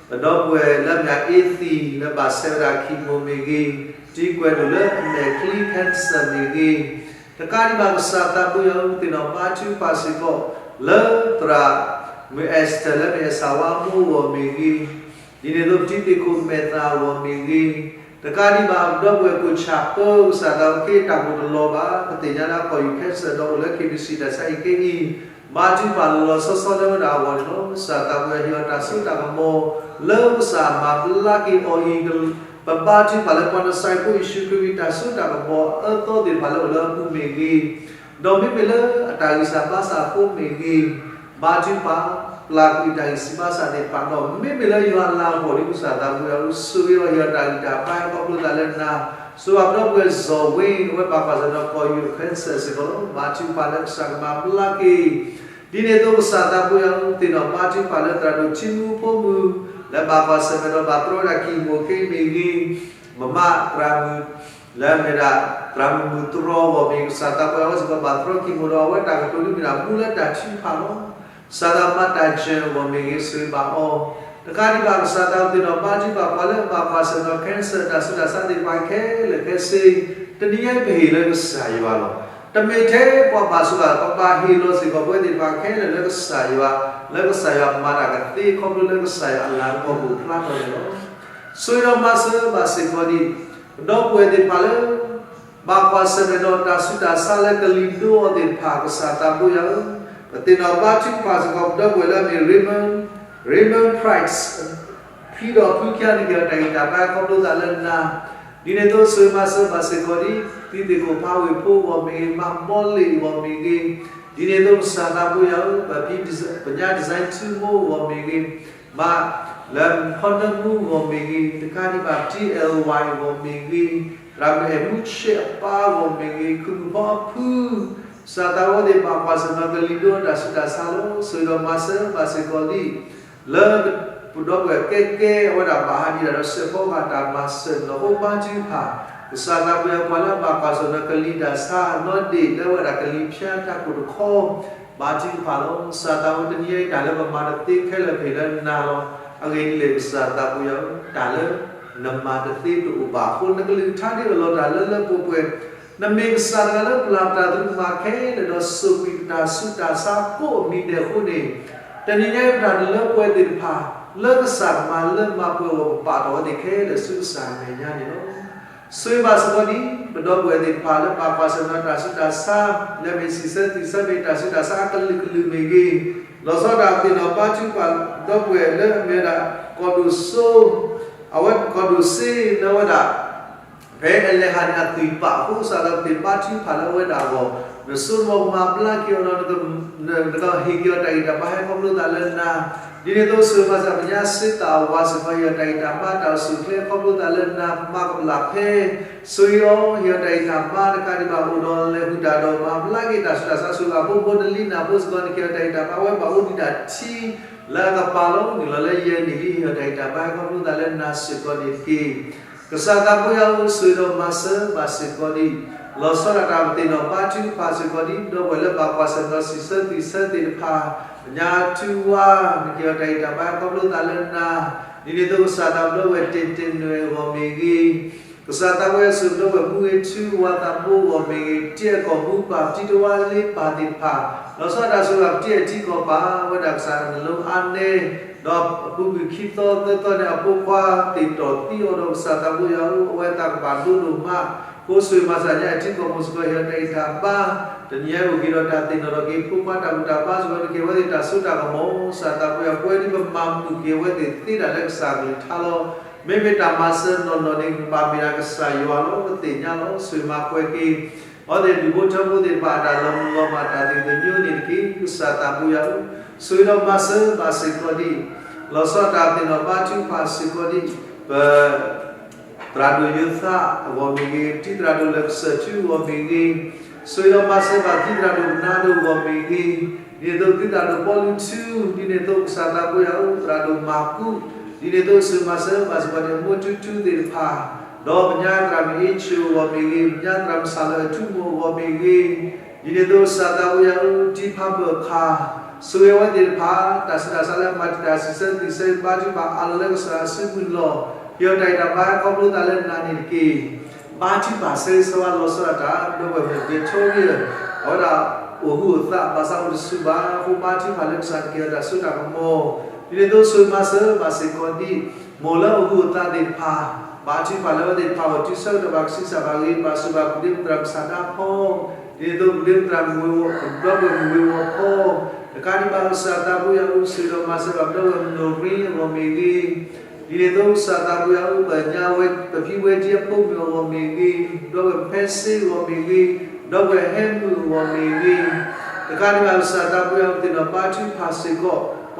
ဒံး ပဒီပုၢ်ဝဲၢ်လၢအမ့ၢ်အ့သံၣ် လၢဘၣ်ဆဲးဝဲဒၣ် chemo မ့ၢ်ဂ့ၤ, တံၤကွဲးဒိၣ်လၢအမဲာ်ချံ cancer မ့ၢ်ဂ့ၤ, တကးဒံးဘၣ်ကစၢ်သးဘိယွၤဧၢ, ပသ့ၣ်နီၣ်ဘါထုကဖၣ်စ့ၢ်ကီး လၢသရၣ်မုၣ် Esther လၢမ့ၢ်အစၢ်ဝါအမိၢ်အဂီၢ်မ့ၢ်ဂ့ၤ, ဒ်န့ၣ်အသိးပတံၤသ့ၣ်ခိၣ်မဲာ်သၣ်အဂီၢ်မ့ၢ်ဂ့ၤ, တကးဒံးဘၣ်ပဒီပုၢ်ဝဲၢ်ကိၣ်ဆၣ်ပၢ ကစၢ်သးဘိယွၤဧၢ, က့တၢ်မူတလီၤဘၣ်, ပသ့ၣ်ညါလၢအကီၢ်ယူၢ် cancer ဒီးအိၣ်လၢ KBC တၢ်ဆါဟံၣ်ခဲအံၤ, ဘါထုကဖၣ်လီၤလီၤဆီဆီလၢဝဲဒၣ်အဂီၢ်န့ၣ်လီၤ. ကစၢ်သးဘိယွၤဧၢ, ဟ့ၣ်အီၤတၢ်စိတၢ်ကမီၤ လၢကစၢ်မၤဘျါက့ၤအီၤအံၤ, ပဘါထုကဖၣ်လၢပှၤနစၤရ့းဖိယ့ၣ်ၡူးခရံာ်အမံၤ တၢ်စိတၢ်ကမီၤအအၢအသီသ့ၣ်တဖၣ်လၢအိၣ်လၢအပူၤမ့ၢ်ဂ့ၤ, ဒီးမ့မ့ၢ်လၢအတၢ်ဂံၢ်စၢ်ဘါစၢ်အဃိမ့ၢ်ဂ့ၤ, ဘါထုကဖၣ် ပျၢ်ကွံာ်တၢ်ဂံၢ်ဆူၣ်ဘါစၢ်သ့ၣ်တဖၣ်ဒီး မ့မ့ၢ်လၢယွၤအလၤကပီၤဒ်ကစၢ်သးဘိယွၤဧၢ, ဆိၣ်ဂ့ၤအီၤ, ဟ့ၣ်အီၤတၢ်ဂံၢ်တၢ်ဘါ ဟဲခီဖျိသးလၢနၤ, ဆိၣ်ဂ့ၤဘၣ်ပဒီပုၢ်ဝဲၢ် စီၤဝ့, အဝဲဘၣ်ကွၢ်ဆၢၣ်မဲာ်ဒီးကီၢ်ယူၢ် cancer စ့ၢ်ကီးလီၤ. ဘါထုကဖၣ်လၢကစၢ်ကမၤဘျါက့ၤ ဒ်န့ၣ်အသိးကစၢ်သးဘိယွၤဧၢ, ပသ့ၣ်နီၣ်ဘါထုကဖၣ်လၢသရၣ်ဒိၣ်ထံမူဖိမုၣ် လၢဘၣ်ကွၢ်ဆၢၣ်မဲာ်ဒီးဘၣ်တြီဝဲဒၣ် chemo ခဲအံၤမ့ၢ်ဂ့ၤ, မမသရၣ်မုၣ် လၢအမ့ၢ်ဒၣ် သရၣ်မုၣ်မုၢ်တြီအဂီၢ်မ့ၢ်ဂ့ၤ, ကစၢ်သးဘိယွၤဧၢ, အဝဲစ့ၢ်ကီးဘၣ်တြီ chemo ဒီးအဝဲတၢ်ကတိၤဒ်မ့ၢ်ဒၣ်မူလၢတၢ်ထုကဖၣ်လီၤ. ကစၢ်သးဘိယွၤဧၢ, မၤတၢ်ယၢၢ်အဂီၢ်မ့ၢ်ဂ့ၤ ဆိၣ်ဂ့ၤဘၣ်အီၤ, တကးဒံးဘၣ်ကစၢ်သးဘိယွၤဧၢ, ပသ့ၣ်နီၣ်ဘါထုကဖၣ်ပှၤလၢအဘၣ်ကွၢ်ဆၢၣ်မဲာ်ဒီး cancer တၢ်ဆူးတၢ်ဆါသ့ၣ်တဖၣ်ခဲလၢာ်ခဲဆ့, တနံၤညါအံၤပဟ့ၣ်လၢကစၢ်ယွၤလီၤ. တမ့ၢ်ထဲပှၤဘၣ်ဆိၣ်ဘၣ်, ပဘၣ်ဟ့ၣ်လီၤစ့ၢ်ကီးပဝဲသ့ၣ်တဖၣ်ခဲလၢာ်လၢကစၢ်ယွၤ, လၢကစၢ်ယွၤမၤတၢ်ကသ့ခီဖျိလၢကစၢ်ယွၤအလၤကပီၤအိၣ်ဖျါထီၣ်န့ၣ်လီၤ. ဆိၣ်ဂ့ၤဒီးမၤစၢၤဘၣ်စ့ၢ်ကီးဒံး ပဒီပုၢ်ဝဲၢ်သ့ၣ်တဖၣ်လၢ ဘၣ်ကွၢ်ဆၢၣ်မဲာ်ဒီးတၢ်ဆူးတၢ်ဆါလၢကလံၤဒိအီၤသ့ၣ်တဖၣ် ကစၢ်သးဘိယွၤဧၢ, ပသ့ၣ်နီၣ်ဘါထုကဖၣ်စ့ၢ်ကီး ပဒီပုၢ်ဝဲၢ်လၢအမ့ၢ် Raymond, Raymond Price ဖံဒီးဖုခံဂၤန့ၣ် က့ၤအီၤတၢ်ဂံၢ်တၢ်ဘါခီဖျိသးလၢနၤ, ဒ်န့ၣ်အသိးဆိၣ်ဂ့ၤမၤစၢၤဘၣ်စ့ၢ်ကီးဒံး ပသ့ၣ်ခိၣ်ဖးဝ့ၢ်ဖိအဂီၢ်မ့ၢ်ဂ့ၤ, မၤဘီလ့ၣ်အဂီၢ်မ့ၢ်ဂ့ၤ, ဒ်န့ၣ်အသိးကစၢ်သးဘိယွၤဧၢ, ပသ့ၣ်ညါ design ထူမိၢ်အဂီၢ်မ့ၢ်ဂ့ၤ, မၤလၢဖီနၢမူအဂီၢ်မ့ၢ်ဂ့ၤ, တကးဒံးဘၣ် ထံအဲၣ်ဝါအဂီၢ်မ့ၢ်ဂ့ၤ, သရၣ်မုၣ်အဲၣ်မူဆဲးအပၢ်အဂီၢ်မ့ၢ်ဂ့ၤ, ခုၣ်မုၣ်ဖီအဖု ကစၢ်သးဘိယွၤသ့ၣ်ဘၣ်ကွၢ်ဆၢၣ်မဲာ်ကလံၤဒိအတၢ်ဆူးတၢ်ဆါလီၤ. ဆိၣ်ဂ့ၤဒီးမၤစၢၤဘၣ်စ့ၢ်ကီးလံ, လၢပဒီပုၢ်ဝဲၢ်ကဲကဲအဝဲဒၣ်ဘၣ်ဟးဒံးဒၣ်ဒီးစဲးဖီကဟၣ်တၢ်မၤစၢၤလီၤ. အဃိဘါထုကဖၣ် ကစၢ်သးဘိယွၤပှၤလၢအဘၣ်ကွၢ်ဆၢၣ်မဲာ်ကလံၤတၢ်ဆါနီၣ်ဒ့ၣ်လၢအဝဲဒၣ်ကလံၤဖၠါတၢ်ကိၢ်တခီ ဘါထုကဖၣ်လီၤ. ကစၢ်သးဘိတနံၤညါအံၤတၢ်လၢပမၤတသ့ခဲလၢာ်ပဟ့ၣ်လၢနၤလီၤ. အဂ့ၢ်ဒ်လဲၣ်ကစၢ်သးဘိယွၤဧၢ, တၢ်လၢနမၤတသ့တအိၣ်ဘၣ်အဃိ နကလုၢ်ကထါဒ်အၢၣ်လီၤတၢ်လၢလၢပှဲၤပှဲၤ, နမ့ၢ်ကစၢ်တဂၤလၢပျၢ်တၢ်သရူးမၤခဲလၢာ်ဒီး စိာ်ကွံာ်ပတၢ်ဆူးတၢ်ဆါကိးမံၤဒဲးအဃိန့ၣ်, တနံၤညါအံၤပတၢ်လၢပှဲၤသ့ၣ်တဖၣ် လၢကစၢ်မၤလၢမၤပှဲၤအဂီၢ် ပပာ်ထီၣ်ဝဲသ့ၣ်ခဲလၢာ်ဆူကစၢ်အမဲာ်ညါန့ၣ်လီၤ. ဆိၣ်ဂ့ၤဘၣ်စ့ၢ်ကီးဒံး ပဒီပုၢ်ဝဲၢ်သ့ၣ်တဖၣ်လၢဘၣ်ကွၢ်ဆၢၣ်မဲာ်တၢ်ဆူးတၢ်ဆါ လၢမ့ၢ်စံးဆၢသံးဆၢမ့ၢ်တၢ်ဆူးတၢ်ဆါအကလုာ်ကလုာ်မ့ၢ်ဂ့ၤ, လီၤဆီဒၣ်တၢ်သ့ၣ်နီၣ်ဘါထုကဖၣ်ဒီပုၢ်ဝဲၢ်လၢအမ့ၢ်ဝဲဒၣ် ကီၢ်ဒိၣ်စိ အဝဲကီၢ်ဒိၣ်စ့လၢအဝဲဒၣ် ဖဲအလဲၤဟးန့ၣ်အသွံၣ်ပာ်အဃိ ကစၢ်သးဘိယွၤဘါထုကဖၣ်လၢအဝဲဒၣ်အဂီၢ်, နစိတမီၤကမၤဘျါက့ၤအီၤဒီး နကဟ့ၣ်က့ၤအီၤတၢ်ဂံၢ်တၢ်ဘါဟဲခီဖျိသးလၢနၤ, ဒ်န့ၣ်အသိးဆိၣ်ဂ့ၤမၤစၢၤပညါစ့သးအဝၤစ့ၢ်ကီး ဟ့ၣ်အီၤတၢ်ဂံၢ်တၢ်ဘါ တၢ်အိၣ်ဆူၣ်အိၣ်ချ့ခီဖျိသးလၢနၤ မၤကပျၢ်ဖဲ ဆိၣ်ဂ့ၤအီၤ ဟ့ၣ်အီၤတၢ်ဂံၢ်တၢ်ဘါ တကးဒံးဘၣ်အိၣ်ဒီးလဲၤဃုာ်တၢ်ဒီးမၤဘျါက့ၤတၢ်ဆူးတၢ်ဆါ ဆိၣ်ဂ့ၤအဖိဖိတလံၤနၢ်ဖိစ့ၢ်ကီး နကဟ့ၣ်အီၤတၢ်ဂံၢ်တၢ်ဘါ အဝဲဘၣ်အိၣ်ဒံးတၢ်ထံလၢအကပၤလီၤ. နုာ်လီၤလၢယဲၢ်နံၣ်လံ ဟ့ၣ်အီၤတၢ်ဂံၢ်တၢ်ဘါဟဲခီဖျိသးလၢနၤစ့ၢ်ကီးန့ၣ်တက့ၢ်. ကစၢ်သးပှၢ်ယွၤဧၢ ဆိၣ်ဂ့ၤဒီးမၤစၢၤဘၣ်စ့ၢ်ကီးဒံး လီၤဆီဒၣ်တၢ်ပသ့ၣ်နီၣ်ဘါထုကဖၣ်စ့ၢ်ကီးဒံး ဒီပုၢ်ဝဲၢ်လၢဘၣ်ကွၢ်ဆၢၣ်မဲာ်ဒီးစံးဆၢသွံၣ်ဆၢသ့ၣ်တဖၣ် ပညါထူဝါ နကဟ့ၣ်အီၤတၢ်ဂံၢ်တၢ်ဘါဟဲခီဖျိသးလၢနၤ, ဒ်န့ၣ်အသိးကစၢ်သးဘျီဝဲတ့ၢ်တ့ၢ်နွဲၣ်အဂီၢ်မ့ၢ်ဂ့ၤ ကစၢ်သးပှၢ်ယွၤဆိၣ်ဂ့ၤဒီးဝဲမူဂ့ၤထူဝါသးဘိအဂီၢ်မ့ၢ်ဂ့ၤ တံၤအကီၢ်မူပၢ် ပတံၤတဝါလ့ပၢ်သ့ၣ်တဖၣ် လီၤဆီဒၣ်တၢ်ဆိၣ်ဂ့ၤဘၣ်ပတံၤအထံကီၢ်ပၢ် အဝဲဒၣ်ကစၢ်နလိအါနဲ ဒီးအပူၤကွံာ်ခံသီသၢသီန့ၣ် အဖိခွါသ့ၣ်တီၢ်သံအီၤဒီး ကစၢ်သးပှၢ်ယွၤဧၢ အဝဲသးကဘၣ်ဒိဒိၣ်မး ကိးဆိၣ်ဂ့ၤမၤစၢၤညါအထံကီၢ်မူစ့ၢ်ကီး ဟ့ၣ်အီၤတၢ်ဂံၢ်တၢ်ဘါ တနံၤအံၤအိၣ်က့ၤဒီးတၢ်သ့ၣ်နီၣ်ထီၣ်က့ၤ ဖိခွါတၢ်ဘူၣ်တၢ်ဘါစ့ၢ်ကီး နကဟ့ၣ်ဝဲသ့ၣ်တၢ်စိတၢ်ကမီၤ ကစၢ်သးပှၢ်ယွၤ ပဝဲဒ်ပမၤမုာ်က့ၤအဝဲသ့ၣ်သ့ဒၣ်လၢကစၢ်ကလုၢ်ကထါလီၤ. မ့မ့ၢ်တၢ်မၤစၢၤနီၢ်နီၢ်န့ၣ် ကဘၣ်မ့ၢ်ဒၣ်ကစၢ်ယွၤလီၤ ပသ့ၣ်ညါလီၤ. ဆိၣ်ဂ့ၤမၤပှဲၤက့ၤ အဝဲသ့ၣ်ဒူၣ်ဖိထၢဖိသ့ၣ်တဖၣ် အတၢ်လီၤမုၢ်လီၤမၢ်တၢ်သးကညီၤန့ၣ်တက့ၢ်. ကစၢ်သးပှၢ်ယွၤဧၢ ဆိၣ်ဂ့ၤဒီးမၤစၢၤဘၣ်စ့ၢ်ကီးဒံး လီၤဆီဒၣ်တၢ်သ့ၣ်နီၣ်ဘါထုကဖၣ်စ့ၢ်ကီးဒံး ပ သရၣ်ဒိၣ်ယိၤသးအဂီၢ်မ့ၢ်ဂ့ၤ, တံၤသရၣ်ဒိၣ်လၢကစၢၢ်ထူအဂီၢ်မ့ၢ်ဂ့ၤ, ဆိၣ်ဂ့ၤဒီးမၤစၢၤဘၣ်တံၤသရၣ်ဒိၣ်ကနါဒိၣ်အဂီၢ်မ့ၢ်ဂ့ၤ, ဒ်န့ၣ်အသိးတံၤသရၣ်ဒိၣ်ပီလူးထူ, ဒ်န့ၣ်အသိးကစၢ်သးပှၢ်ယွၤဧၢ သရၣ်ဒိၣ်မၤကူး, ဒ်န့ၣ်အသိးဆိၣ်ဂ့ၤမၤစၢၤဘၣ်စ့ၢ်ကီးန့ၣ် အမိၢ်ထူထူသ့ၣ်တဖၣ်, ဒီးပညါသရၣ်မုၣ်အ့ၣ်ဆိၣ်အဂီၢ်မ့ၢ်ဂ့ၤ, ပညါသရၣ်မုၣ်စၢ်လၢအထူမိၢ်အဂီၢ်မ့ၢ်ဂ့ၤ, ဒ်န့ၣ်အသိးကစၢ်သးပှၢ်ယွၤဧၢ တံၤဖးဘၢၣ်ခါ ဆိၣ်ဂ့ၤအဝဲသ့ၣ်တဖၣ် တၢ်ဆူးတၢ်ဆါလၢအမၤတံာ်တာ်စံးဆၢသွံၣ်ဆၢဘါထုကဖၣ်အါလီၤလၢကစၢ်အစုပူၤန့ၣ်လီၤ. ဟ့ၣ်အီၤတၢ်ဂံၢ်တၢ်ဘါခီဖျိသးလၢနၤန့ၣ်တက့ၢ်. ဘါထုကဖၣ်ဆၢဂ့ၤဆၢဝါလီၤဆီဒၣ်တၢ် ဒီပုၢ်ဝဲၢ်မုၣ် Victoria အဝဲဒၣ်အိၣ်ဟုၣ်အိၣ်သး ဘၣ်ဆၣ်အိၣ်တဆူၣ်ဘၣ်အဃိ ဘါထုကဖၣ်လၢကစၢ်ကဟ့ၣ်အီၤတၢ်စိတၢ်ကမီၤ, ဒ်န့ၣ်အသိးဆိၣ်ဂ့ၤမၤစၢၤဘၣ်စ့ၢ်ကီးဒံး မိၢ်လၢအိၣ်ဟုၣ်အိၣ်သးသ့ၣ်တဖၣ်, ဘါထုကဖၣ်လၢအဝဲသ့ၣ်တဖၣ်အဂီၢ် တုၤဆၢကတီၢ်ဘၣ်ကဆံးစၢ်ဘၣ်ဂ့ၤ, ဘၣ်ဆိၣ်ဘၣ်ပူၤဒ့မုၣ်သရၣ်မုၣ်ဆန္ဒဖီ, ဒ်န့ၣ်အသိးပူၤဒ့မုၣ်သရၣ်မုၣ်ဝ့ၤဝီၤ ဒီပုၢ်ဝဲၢ်မုၣ်ဝ့ၤဝီၤဖီ, တကးဒံးဘၣ်ကစၢ်သးပှၢ်ယွၤဧၢ ဆိၣ်ဂ့ၤဒီးမၤစၢၤဘၣ်ဒီ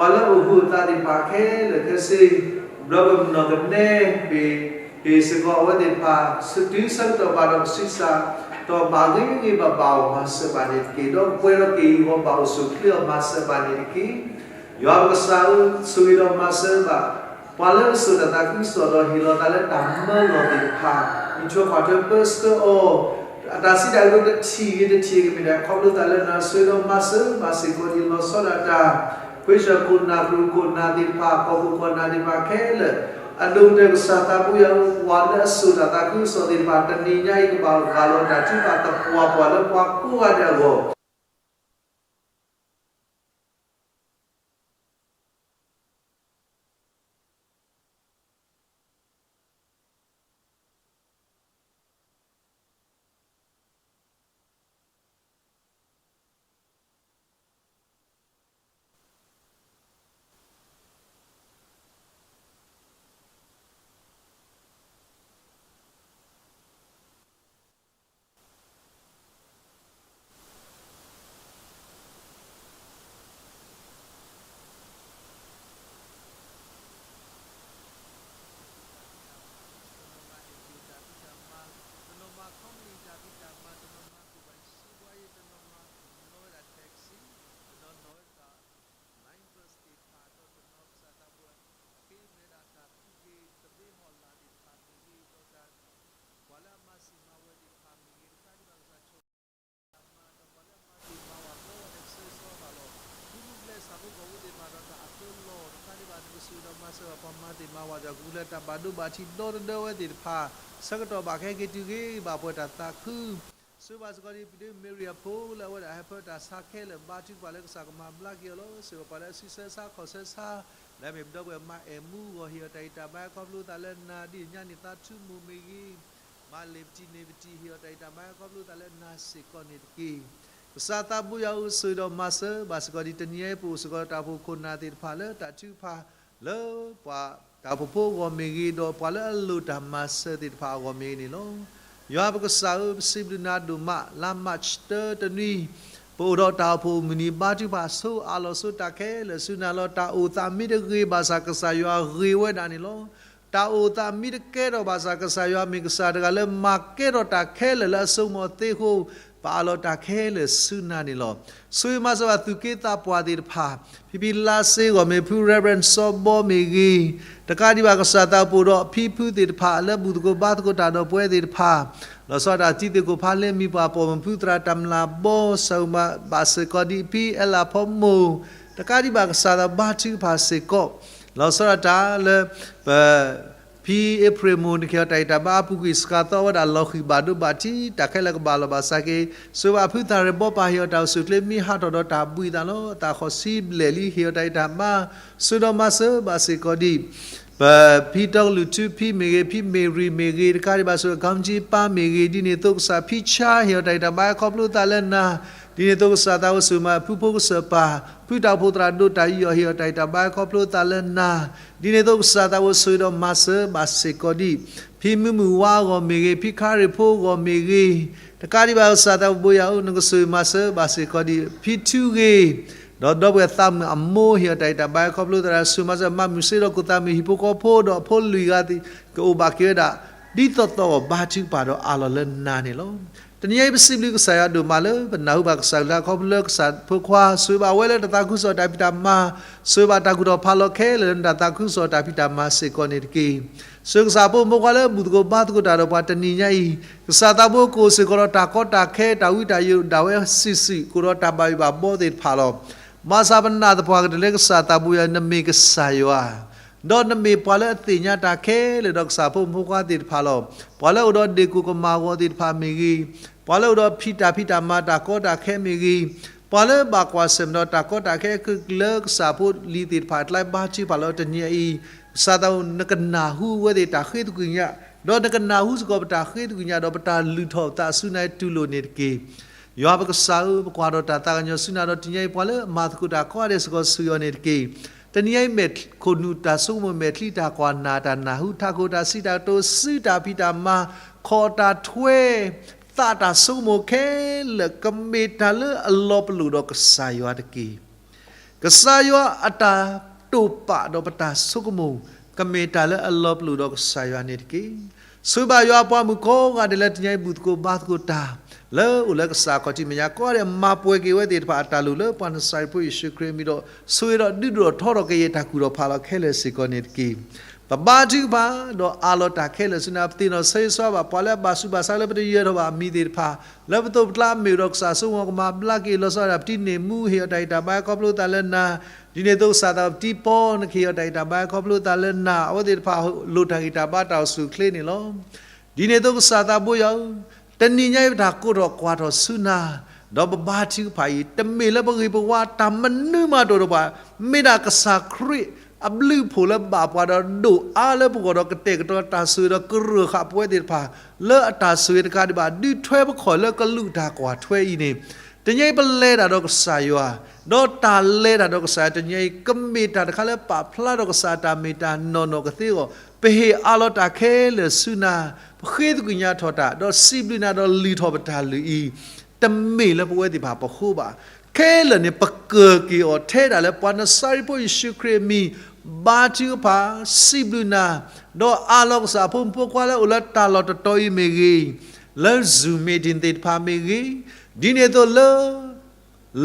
ပုၢ်ဝဲၢ်မုၣ်နီၢ်ရ့အဂီၢ်မ့ၢ်ဂ့ၤ, ဒ်န့ၣ်အသိးကစၢ်သးပှၢ်ယွၤဧၢ ပညါဝဲ ပဖံဝဲဒ်အဖိမုၣ်အဂီၢ်မ့ၢ်ဂ့ၤ, ဒီပုၢ်ဝဲၢ်ဖဲစ့အဂီၢ်မ့ၢ်ဂ့ၤ, ဒီပုၢ်ဝဲၢ်ဟဲမုၢ်အဂီၢ်မ့ၢ်ဂ့ၤ, တကးဒံးဘၣ်ကစၢ်သးပှၢ်ယွၤဧၢ ပသ့ၣ်နီၣ်ဘါထုကဖၣ်စ့ၢ်ကီး ပှၤလၢအိၣ်ဟုၣ်အိၣ်သးသ့ၣ်တဖၣ်ခဲလၢာ်ခဲဆ့, ဒီပုၢ်ဝဲၢ်မုၣ်နီၢ်ကနဲ ပ့ၤ ဟ့ၣ်စ့ၢ်ကီးအဝဲသ့ၣ်တဖၣ် တုၤဆၢကတီၢ်ဘၣ်ဒီးကဆံးစၢ် တီၢ်ဘၣ်ဂ့ၤဂ့ၤဘၣ်ဘၣ်အီၤမၤစၢၤဘၣ်န့ၣ်တက့ၢ်. ဒီးကပှဲၤဒီးက့ၤအဂီၢ်ဘၣ်အိၣ်ဆူၣ်အိၣ်ချ့အီၤမၤစၢၤဘၣ်န့ၣ်တက့ၢ်. ယွၤပကစၢ်ဧၢ ဆိၣ်ဂ့ၤဒီးမၤစၢၤဘၣ် ပှၤလၢအစိာ်တၢ်သးခုကစီၣ်ဒီးဟ့ၣ်လီၤသးလၢတၢ်မၢလီၤသ့ၣ်တဖၣ် အံးထွဲကွၢ်ထွဲပၢဆှၢအီၤ အတၢ်စံးတၢ်ကတိၤတထံၣ်ဂ့ၤတထံၣ်ဂ့ၤကမ့ၢ်ဒၣ် ခီဖျိသးလၢနၤ ဆိၣ်ဂ့ၤဒီးမၤစၢၤဘၣ်စ့ၢ်ကီးဒံး လီၤဆီဒၣ်တၢ် ခွ့ဆၢၣ်ခိၣ်နၢ် ကရူၢ်ခိၣ်နၢ်သ့ၣ်တဖၣ် ကီၢ်ခိၣ်ကီၢ်နၢ်သ့ၣ်တဖၣ်ခဲလၢာ် အဒိၣ်ကတၢၢ်ကစၢ်သးပှၢ်ယွၤဧၢ ပှၤလၢအစိာ်တၢ်သးခုကစီၣ်သ့ၣ်တဖၣ် တနံၤညါအံၤကဘၣ်ဂၢ်လီၤတၢ်ထုကဖၣ်သပှၢ်ပှၢ်လၢပှၤကိးဂၤဒဲးအဂီၢ်တကးဒံးဘၣ် နကဆိၣ်ဂ့ၤဒီးမၤစၢၤဘၣ် ပှၤမၤသ့ၣ်မၤဝၤဒီး ကဂုာ်လၢတၢ်ဘၣ်ဒိဘၣ်ထံးဒီတဒၢဝဲသ့ၣ်တဖၣ် ဆၢကတီၢ်ဘၣ်ကဟဲက့ၤတုၤဂ့ၤဘၣ်ပှၤတၢ်သးခု ဆိၣ်ဂ့ၤဘၣ်စ့ၢ်ကီးဒ် ပဒ့မ့ရံအဖိ လၢအဝဲဒၣ်ဟဲဖၢတၢ်ဆါခဲလၢာ် ဘါထုကဖၣ်လၢကစၢ်ကမၤဘျါက့ၤအီၤလီၤ. ဆိၣ်ဂ့ၤပှၤလၢအဆံးဆၢဆါခီၣ်ဆၢဆါ လၢအမ့ၢ်ပဒီပုၢ်ဝဲၢ်မါအဲၣ်မူအဂီၢ် ဟ့ၣ်အီၤတၢ်ဂံၢ်တၢ်ဘါခီဖျိသးလၢနၤ ဒ်အညါန့ၣ် သးထူမိၢ်မ့ၢ်ဂ့ၤ မၤလ့ၤပတံၤန့ၢ်ပတံၤ ဟ့ၣ်အီၤတၢ်ဂံၢ်တၢ်ဘါခီဖျိသးလၢနၤစ့ၢ်ကီးန့ၣ်တက့ၢ်. ကစၢ်သးပှၢ်ယွၤဧၢ ဆိၣ်ဂ့ၤဒီးမၤစၢၤဘၣ်စ့ၢ်ကီးဒ် တနံၤအံၤ ပအိၣ်စ့ၢ်ကီးတၢ်အိၣ်ဖှိၣ်ခိၣ်နၢ်သ့ၣ်တဖၣ်လၢတၢ်ထုကဖၣ် လၢပှၤတၢ်အိၣ်ဖှိၣ်ဖိအဂီၢ်မ့ၢ်ဂ့ၤ ဒီးပှၤလၢအလိၣ်တၢ်မၤစၢၤသ့ၣ်တဖၣ်အဂီၢ်မ့ၢ်ဂ့ၤန့ၣ်လီၤ. ယွၤပကစၢ်ဧၢ, ပစံးဘျုးနၤဒိၣ်မး, လါမၢ်ၡးတၢတနွံ, ပအိၣ်ဒီးတၢ်အိၣ်ဖှိၣ်အမုၢ်နံၤ ဘါထုကဖၣ်ဆိအးလီၤဆိတၢ်ခဲလၢာ်ဆူနၤလီၤ. တၢ်အိၣ်သးမ့ၢ်တဂ့ၤဘၣ်ဆၣ် ကစၢ်ယွၤဂ့ၤဝဲဒၣ်န့ၣ်လီၤ. တၢ်အိၣ်သးမ့ၢ်တကဲထီၣ်ဘၣ်ဆၣ် ကစၢ်ယွၤမ့ၢ်ကစၢ်တဂၤလၢမၤကဲထီၣ်တၢ်ခဲလၢာ်လၢအဆိကမိၣ်သ့အဃိ, ပအးလီၤတၢ်ခဲလၢာ်ဆူနၤန့ၣ်လီၤ. ဆိၣ်ဂ့ၤမၤစၢၤဘၣ်သူၣ်က့သးပှၢ်သ့ၣ်တဖၣ်, ဖံဖံလါစ့ဂီၢ်မ့ၢ်ဖု Reverend စီၤဘီမ့ၢ်ဂ့ၤ, တကးဒံးဘၣ်ကစၢ်သးပအိၣ်ဒီးဖံဖုသ့ၣ်တဖၣ် လၢဘူၣ်သကိးဘါသကိးတၢ်ဒီးပဝဲသ့ၣ်တဖၣ်, လီၤဆီဒၣ်တၢ်တံၤသကိးဖးလ့မံၤပှၢ် ပိာ်မုၣ်ဖုသရၣ်တၢ်မျၢ်ဘီ ဆိၣ်ဂ့ၤမၤဘၣ်စ့ၢ်ကီးဒ်ဖံ အဲလးဖီမိၢ်, တကးဒံးဘၣ်ကစၢ်သးဘါထုကဖၣ်စ့ၢ်ကီး, လီၤဆီဒၣ်တၢ်လၢ ပ ဖံအ့ဖြ့ၣ်မိၢ်န့ၣ် ကဟ့ၣ်အီၤတၢ်အံၣ်တၢ်ဘါအပူၤကွံာ် စှၤသီဝဲဒၣ်လီၤဃံၤဘၣ်ဒိဘၣ်ထံး တၢ်ခဲလၢာ်ကဘၣ်လီၤဘၣ်စးက့ၤ, ဆိၣ်ဂ့ၤဘၣ်ဖုသၣ်ရဲၣ်ဘီပၢ် ဟ့ၣ်အီၤတၢ်အိၣ်ဆူၣ်အိၣ်ချ့မ့ၢ်ဟးထီၣ်ဒီးတၢ်ဘှံးသးလီၤ. အသးဃီဆံဘျဲၣ်လံ ဟ့ၣ်အီၤတၢ်အံၣ်တၢ်ဘါ, ဆိၣ်ဒီးမၤစၢၤဘၣ်စ့ၢ်ကီးဒံး ပဖံတီကလုၢ်ထူ ဖံမ့ၢ်ဂ့ၤ, ဖံမ့ၢ်ရံၣ်မ့ၢ်ဂ့ၤ, တကးဒံးဘၣ်ဆိၣ်ဂ့ၤ ကီမကၠံပၢ်မ့ၢ်ဂ့ၤ, ဒ်န့ၣ်အသိးကစၢ်ဖံဆါ ဟ့ၣ်အီၤတၢ်အံၣ်တၢ်ဘါ ခီဖျိသးလၢနၤ, ဒ်န့ၣ်အသိးကစၢ်သးအိၣ်ဆိၣ်ဂ့ၤမၤဖုဖိကစၢၢ်ပၢ်, ဖုတၢ်အိၣ်ဖှိၣ်သရၣ်ဒိၣ်တၢ်ယူးယီၣ် ဟ့ၣ်အီၤတၢ်အံၣ်တၢ်ဘါ ခီဖျိသးလၢနၤ, ဒ်န့ၣ်အသိးကစၢ်သးအိၣ်ဆိၣ်ဂ့ၤဒီးမၤစၢၤဘၣ်စ့ၢ်ကီးဒံး ဖံမုၢ်မုၢ်ဝါအဂီၢ်မ့ၢ်ဂ့ၤ, ဖံခါရ့ၣ်ဖိအဂီၢ်မ့ၢ်ဂ့ၤ, တကးဒံးဘၣ်ကစၢ်သးဘိယွၤဧၢ နကဆိၣ်ဂ့ၤမၤစၢၤဘၣ်စ့ၢ်ကီးဒံး ဖံထူဂ့ၤ, ဒီးဒီပုၢ်ဝဲၢ်သးမုၣ်အမိၢ် ဟ့ၣ်အီၤတၢ်အံၣ်တၢ်ဘါ ခီဖျိသးဒီး ဆိၣ်ဂ့ၤမၤစၢၤမၤမုၢ်စ့ဒီး ကိၣ်သးမုၢ်ဟံၣ်ဖိဃီဖိဒီးအဖိလံၤဂၤသ့ၣ် ကအိၣ်ဘၣ်က့ၤဝဲဒၣ် ဒ်သိးသိးအဂီၢ် ဘါထုကဖၣ်ဒီးအးလီၤလၢနၤန့ၣ်လီၤ. တနံၤအံၤပစံးဘျုးကစၢ်ယွၤဒိၣ်မးလၢ ပနၢ်ဟူဘၣ်ကစၢ်ကလုၢ်ကထါခီဖျိလၢကစၢ်ဖိခွါ ဆိၣ်ဂ့ၤဘၣ်ဝဲလၢတၢ်သးခုကစီၣ်တၢ်ဖံးတၢ်မၤ, ဆိၣ်ဂ့ၤဘၣ်တၢ်ကူၣ်ထီၣ်ဖးလီၤခဲလၢာ်လၢ နတၢ်သးခုကစီၣ်တၢ်ဖံးတၢ်မၤစ့ၢ်ကီးန့ၣ်တက့ၢ်. ဆိၣ်ဂ့ၤကစၢ်ဖိမုၣ်ဖိခွါလၢဘူၣ်သကိးဘါသကိးတၢ်ဒီးပှၤတနံၤညါအံၤ, ကစၢ်သးဘိကအိၣ်စ့ၢ်ကီးဒီးတၢ်ကီတၢ်ခဲ တၢ်ဝံတၢ်ယိးဒၣ်ဝဲစုာ်စုာ် ကအိၣ်ဒီးတၢ်ဘၣ်ယိၣ်ဘၣ်ဘီသ့ၣ်တဖၣ်လီၤ. ဘၣ်ဆၣ်ပနာ်သပှၢ်ကတၢၢ်လၢကစၢ်သးဘိယွၤ နမ့ၢ်ကစၢ်ယွၤ ဒီးနမ့ၢ်ပှၤလၢအသ့ၣ်ညါတၢ်ခဲလၢာ်ဒီးကစၢ်ဖိမုၣ်ဖိခွါသ့ၣ်တဖၣ်လီၤ. ပှၤလၢအိၣ်ဒီးဒ့ၣ်ကိၣ်ကမၣ်အဂီၤသ့ၣ်တဖၣ်မ့ၢ်ဂ့ၤ, ပှၤလၢအိၣ်ဒီးဖံးတၢ်ဖံးတၢ်မၤတၢ်ကီတၢ်ခဲမ့ၢ်ဂ့ၤ, ပှၤလၢဘၣ်ကွၢ်ဆၢၣ်မဲာ်ဒီးတၢ်ကီတၢ်ခဲ ကလုာ်ကလုာ်လၢကစၢ်ဖိလံၤသ့ၣ်တဖၣ်အကျါဘါထုကဖၣ်လၢတနံၤအံၤ, ကစၢ်သးဘိ နကနၢ်ဟူဝဲသ့ၣ်တၢ်ဃ့သကွံာ်ညါ, ဒီးနကနၢ်ဟူစ့ၢ်ကီးပတၢ်ဃ့သကွံာ်ညါ ဒီးပတၢ်လုၢ်ထီၣ်ပသးဆူနၤတူၢ်လိာ်န့ၣ်တက့ၢ်. ယွၤပကစၢ်ဧၢ, ပကွၢ်ထီၣ်တၢ်သးကညီၤဆူနၤဒီးတနံၤအံၤ ပှၤလၢအမၤသကိးတၢ်ကိးဂၤဒဲးစ့ၢ်ကီးဆူယွၤန့ၣ်တက့ၢ်. တနံၤအံၤ မဲာ်ခိၣ်နူာ်တၢ်ဆိကမိၣ် မဲာ်ချံတၢ်ကွၢ် နၢ်တၢ်နၢ်ဟူ ထးခိၣ်တၢ်စံးတၢ်ကတိၤ စုတၢ်ဖံးတၢ်မၤ ခီၣ်တၢ်ထွဲ သးတၢ်ဆိကမိၣ်ခဲလၢာ် ကမ့ၢ်တၢ်လၢအလီၤပလိာ်ဒီးကစၢ်ယွၤတက့ၢ်. ကစၢ်ယွၤအတၢ်တိာ်ပာ်ဒီးပတၢ်ဆိကမိၣ် ကမ့ၢ်တၢ်လၢအလီၤပလိာ်ဒီးကစၢ်ယွၤန့ၣ်တက့ၢ်. ဆိၣ်ဂ့ၤဘၣ်ယွၤအပှၤမုၣ်ကိးဂၤဒဲးလၢတနံၤအံၤ ဘူၣ်သကိးဘါသကိးတၢ် လၢအိၣ်လၢကစၢ်ခီၣ်ထံးမဲာ်ညါ ကိးဂၤဒဲး မၤပှဲၤက့ၤဝဲသ့ၣ်တဖၣ်အတၢ်လိၣ်လၢပှၤနစၤရ့းဖိယ့ၣ်ၡူးခရံာ်အမံၤဒီး ဆိၣ်ဂ့ၤဒီးဒုးဒိၣ်ထီၣ်ထီထီၣ်ကယဲၢ်တၢ်ကူၣ်ထီၣ်ဖးလီၤခဲလၢာ်စ့ၢ်ကီးန့ၣ်တက့ၢ်. ပဘါထုကဖၣ် ဒီးအးလီၤတၢ်ခဲလၢာ်ဆူနၤ ပသ့ၣ်နီၣ်ဆၢဂ့ၤဆၢဝါဘၣ်ပှၤလၢအဘၣ်ဆူးဘၣ်ဆါလၢပတယၢၤထီၣ်ဘၣ်အမံၤသ့ၣ်တဖၣ် လၢပသိးပကျါမ့ၢ်အိၣ်ဒီးကစၢ်ဆိကမိၣ်ကမၤဘျါက့ၤ လီၤဆီဒၣ်တၢ် ပတံၤန့ၢ်မူ ဟ့ၣ်အီၤတၢ်အံၣ်တၢ်ဘါခီဖျိသးလၢနၤ, ဒ်န့ၣ်အသိးကစၢ်သး ပတံၤပီ နကဟ့ၣ်အီၤတၢ်အံၣ်တၢ်ဘါ ခီဖျိသးလၢနၤ, အဝဲသ့ၣ်တဖၣ်လိၣ်တၢ်ဂံၢ်တၢ်ဘါတၢ်အိၣ်ဆူၣ်အိၣ်ချ့န့ၣ်လီၤ. ဒ်န့ၣ်အသိးကစၢ်သးဘိယွၤဧၢ, တနံၤညါအံၤပတၢ်ကိးထီၣ်ကွၢ်ထီၣ်ဆူနၤ, ဒီးပဘါထုကဖၣ်အံၤ တမ့ၢ်လၢပဂ့ၤပဝါတၢ်မနုၤမးတအိၣ်ဒီးပှၤ, မ့ၢ်ဒၣ်ကစၢ်ခရံာ်အဘျုးအဖှိၣ်လၢဘၣ်ပှၤဒီးဒိၣ်အါလၢပဂီၢ်ဒီးကတဲာ်ကတီၤတၢ်ဆိၣ်ဂ့ၤဒီးကရၢၢ်ဃာ်ပဝဲသ့ၣ်တဖၣ် လၢအတၢ်ဆိၣ်ဂ့ၤတကးဒံးဘၣ် ဒုးထွဲပခီၣ်လၢကလူးတၢ်ကွၢ်ထွဲအံၤန့ၣ်, တနံၤအံၤပလဲၤတၢ်ဒီးကစၢ်ယွၤ, ဒီးတၢ်လဲၤတၢ်ဒီးကစၢ်ယွၤတနံၤအံၤ ကမ့ၢ်တၢ်တခါလၢပာ်ဖျါဒီးကစၢ်တၢ်မ့ၢ်တၢ်နီၢ်နီၢ်ကသ့အဂီၢ်, ပဟ့ၣ်အးလီၤတၢ်ခဲလၢာ်ဆူနၤ, ပဃ့သကွံာ်ညါထီၣ်တၢ် ဒီးစံးဘျုးနၤဒီးလုၢ်ထီၣ်ပတၢ်လုၢ်အံၤ, တမ့ၢ်လၢပဝဲသ့ၣ်တဖၣ်ပဃိဘၣ်. ခဲလၢာ်န့ၣ် ပကၢၤက့ၤအီၤထဲဒၣ်လၢပှၤနစၤရ့းဖိယ့ၣ်ၡူးခရံာ်အမံၤ, ဘါထုကဖၣ် စံးဘျုးနၤ, ဒီးအးလီၤကစၢ်အဖိမုၣ်ဖိခွါလၢအိၣ်လၢတၢ်လီၢ်တတီၤအံၤမ့ၢ်ဂ့ၤ, လၢ Zoom meeting သ့ၣ်တဖၣ်မ့ၢ်ဂ့ၤ, ဒ်န့ၣ်အသိးလၢ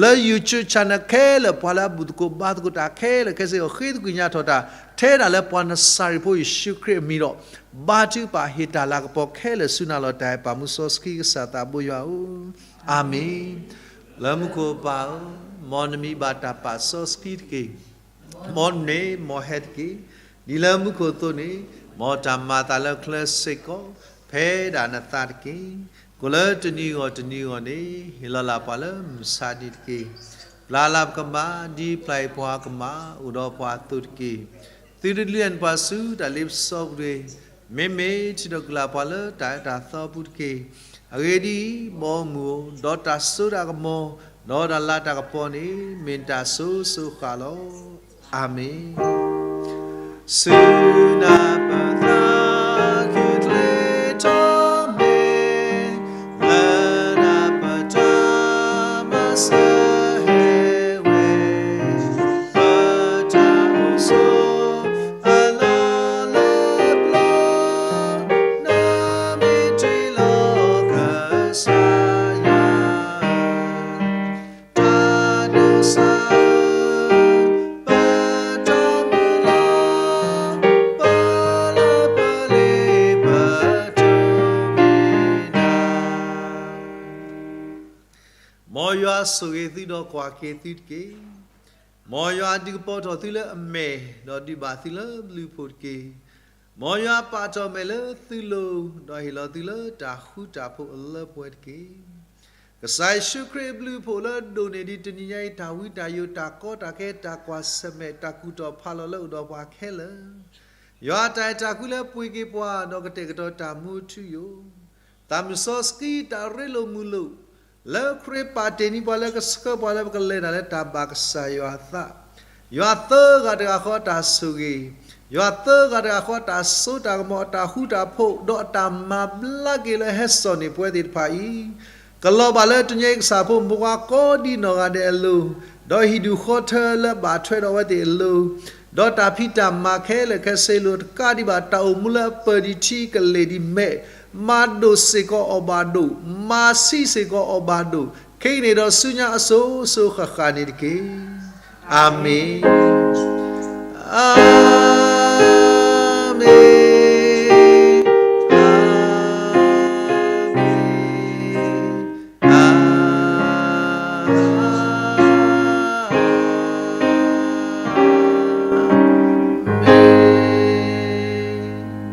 လၢ YouTube channel ခဲလၢာ် ပှၤလၢအဘူၣ်သကိးဘါသကိးတၢ်ခဲလၢာ်ခဲဆ့အံၤ ဃ့သကွံာ်ညါထီၣ်တၢ် ထဲဒၣ်လၢပှၤနစၤရ့းဖိယ့ၣ်ၡူးခရံာ်အမံၤဒီး ဘါထုကဖၣ်ဟ့ၣ်တၢ်လၤကပီၤခဲလၢာ်ဆူနၤလီၤ. တၢ်အဲၣ်ပာ်မူစီဆှံကစၢ်သးဘိယွၤဧၢ, အၤမ့ၣ်. လၢမူခိၣ်ပၢ်ဧၢ, မ်နမံၤဘၣ်တၢ်ပာ်စီဆှံတက့ၢ်. မ်နမ့ၢ်မ်ဟဲတက့ၢ်. ဒ်လၢမူခိၣ်အသိးန့ၣ်, မ်တၢ်မၤအသးလၢချၢစ့ၢ်ကီး, ဖဲဒၣ်နသးတက့ၢ်. ကိၣ်လၢတနံၤဂီၢ်တနံၤဂီၢ်န့ၣ်, ဟ့ၣ်လီၤလၢပှၤလၢမုၢ်ဆါဒံးတက့ၢ်. ပျၢ်လၢပကမၣ်, ဒ်ပျၢ်အံၤပှၤကမၣ်, အိၣ်ဒီးပှၤအသိးတက့ၢ်. သုတဒုးလဲၢ်နပှၤဆူတၢ်လ့ပစီပူၤတဂ့ၤ. မ့မ့ၢ်ထုးထီၣ်ကွံာ်လၢပှၤလၢတၢ်အၢတၢ်သီအပူၤတက့ၢ်. အဂ့ၢ်ဒ်အံၤ, ဘီမုၢ်ဧၢ, ဒီးတၢ်စိတၢ်ကမီၤ, ဒီးတၢ်လၤတၢ်ကပီၤန့ၣ် မ့ၢ်နတၢ်စိၤစိၤဃၣ်ဃၣ်လီၤ. အၤမ့ၣ်. ဆူနၤပသးခုချ့ထီၣ်မ့ၢ် ဆိၣ်ဂ့ၤသုဒီးကွၢ်က့ၤသုတက့ၢ်. မ်ယွၤဒုးကပီၤထီၣ်သုလၢအမဲာ်, ဒီးဒုးဘၣ်သုလၢဘျုးဖှိၣ်တက့ၢ်. မ်ယွၤပာ်ထီၣ်မဲာ်လၢသုလိၤ, ဒီးဟ့ၣ်လီၤသုလၢတၢ်ဃူတၢ်ဖိးအလၢပှဲၤတက့ၢ်. ကစၢ်ယ့ၣ်ၡူးခရံာ်အဘျုးအဖှိၣ်လၢအဒိၣ်န့ၢ်ဒံးတနံၤညါအံၤ တၢ်ဝံတၢ်ယိာ် တၢ်ကီတၢ်ခဲ တၢ်ကွၢ်ဆၢၣ်မဲာ် တၢ်ကူၣ်ထီၣ်ဖးလီၤလၢအိၣ်ဒီးပှၤခဲလၢာ်, ယွၤအတၢ်အဲၣ်တၢ်ကွံလၢပှ့ၤက့ၤပှၤ ဒီးကတဲာ်ကတီၤတၢ်မူထူယိာ်, တၢ်မုၢ်စီဆှံ တၢ်ရ့လိာ်မုာ်လိာ် လၢခရံာ်ပာ်တ့ၢ်န့ၢ်ပှၤလၢကဆှၢပှၤလၢပကလဲၤတၢ်လၢတၢ်ဘၣ်ကစၢ်ယွၤအသး, ယွၤသၢဂၤတဂၤဃီအတၢ်ဆိၣ်ဂ့ၤ, ယွၤသၢဂၤတဂၤဃီအတၢ်စိတၢ်ကမီၤ အတၢ်ဃူတၢ်ဖိး ဒီးအတၢ်မၤဘျါက့ၤလၢဟဲစိာ်န့ၢ်ပဝဲသ့ၣ်တဖၣ်အံၤ, ကလီၤဘၣ်လၢတနံၤအံၤကစၢ်ဖိ မိၢ်ပှၢ်ကိးဒံနီၢ်ဂၤဒဲးအလိၤ, ဒီးဟံၣ်ဒူၣ်ဃီထၢလၢဘၣ်ထွဲဒီးအဝဲသ့ၣ်အလိၤ, ဒီးတၢ်ဖံးတၢ်မၤခဲလၢာ်ခဲဆ့လိၤ တကးဒံးဘၣ် တၢ်အိၣ်မူလၢအပၢၢ်ဒံးထံကလ့ၢ်ဒံးမဲာ်, မၤဒိၣ်စ့ၢ်ကီးအီၤဘၣ်ဒိၣ်, မၤဆံးစ့ၢ်ကီးအီၤဘၣ်ဒိၣ်, ခဲအံၤန့ၣ်ဒီးဆူညါအစိၤစိၤဃၣ်ဃၣ်န့ၣ်တက့ၢ်. အၤမ့ၣ်.